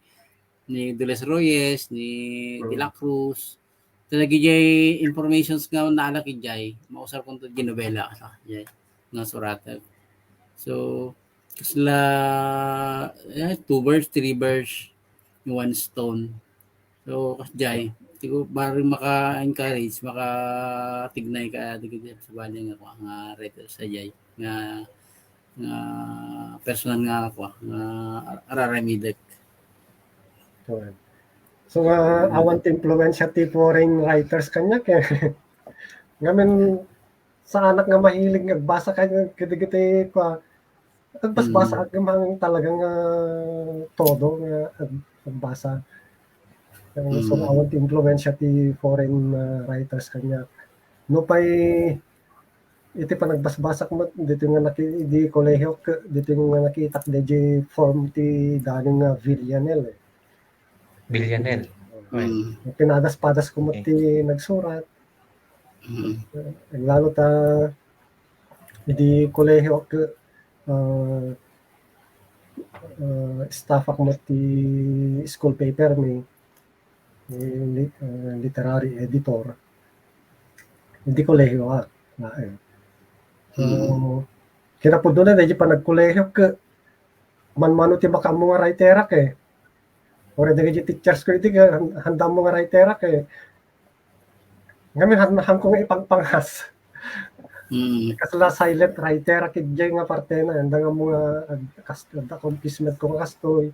ni Dolores Royes, ni Mm. De La Cruz. Dagijay informations nga naalak ijay, mausar ko to di nobela, sa jay, nga suratek. So, kasla, eh, two birds, three birds, one stone. So, kas jay, siguro, bareng maka-encourage, makatignay ka, dagiti sabali nga, nga writer sa jay, nga, nga personal nga, kua, nga ar-, araramidek. Correct. So, nga, Mm. awan ti impluwensya ti foreign writers kaniak, eh. Ngamin, saanak nga mahilig nga agbasa kaniak, kadagiti, kua, agbasbasa Mm. ak nga talaga nga todo nga ag-, agbasa. Ang Mm. so, awan ti impluwensya ti foreign, ah, writers kaniak. No pay, iti panagbasbasak met, dito nga naki-, di kolehiyo, ke-, dito nga nakitak, di form ti dani nga Villanelle, eh. Villanelle. Mm. Pinadas-padas ko met Okay. ti nagsurat. Mm. Eh, lalo ta, idi kolehiyo, ke-, ah, ah, staff ak met ti school paper mi, eh, li-, ah, literary editor. Idi kolehiyo ak, laeng. So, Mm. kinapudno na, daydi panagkolehiyo, ke-, manmano ti makaammo nga writer ak, eh. Uri dagiti teachers ko iti, han-, handammo nga writer ak, eh. Ngamin, han-, hanko nga ipangpangas. Mm. Kasla silent writer ak ijay nga parte na, handammo nga ag-, kas-, ag-, accomplishment ko nga kastoy.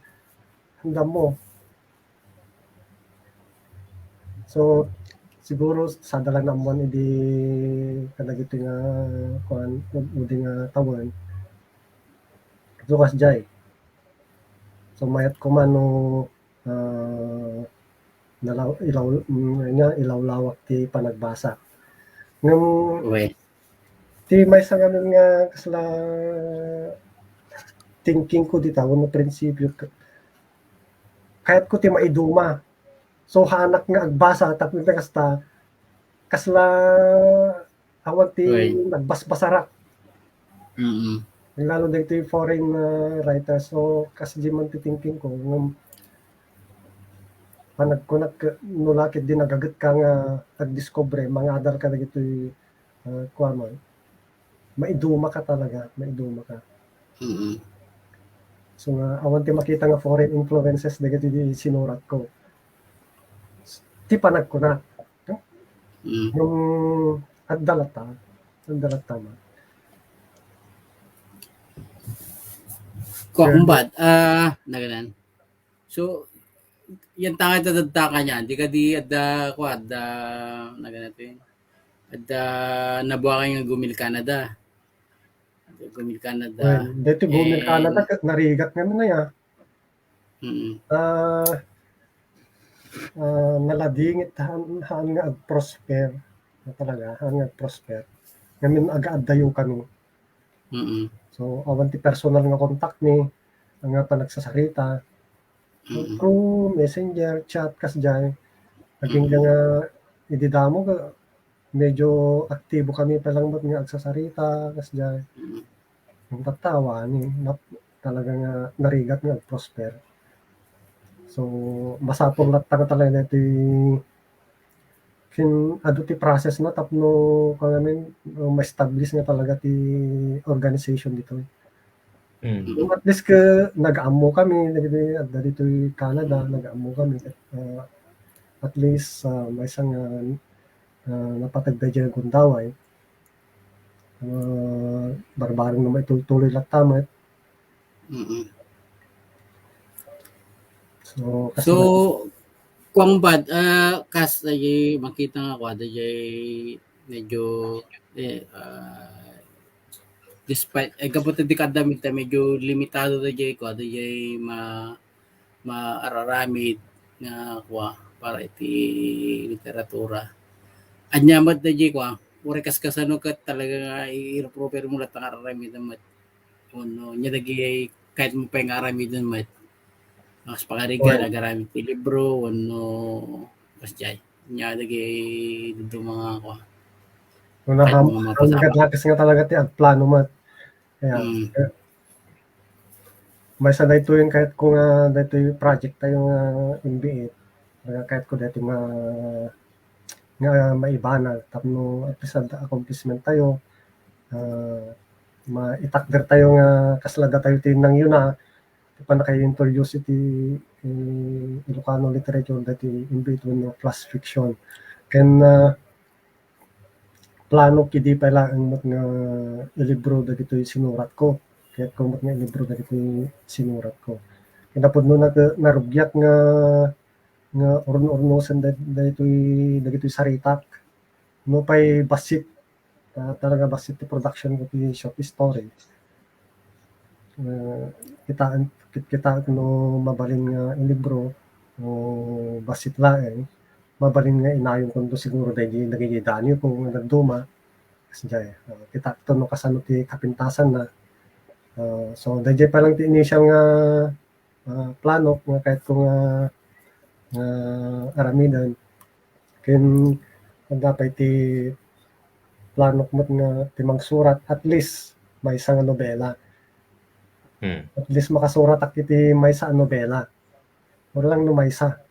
Handammo. So, siguro, sada lang naammuan idi kadagiti nga, kuan, udi nga tawen. So, kasdiay. So, mayat ko man no, ah, nalaw-, ilaw-, mm, nga, ilawlawak ti panagbasa. Ngem, Uy. Ti maysa ngamin nga kasla thinking ko dita, wenno prinsipyo, k-, kayat ko ti maiduma. So, haanak nga agbasa, tapno kasta, kasla awan ti Right. nagbasbasarak. Mm. Lalo dagiti foreign, ah, writers. So, kasdi man ti thinking ko, ngem panagkunak, no la ket di nagaget ka nga agdiskubre, mangadal ka dagitoy, ah, kuan man, maiduma ka talaga, maiduma ka. Mm. So nga, awan ti makita nga foreign influences dagiti di sinurat ko. Ti panagkuna. Mm. Yung adda latta, adda latta man. Kua, Sure. kumbat, ah, naganan. So, yan tangay ta dadta kanian. Di kadi adda, kua, adda, naganan to yun. Adda nabuakay nga gumil-Canada. Adda gumil-Canada. Well, dito gumil-Canada, Eh, kat narigat nga na ya. Mm. Ah, ah, naladingit haan, haan nga agprosper. Na talaga, haan nga agprosper. Ngamin, agaaddayo kami. Mm. So, awan ti personal nga contact mi, nga panagsasarita. Mm. Through messenger, chat, kasdiay. Agingga Mm. nga, idi damo, ga-, medyo aktibo kami pa lang met nga agsasarita, kasdiay. Mm. Ang tattawa, ni, nap-, talaga nga narigat nga agprosper. So, masapul latta nga talaga ti kin-, adu ti process na tapno, kung amin, uh, ma-establish nga talaga ti organization ditoy. Mm. At least ke, nag-ammo kami, dagiti, adda ditoy Canada, nag-ammo kami. Uh, at least, uh, maysa nga, uh, napateg daydiay gundaway. Uh, barbareng no maitultuloy latta met. Mm. So, kas So, kuang bat, ah, kas daydiay makita nga kua, daydiay medyo, eh, ah, despite, eh, gapu ta di kadda medyo limitado daydiay kua, daydiay ma-, maararamid nga kua, para iti literatura. Ania met daydiay kua, uray kas kasano ket talaga nga i-, i-improve mo latta nga aramiden met. Wenno, nia dagiti kayatmo pay nga aramiden met. Kas pangarigan, Oy. Agaramid ti libro, wenno, kasdiay. Nia dagiti dadduma nga kua. Wala Kayat ham-, mo nga mapasama. Ang gadakes nga talaga ti agplano met. Ayan. Mm. Maysa daytoy nga kayat ko nga daytoy project tayo nga M B A. Nga kayat ko daytoy nga, nga maibanag tapno at least adda accomplishment tayo. Ah, maitakder tayo nga kasla datayo ti nangyuna, ti pannakaintroduce iti, eh, Ilocano literature daytoy M B A wenno plus fiction. Ken, ah, planok idi pay laeng met nga ilibro dagitoy sinuratko. Kayatko met nga ilibro dagitoy sinuratko. Kinapudno na, narugiak nga, nga urno-urnosen da-, daytoy, dagitoy saritak. No pay bassit, ah, talaga bassit ti production ko ti short story. Eh, kitaan, kit-, kitaek no mabalin nga ilibro, no bassit laeng, mabalin nga inayonkonto siguro daydi, dagiti danio ko nga dadduma. Kasdiay, ah, kitaekto no kasano ti kapintasanna. Ah, so, daydiay pa lang ti initial nga, ah, plano nga kayatko nga, nga aramiden. Ken, adda pay ti planok met nga ti mangsurat, at least, maysa nga nobela. Hmm. At least, makasuratak iti maysa a nobela. Or lang no maysa.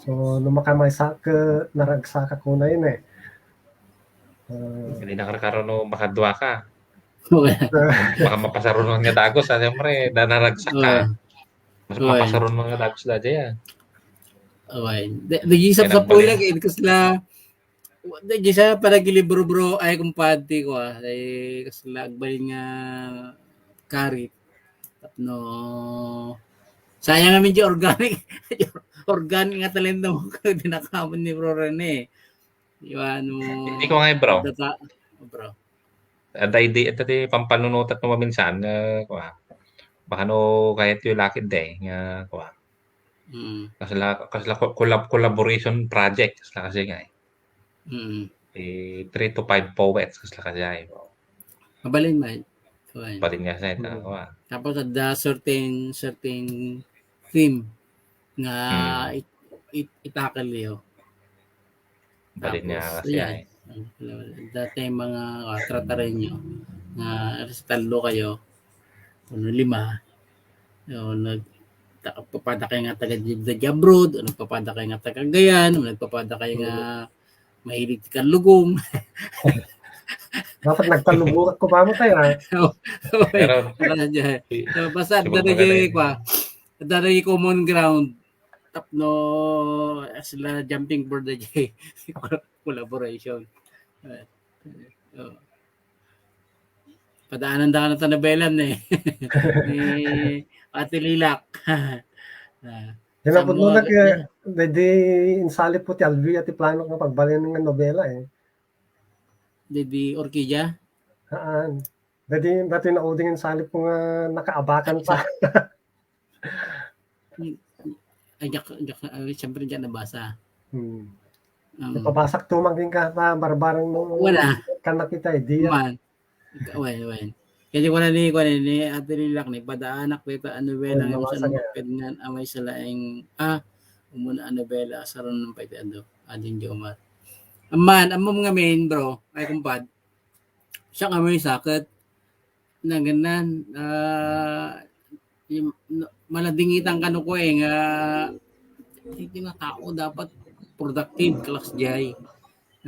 So, no makamaysa ka, naragsak ka kunayen eh. Ah. Hindi na karkaro no makadua ka. Okay. Baka mapasarunon nga dagus, ah, siyempre, da naragsak ka. Okay. Mas Okay. mapasarunon nga dagus da dyan. Okay. Di, di, isap Yan sa ang puli bali. Lagi, kasla, di, sa panagilibro, bro, ay, kumpante ko, ah, ay, kasla, agbalin nga karit. Tapno, Sayang namin di organic. Organic nga talento mo, dinakaman ni Bro Rene. Iwan mo. Hindi ko nga, bro. Data, bro. Ada idi, ada ti pampanunutat no maminsan, eh, kuwa. Baka no, kaya ti lakid de, nga, kuwa. Mm. Kasla, kasla co-, collab-, collaboration project, kasla kasi nga, eh. Mm. Eh, three to five poets, kasla kasi, eh. Mabalin man. Kuwan. Balin nga sa ito, Mm. kuwa. Tapos, ada certain, certain theme nga Mm. it-, it-, itakal niyo. Balin nga Tapos, kasi, ayan. eh. Dati mga, ah, tratarin nyo nga alas tallo kayo, kuno lima, o nag-, ta-, papada kayo nga taga di-, di abroad, o nagpapada kayo nga taga Cagayan, o nagpapada kayo nga Mm. mahilig ti kallugong. Dapat nagkalubungan ko ba mo tayo, ha? Oo, oo, Pero, wala na dyan. si-, So, basta, si Bro dara Magdalena dyan, yun. kwa. Dara yung common ground. Tapno, sila jumping board na dyan. Collaboration. Eh, oh. Padaanan da ka na ta nobela ni, ni Ate Lilak. Ah, Yan ang saan mo pudno na agad kaya, yan? Didi insalip po ti Alvia, ti plano nga pagbalin nga nobela, eh. Didi Orquídea? Haan. Didi, dati na uding insalip po nga nakaabakan pa. Ay, diak, diak, ay, siyempre, diak nabasa. Hmm. Um, Napabasak tumang din ka, pa, barbarang mo, Wala. Ka nakita, eh, di yan. Man. Ika-, wen, wen. Kasi wala ni, wala ni, Ate Lilak ni, padaanak dito, ano, Ay, wala, yung nabasa saan niya. Makit nga, amay sa laing, ah, umuna, ano, bela, asaron ng pwede, ano, adin di umar. Aman, amom nga main, bro, ay, kumpad. Siya nga may sakit, na ganun, ah, yung, na, maladingitan ka no ko eh, nga, hindi nga tao dapat productive, class jay.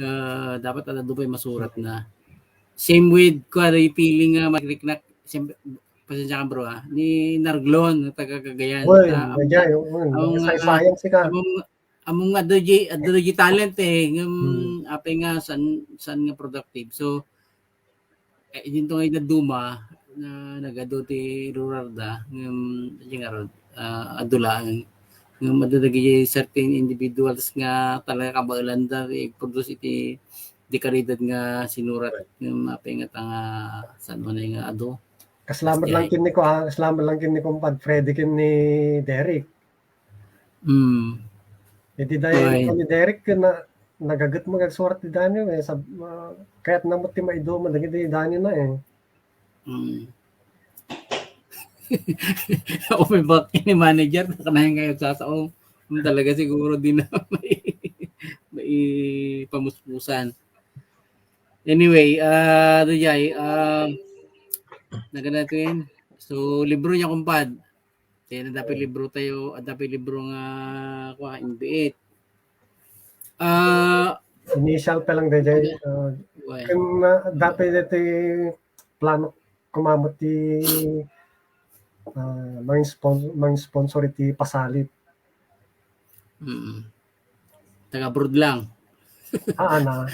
Ah, dapat ada dupay masurat na. Same with, kuwari, feeling nga magriknak, siyempre, pasensya ka, bro, ah, ni Narglon, nga taga Cagayan. Uy, Ta-, ang, Cagayan, oo, ang, nagsaysayang ah, sika. Among, among adda di, adda di talent eh, ngem, Hmm. apay nga, san, san nga productive. So, eh, dinto nga idaduma, na nagadu ti rural da, ngem, di nga rod, ah, adu laeng. Ngem, adda dagiti certain individuals nga talaga kabaelan da, ti produce iti, di kalidad nga sinurat, ngem, apay nga ta nga, san man nga adu. Kasla met lang ken ni ko, ah, kasla met lang ken ni Kumpad Freddy ken ni Derek. Hmm. Iti dayta ni Derek ken na, nagaget mo nga agsurat ti Daniel, eh, sab-, ah, kayat na mo ti maiduman dagiti Daniel na, eh. Hmm. Ako may bak-, ni manager, na kanayan kayo sasaw. Hmm, talaga siguro di na may, may pamuspusan. Anyway, ah, Dujay, ah, nagana to yun. So, libro niya, kumpad. Kaya na dapat libro tayo, at dapat libro nga, kuha, N B eight. Ah, Initial pa lang, Dujay. Ah, well, kung, ah, dapat ito yung plano kumamot ti, ah, mga spon-, mga sponsor iti pasalit. Mm. Taga-abroad lang. Ah, ana.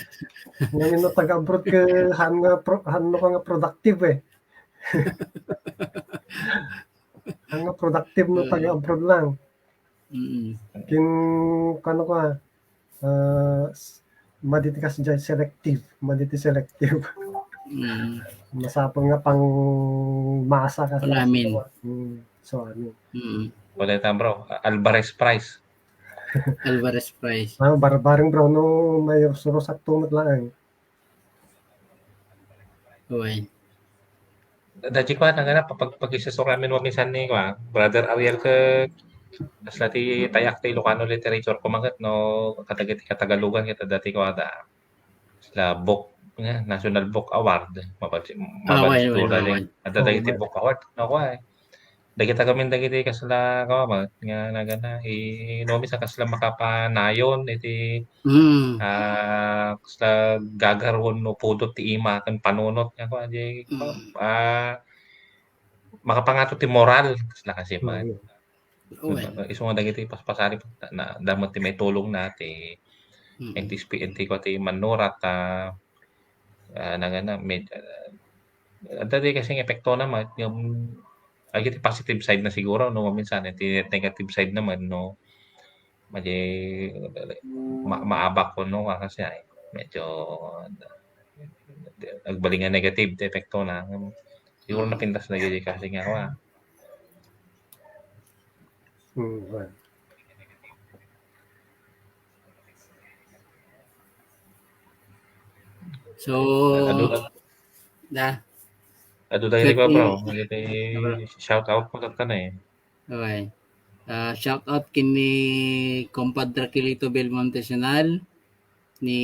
Ngayon no taga-abroad ka, han nga pro-, han no ka nga productive eh. Han nga productive no taga-abroad lang. Mm. Kin-, kano ka, ah, s-, maditi kas dyan, selective. Maditi selective. Mm. Masapul nga pang masa kasi. Pang amin. Mm. So, ano. Mm. Wala ta, bro. Alvarez Price. Alvarez Price. Ah, barbareng, bro, no, may surusak tungot lang. Uy. Dati ko, nagana, papag-, pag-isasuramin mo minsan ni, kwa, Brother Ariel ke, kasla ti tayak ti Ilocano literature ko manget, no, katagiti Katagalugan, kita dati ko, ada. Sila book, nga, National Book Award, mapag-, Ah, mapag-, wait, wait, wait, wait. Ada dagiti book award, no, kwa, eh. Dagita gamin dagiti kasla, kawa, nga nagana, i-, no, misa kasla makapanayon iti, Mm. ah, kasla gagaruon no pudot ti ima ken panunot nga, kwa, di, Mm. ah, makapangato ti moral, kasla kasi man. Mm. Uwen. Isu nga dagiti paspasari na, na, damo ti may tulong na ti Mm. N T S P, N T S P ko ti manurat, ah, ah, nagana, med-, ah, adda ti kasing epekto na, ma-, yung Ay, iti positive side na siguro, no, maminsan, iti negative side naman, no, madi, ma-, maabak ko, no, kasi ay, medyo, agbaling nga negative ti epekto na. Siguro Mm. napintas na gid kasi nga, wa. Mm, wa. So, Adu-, da. adu tayo ni Papa, Pwede, oh. Iti Diba? Shout out mo tatta na eh. Okay. Ah, shout out kini Compadre Kilito Belmonte Sinal, ni,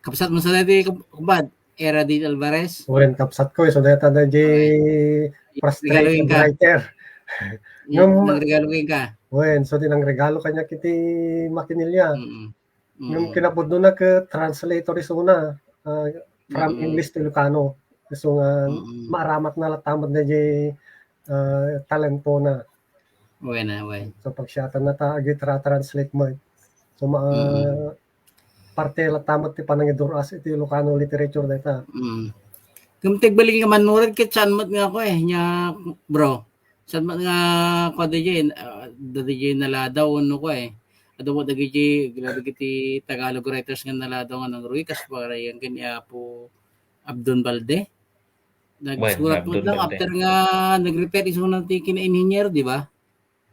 kapsat mo sa dati, kumpad, Era Dean Alvarez. Wen, kapsat ko, eh. So, data na di Okay. Regalo frustrated ka. writer. Ngem, nangregalo ka. Wen, so, di nangregalo kaniak iti makinilya. Mm-mm. Ngem Mm. kinapudno na ket translator isuna, ah, from Mm. English to Ilocano. Isu nga Mm. maaramatna latta met daydiay, ah, talentona. Wen, ah, wen. So, pagsiatanna ta agi tra-, translate met. So, ma-, Mm. parte latta met ti panangidur-as iti Ilocano literature dayta. Mm. Ngem ti agbalin nga mannurat ket saan met nga ako, eh, nya, bro. Saan man nga kua daydiay, ah, daydiay Naladaw wenno kua, eh. Adu met dagiti, dagiti Tagalog writers nga Naladaw nga nangruy, kas para yan ken ni Apo Abdon Balde. Wen, Nagsurat Abdon met lang Balde. After nga nag-retire isuna ti kina-engineer, di ba?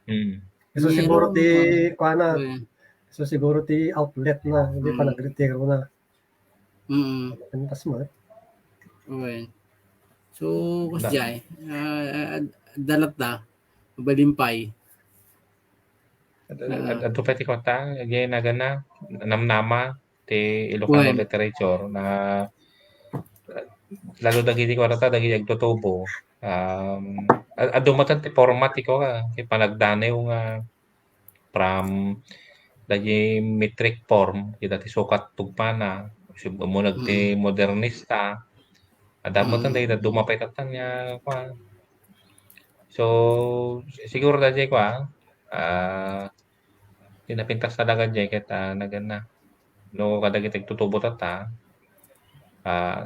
Mm. Isu Engineer, siguro ti, ah, kuana, wen. Isu siguro ti outlet na, hindi pa Mm. nag-retire na. Mm. Antas mo, eh. Okay. So, kas Da- jay, ah, ah, dalat da, mabalimpay. Ad-, ad-, Ah. Adto pay ti kota, jay nagana, namnama, ti Ilocano Wen. literature na, lalo dagiti kota, dagiti agtutubo. Um, ad-, adu met ti format ti kota, ti panagdaniw nga from dagiti metric form, ita ti sukat tungpana, sib-, umuna ti Mm. modernista, adda met Mm. dagiti dumapay tatta nga, kuan. So, si-, siguro dagiti, kuan, ah, ti napintas talaga daydiay ket, ah, nagana. No, kadagiti agtutubo tatta, ah,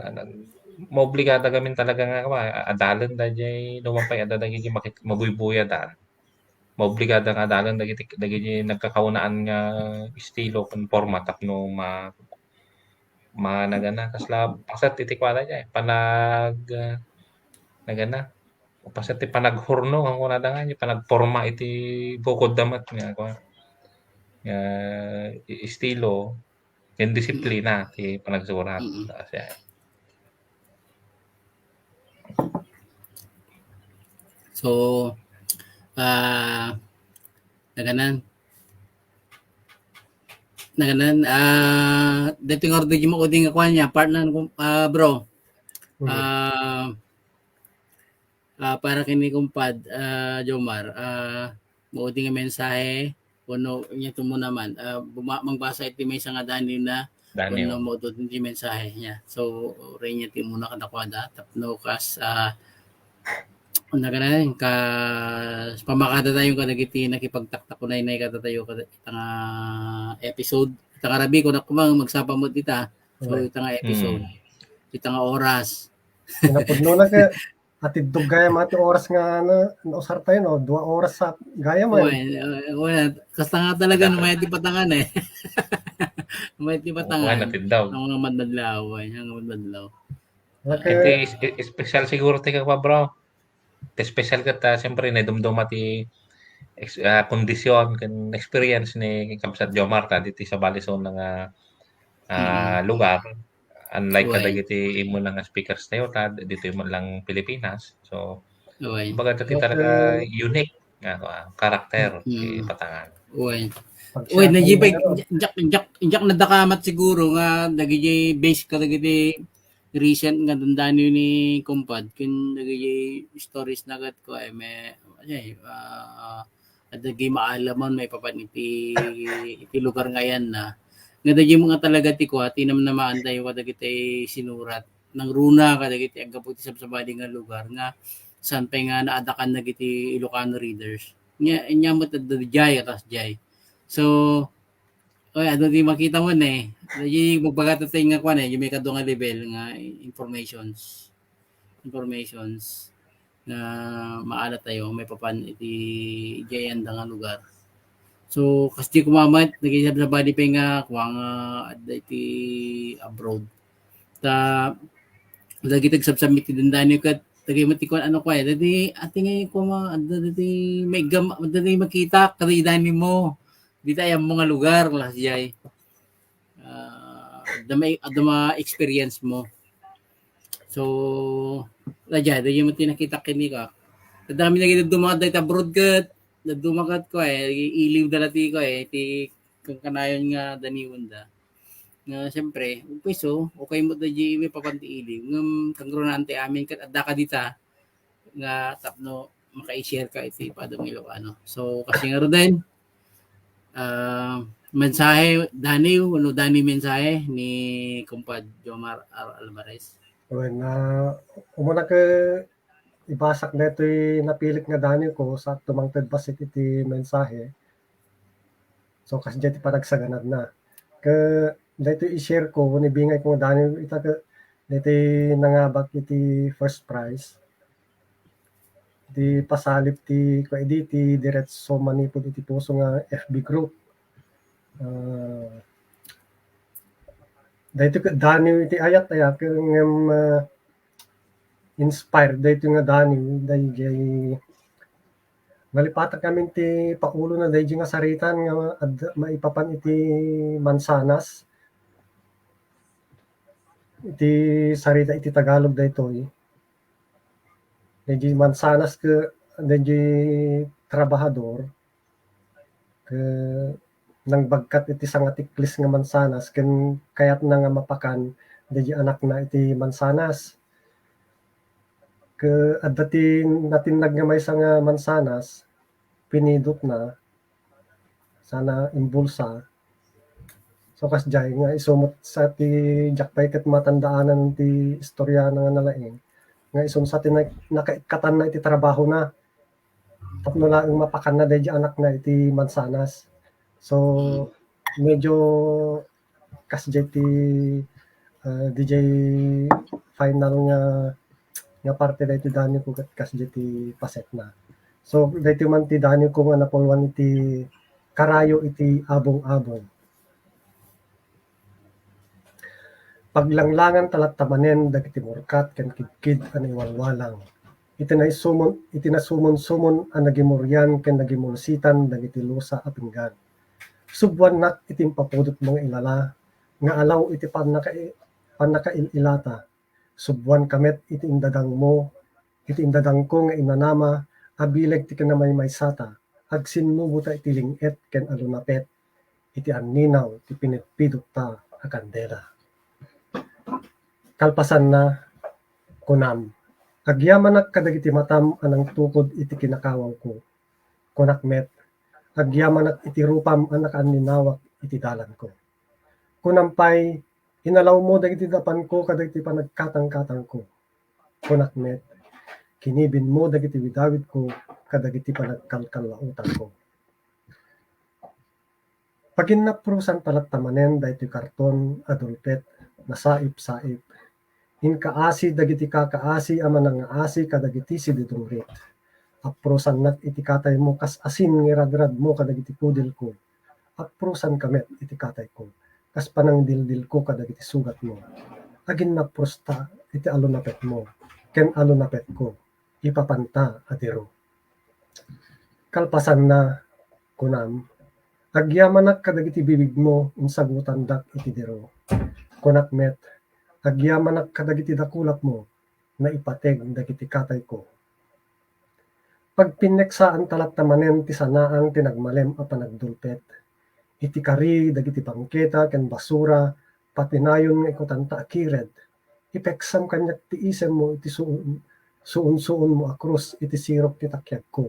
maobligada gamin talaga nga, kuan, adalen daydiay, no, mapay-ada dagiti makit-, mabuybuyadan. Maobligada nga adalen dagiti, dagiti nagkakaunaan nga estilo ken format tapno ma-, ma-, nagana, kasla paset iti kuana daydiay, panag-, ah, nagana, paset ti panaghurno, ang kunada nga, panagporma iti bukodda met nga, kuan, nga i-, estilo, ken disiplina Mm. ti panagsurat. Mm. Kasi, So, ah, naganan. Naganan, ah, daytoy nga adu daydiay maudi nga kuan niya, partner, ah, bro. Mm. Ah, ah, para kini kumpad, ah, Jomar, ah, maudi nga mensahe, wenno ania ti umuna man, ah, buma-, mangbasa iti maysa nga daniw na, Daniw. Wenno maudud ti mensahe niya. So, uray ania ti umuna kadakuada, tapno kas, ah, nagana, kas pamakadatayo kadagiti nakipagtaktakunaynay kadatayo kada, ita nga episode. Ita nga rabii, kunak koma, magsapa met ita. So, Correct. Ita nga episode. Mm. Ita nga oras. Kinapudno na ka, atiddog gayam ti oras nga na, nausar tayo, no? Dua oras sa gayam, eh. Wen, uh, wen, kasta nga talaga, no, mayat ti patangan, eh. Mayat ti patangan. Wen, atiddog. Ang mga madadlaw, eh, ang mga madadlaw. Okay. Iti is-, special siguro ti ka, bro. Special ket, ah, siyempre, naidumduma ti ex-, ah, kondisyon ken experience ni Kabsat Jomar ta ditoy sabali sa nga, ah, Mm. lugar. Unlike Uy. kadagiti imo nga speakers tayo, ta ditoy man lang Pilipinas. So, Uy. kumbaga, dati Okay. talaga unique nga, ah, karakter Mm. ti patangan. Uy. Pag-share Uy, mo naji-, na, ano? jak, jak, jak nadakamat siguro nga dagiti base kadagiti recent nga dandani ni Kumpad, ken dagiti stories na ket ko, ay, may, ay, ah, adda dagiti maalaman maipapan iti, iti lugar nga ayanna. Nga dagiti mga talaga ti kua, ti namnamaan tayo kadagiti sinurat. Nangruna kadagiti aggapu ti sabsabali nga lugar nga saan pay nga naadakan dagiti Ilocano readers. Nya, nya met adda jay, atas jay. So, oy, adu ti makita mo ne. Dagiti magbagata tayo nga kuan, eh, yung may kadua nga level nga informations. Informations. nga maala tayo maipapan iti idiay anda nga lugar. So, kas di kumamat, nagisabsabali pay nga, kua nga adda iti abroad. Ta, dagiti agsabsabit ti dandani ket, dagiti met ti kuan, ano, kua, dagiti, ati nga, kua, adda dagiti maigam-, adda dagiti makita, kada idani mo. Dita ay ammo nga lugar, las jay. Ah, adda ma-, adda ma-experience mo. So, la jay, dagiti met ti nakita ken ni ka. Adda kami nagidaduma dagiti abroad ket, daduma ket ko, eh, iliw da la ti ko, eh, ti kankanayon nga daniwenda. Nga, siyempre, okay, so, okay met da di maipapan ti iliw. Ngem, kangrunaen ti amin ket adda ka dita nga tapno maka-share ka iti padam nga Ilocano. So, kasi nga Roden, ah, mensahe, Daniw, ano, Daniw mensahe ni Kumpad Jomar R. Alvarez? Wen, ah, umuna ket ibasak daytoy napilik nga Daniw ko sa tumangted bassit iti mensahe. So, kasdiay ti panagsaganadna. Ket daytoy i-share ko, wenno ibingay ko nga Daniw ita ket daytoy nangabak iti first prize. Iti pasalip ti, kua idi, ti diretso manipud iti puso nga F B group. Ah, daytoy ket Daniw iti ayat, aya, ket ngem, ah, inspired daytoy nga Daniw, dayjay nalipatan kami ti paulona dayjay nga saritaan nga ad-, maipapan iti Manzanas. Iti sarita iti Tagalog daytoy. Dayjay Manzanas ket dayjay trabahador ket nangbagkat iti sangatiklis nga mansanas ken kayatna nga mapakan dayjay anakna iti mansanas. Ket adda ti natinnag nga maysa nga mansanas, pinidotna, sana imbulsa. So, kasdiay nga isu met sa ti diak pay ket matandaanan ti istoriana nga nalaing, nga isu sa ti na-, nakaikkatanna iti trabahona tapno laeng mapakanna daydi anakna iti mansanas. So, medyo kasdiay ti, ah, dijay final nga, nga parte daytoy Daniw ko ket kasdiay ti pasetna. So, daytoy man ti Daniw ko nga napulwan iti karayo iti abong-abong. Paglanglangan ta latta manen dagiti murkat ken kidkid a naiwalwalang iti naisumon-, iti nasumonsumonan a nagimurian ken nagimulsitan dagiti lusa a pinggan. Subuannak iti impapudotmo nga ilala nga alaw iti pannaka-, pannakail-ilata. Subuanka met iti indadangmo, iti indadangko nga inanama a bileg ti kinamaymaysata. Agsinnubota iti ling-et ken alunapet iti anninaw ti pinidpidotta a kandela. Kalpasanna, kunam, agyamanak kadagiti matam a nangtukod iti kinakawawko. Kunak met, agyamanak iti rupam a nakaanninawak iti dalanko. Kunam pay, inalawmo dagiti dapanko kadagiti panagkatangkatangko. Kunak met, kinibinmo dagiti widawidko kadagiti panagkalkallaotanko. Paginnaprosan ta latta manen daytoy karton a dulpet, nasaip-saip. Inkaasi dagiti kakaasi a manangaasi kadagiti sididungrit. Aprosannak iti kataymo kas asin nga iradradmo kadagiti pudilko. Aprosanka met iti katayko kas panangdildilko kadagiti sugatmo. Aginnaprosta iti alunapetmo ken alunapetko. Ipapanta a diro. Kalpasanna, kunam, agyamanak kadagiti bibigmo, insagutandak iti diro. Kunak met, agyamanak kadagiti dakulapmo, naipateg dagiti katayko. Pagpinneksaan ta latta manen ti sanaang ti nagmalem a panagdulpet. Iti kari dagiti bangketa ken basura, patinayon nga ikutanta a kired. Ipeksam kaniak ti isemmo iti suon-, suon-suonmo a krus iti sirok ti takiagko.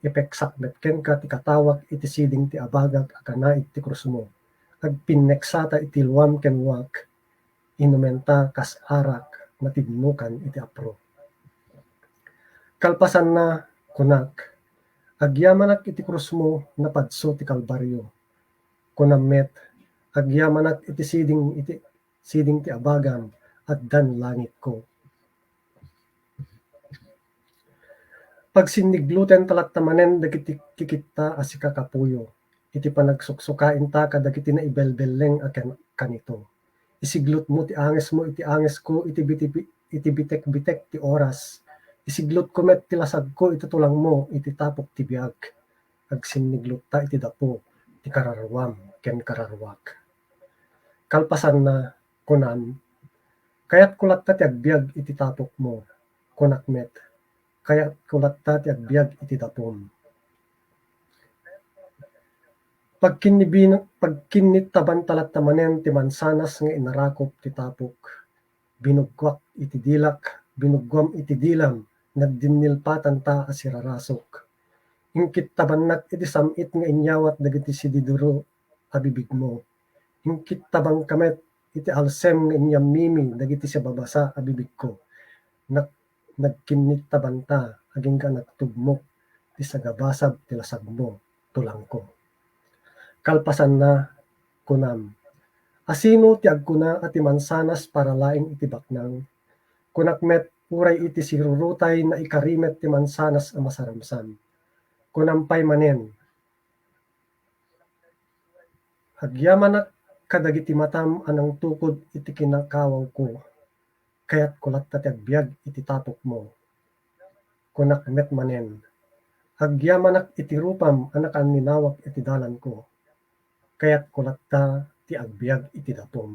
Ipeksak met kenka ti katawak iti siding ti abagak a kanaig ti krusmo. Agpinneksata iti luam ken luak. Inumenta kas arak natinnukan iti apro. Kalpasanna, kunak, agyamanak iti krusmo napadso ti Kalbario. Kunam met, agyamanak iti siding iti siding ti abagam, addan langitko. Pagsinnigluten ta latta manen dagiti kikitta a sika kapuyo, iti panagsuksukaenta kadagiti naibelbelleng a ken-, kanito. Isiglutmo ti angesmo iti angesko, iti biti-, iti bitekbitek ti oras. Isiglutko met ti lasagko iti tulangmo, iti tapok ti biag. Agsinniglutta iti dapo ti kararuam ken kararuak. Kalpasanna, kunam, "Kayatko latta ti agbiag iti tapokmo." Kunak met, "Kayatko latta ti agbiag iti dapom." Pagkinnibin-, pagkinnittabanta latta manen ti mansanas nga inarakop ti tapok. Binuggoak iti dilak, binuggoam iti dilam, nagdinnilpatanta a sirarasok. Inkittabannak iti sam-it nga inyawat dagiti sididuro a bibigmo. Inkittabanka met iti alsem nga inyammimi dagiti sibabasa a bibigko. Nak-, nagkinnittabanta agingga nagtugmok ti sagabasab ti lasagmo, tulangko. Kalpasanna, kunam, "Asino ti agkuna a ti mansanas para laeng iti baknang?" Kunak met, "Uray iti sirurutay naikari met ti mansanas a masaramsam." Kunam pay manen, "Agyamanak kadagiti matam a nangtukod iti kinakawawko. Kayatko latta ti agbiag iti tapokmo." Kunak met manen, "Agyamanak iti rupam a nakaanninawak iti dalanko. Kayatko latta ti agbiag iti dapom."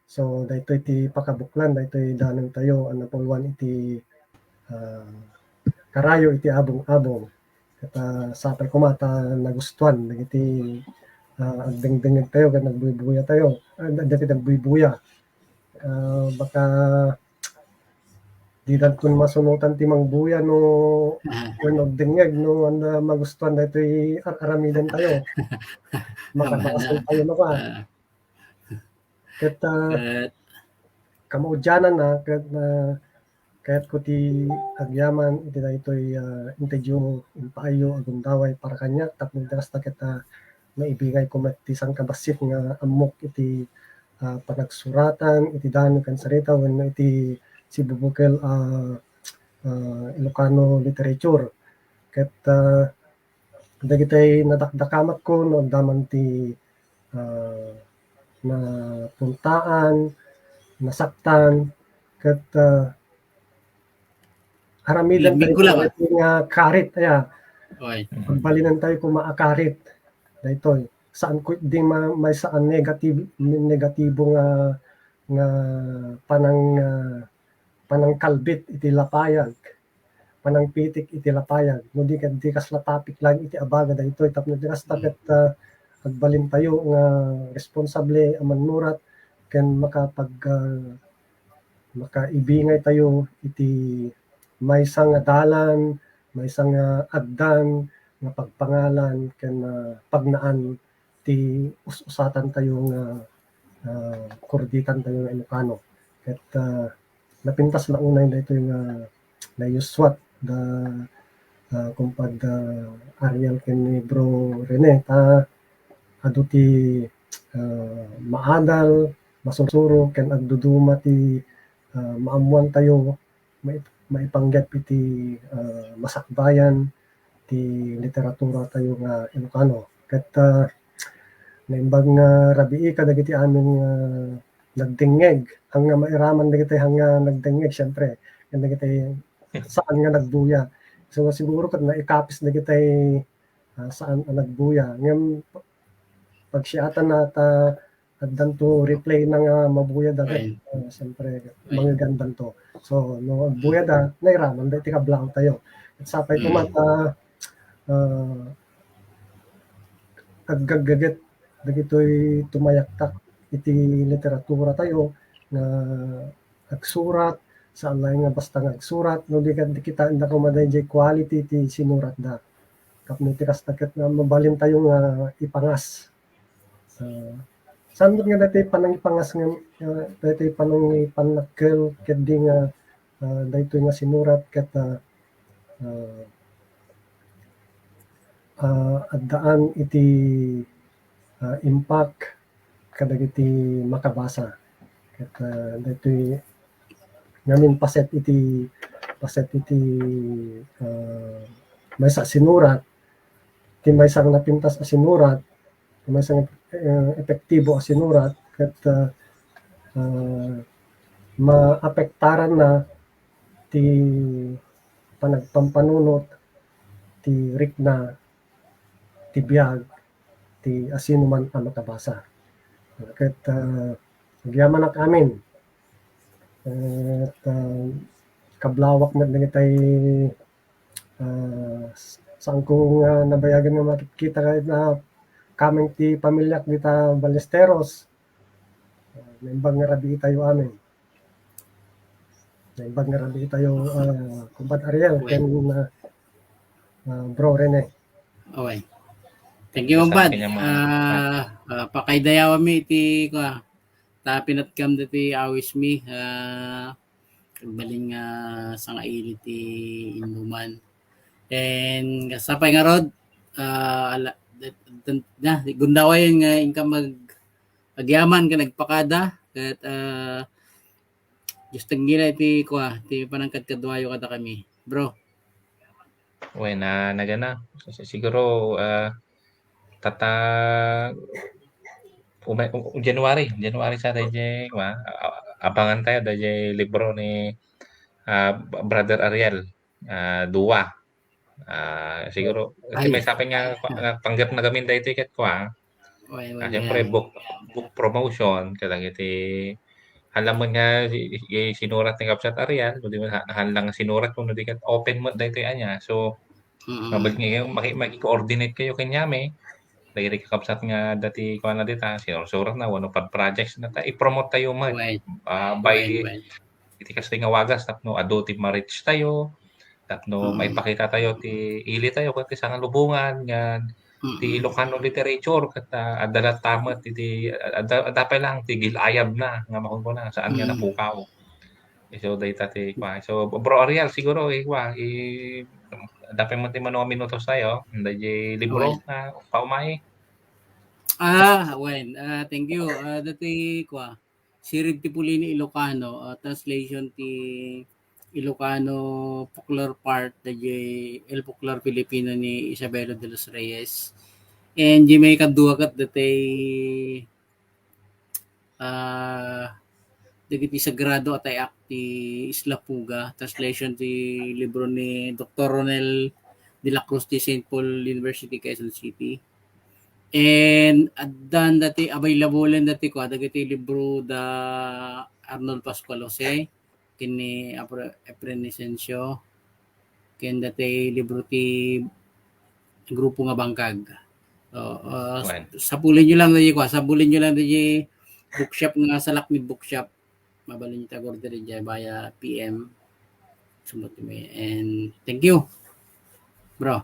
So, daytoy ti pakabuklan, daytoy danontayo a napulwan iti, ah, karayo iti abong-abong. Ket, ah, sapay koma ta nagustuan dagiti, ah, agdengdengngegtayo ken agbuybuya tayo. Ah, dagiti agbuybuya. Ah, baka didanton masunotan ti mangbuya no, ah, wenno agdengngeg no anda magustuan daytoy ar-aramidentayo. Tama na. Makabasol tayo, no, pa? Ah. Ket, ah, ket kamaudiananna, ket, ah, kayatko ti agyaman iti daytoy, ah, interview, impaayyo a gundaway para kaniak, tapno iti kasta ket, ah, maibingayko met ti sangkabassit nga ammok iti, ah, panagsuratan, iti dano ken sarita, wenno iti sibubukel a, ah, Ilocano literature. Ket, ah, dagitay nadakdakamatko no adda man ti, ah, napuntaan, nasaktan, ket, ah, aramidentayo koma nga karit, aya. Oy. Agbalinentayo koma a karit. Daytoy. Saanko idi ma-, maysa a negative, negatibo nga, nga panang, ah, panangkalbit iti lapayag. Panangpitik iti lapayag. No di ket, di kasla topic laeng iti abaga daytoy. Tapno di kasta ket, ah, agbalintayo nga responsable a mannurat ken makapag-, ah, makaibingaytayo iti maysa nga dalan, maysa nga agdan nga pagpangalan ken, ah, pagnaan ti us-usatantayo nga, ah, kurditantayo nga Ilocano. Ket, ah, napintas la unay daytoy nga nayuswat da, ah, kumpad, ah, Ariel ken ni Bro Rene, ta adu ti, ah, maadal, masursuro, ken agduduma ti, ah, maammoantayo, mai-, maipanggep iti, ah, masakbayan ti literaturatayo nga Ilocano. Ket, ah, naimbag nga rabii kadagiti amin nga nagdengngeg, haan nga mairaman dagiti haan nga nagdengngeg, siempre, ken dagiti saan nga nagbuya. So, siguro ket naikapis dagiti, ah, saan a nagbuya. Ngem, pagsiatanna ta addanto reply na nga mabuya dagiti, ah, siyempre, mangigandanto. So, no agbuya da, nairaman da iti kablaawtayo. Ket sapay koma ta, ah, aggaggaget dagitoy tumayaktak iti literaturatayo nga agsurat, saan laeng nga basta nga agsurat, no di ket di kitaenda koma daydiay quality ti sinuratda. Tapno iti kasta ket nga mabalintayo nga ipangas. Ah, saan met nga daytoy panangipangas nga, ah, daytoy panangipannakkel ketdi nga, ah, daytoy nga sinurat ket, ah, ah, ah, addaan iti, ah, impact kadagiti makabasa. Ket, ah, daytoy ngamin paset iti, baset iti, ah, maysa a sinurat, ti maysa nga napintas a sinurat, ti maysa nga, eh, epektibo a sinurat, ket, ah, ah, maapektaranna ti panagpampanunot ti rikna, ti biag, ti asinoman a makabasa. Ket, ah, agyamanak amin. Ket, ah, kablawak met dagitay, ah, saanko nga nabayagan nga makikita ket, ah, comment ti pamiliak dita Ballesteros. Ah, naimbag nga rabii tayo amin. Naimbag nga rabii tayo, ah, Kumpadre Ariel, ken, ah, ah, Bro Rene. Okay. Thank you, Kumpad. Ah, ah, pakaidayawanmi iti, kua, ta pinatkam dati awismi, ah, agbalin nga sangaili ti inuman. And sapay ngarud, ah, ala, dat-, dat-, na, gundawayen nga inka mag-, agyaman ken agpakada, ket, ah, Diyos tengnga iti, kua, ti panangkadkaduayo kadakami, bro. Wen, ah, nagana. Si-, siguro, ah, tata-, umay-, u-, January, January sa dayjay, kua, a-, a-, abangan tayo dayjay libro ni, ah, Brother Ariel, ah, Dua. Ah, siguro, kasi ay, may sapay nga, nga panggap na gamin daytoy ket kua. Oy, oy, ah, siyempre, oy. Book, book promotion, kadagiti, alam mo nga, si, si, sinurat ni Kabsat Ariel, kundi man, ha-, haan lang sinurat mo, no, di ket open mo daytoy ania. So, mm, mabalik nga, maki-, maki-coordinate kayo kanyami, dagiti kakabsat nga dati, kuana dita, sinursurat na, wano pad projects na ta, i-promote tayo man. Oy. Ah, by, oy, oy. Iti kastoy nga wagas, tapno adu ti ma-reach tayo, tapno, mm, maipakita tayo ti ili tayo, ket ti sangalubongan nga ti, mm, Ilocano literature, ket, ah, adda latta met iti, adda, adda pay lang ti gil-ayabna nga makunkuna, saan nga, mm, napukaw. So, dayta ti, kua. So, Bro Ariel, siguro, eh, kua, eh, adda pay met ti mano a minutos tayo, dayjay libro, oy, nga paumay. Ah, wen. Ah, thank you. Ah, dati, kua, Sirib ti Pulini Ilocano, ah, translation ti Ilocano folklore part dayjay El Folklore Filipino ni Isabelo de los Reyes. And di may kadua ket datay, ah, dagiti Sagrado a Tay-ak ti Isla Puga, translation ti libro ni Doktor Ronel de la Cruz ti Saint Paul University, Quezon City. And addan dati, available dati, kua, dagiti libro da Arnold Pascual Jose, ken ni Apre-, Efren Inocencio, ken dati libro ti grupo nga Bangkag. So, uh, wen, sapulinyo lang dati, kua, sapulinyo lang dati bookshop nga Salaknib Bookshop. Mabalin ta order dayjay via P M. Sumot mi. And thank you, bro.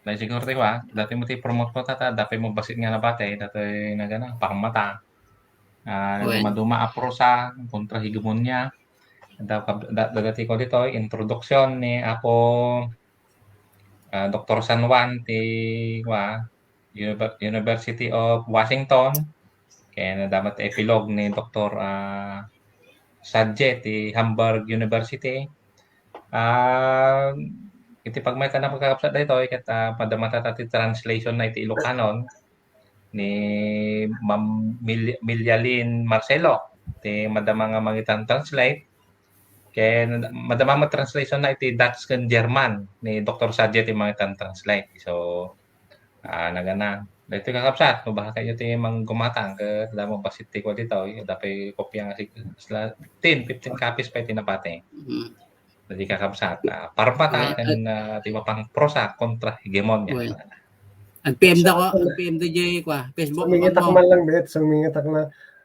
Dahil siguro tayo, ah, dati mo ti promote mo tata, dati mo basit nga nabate, dati nagana, parmata. Ah, wen, dumaduma a prosa kontra hegemonya. Da-, da-, dati ko dito, introduction ni Apo, ah, Doktor San Juan ti, kua, Univer-, University of Washington. Ken adda met epilogue ni Doktor, ah, Sadje ti Hamburg University. Ah, iti pagmayat a kakabsat daytoy, ket, ah, madamata ti translation na iti Ilokanon ni Ma'am Mil-, Milialin Marcelo, ti madama nga mangitan-translate. Ken madama met translation na iti Dutch ken German ni Doktor Sadje ti mangitan-translate. So, ah, nagana. Daytoy kakabsat, no, baka kayo ti manggumatang, ket damo basit ti kua ditoy, dapay kopia nga sig-, sila, fifteen, fifteen copies pay ti nabati. Mm. Daytoy kakabsat, ah, parmata, ah, ken, ah, ti mapang prosa kontra hegemonya. Well, ag-P M da ko, ag-P M da jay, kua, Facebook account mo. Sumingitak man lang, bet, sumingitak na.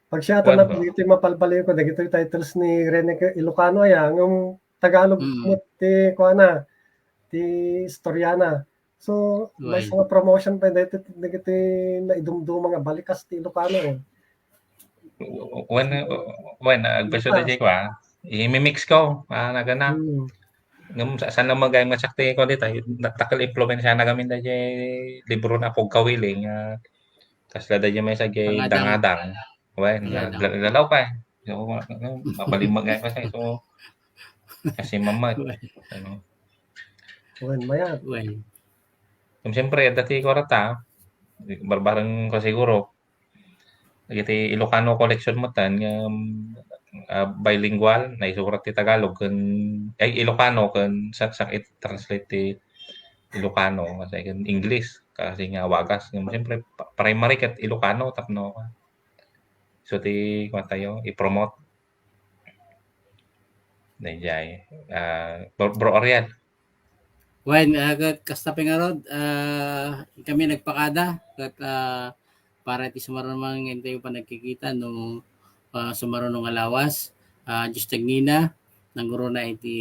Pag siya, ito na, ito yung mapalpaliw ko, dagito yung titles ni Rene Ilocano, aya, ngam Tagalog mo ti, kua na, ti istorya na. So, may nga promotion pa, dagiti, dagiti naidumduma nga balikas ti Ilocano, eh. Wen, wen, agbeso da jay, kua, imimix ko, ah, nagana. Hmm. Ngem sa-, saan lang magayam nga sakti ko dita, dakkel impluwensya na gamin da jay libro na Pugkawiling, ah, kasla da jay may sa jay Dangadang. Dangadang. Wen, Dangadang. Nagla-, naglalaw pa, eh. So, mapalimag nga kasi. So, Kasi mamat. Ano? Wen, mayat. Wen. Kung siyempre, dati ko rata, barbareng ko siguro, iti Ilocano collection mo tan nga, ah, bilingual, naisurat ti Tagalog ken, ay, Ilocano ken sa, sa it-translate ti Ilocano, kasi ken English, kasi nga wagas. Nga, siyempre, pa-, primary ket Ilocano, tapno, so, ti, kuwan tayo, i-promote. Dayjay. Ah, Bro, Bro Ariel. Wen, ah, ket kasta pay ngarud, ah, kami nagpakada, ket, ah, para iti sumaruno nga intay panagkikita no, ah, sumaruno nga lawas, ah, Diyos ti agnina, nangruna iti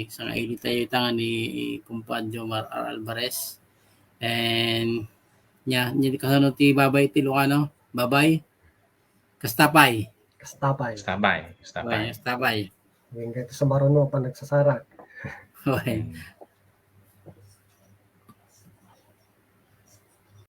sangaili tayo ita nga ni Kumpad Jomar R. Alvarez. And, nya, nya, kasano ti babay ti Ilocano? Babay? Kasta pay. Kasta pay. Kasta pay. Kasta pay. Wen, kasta pay. Wen, kay iti sumaruno, panagsasarak. Wen. Hmm.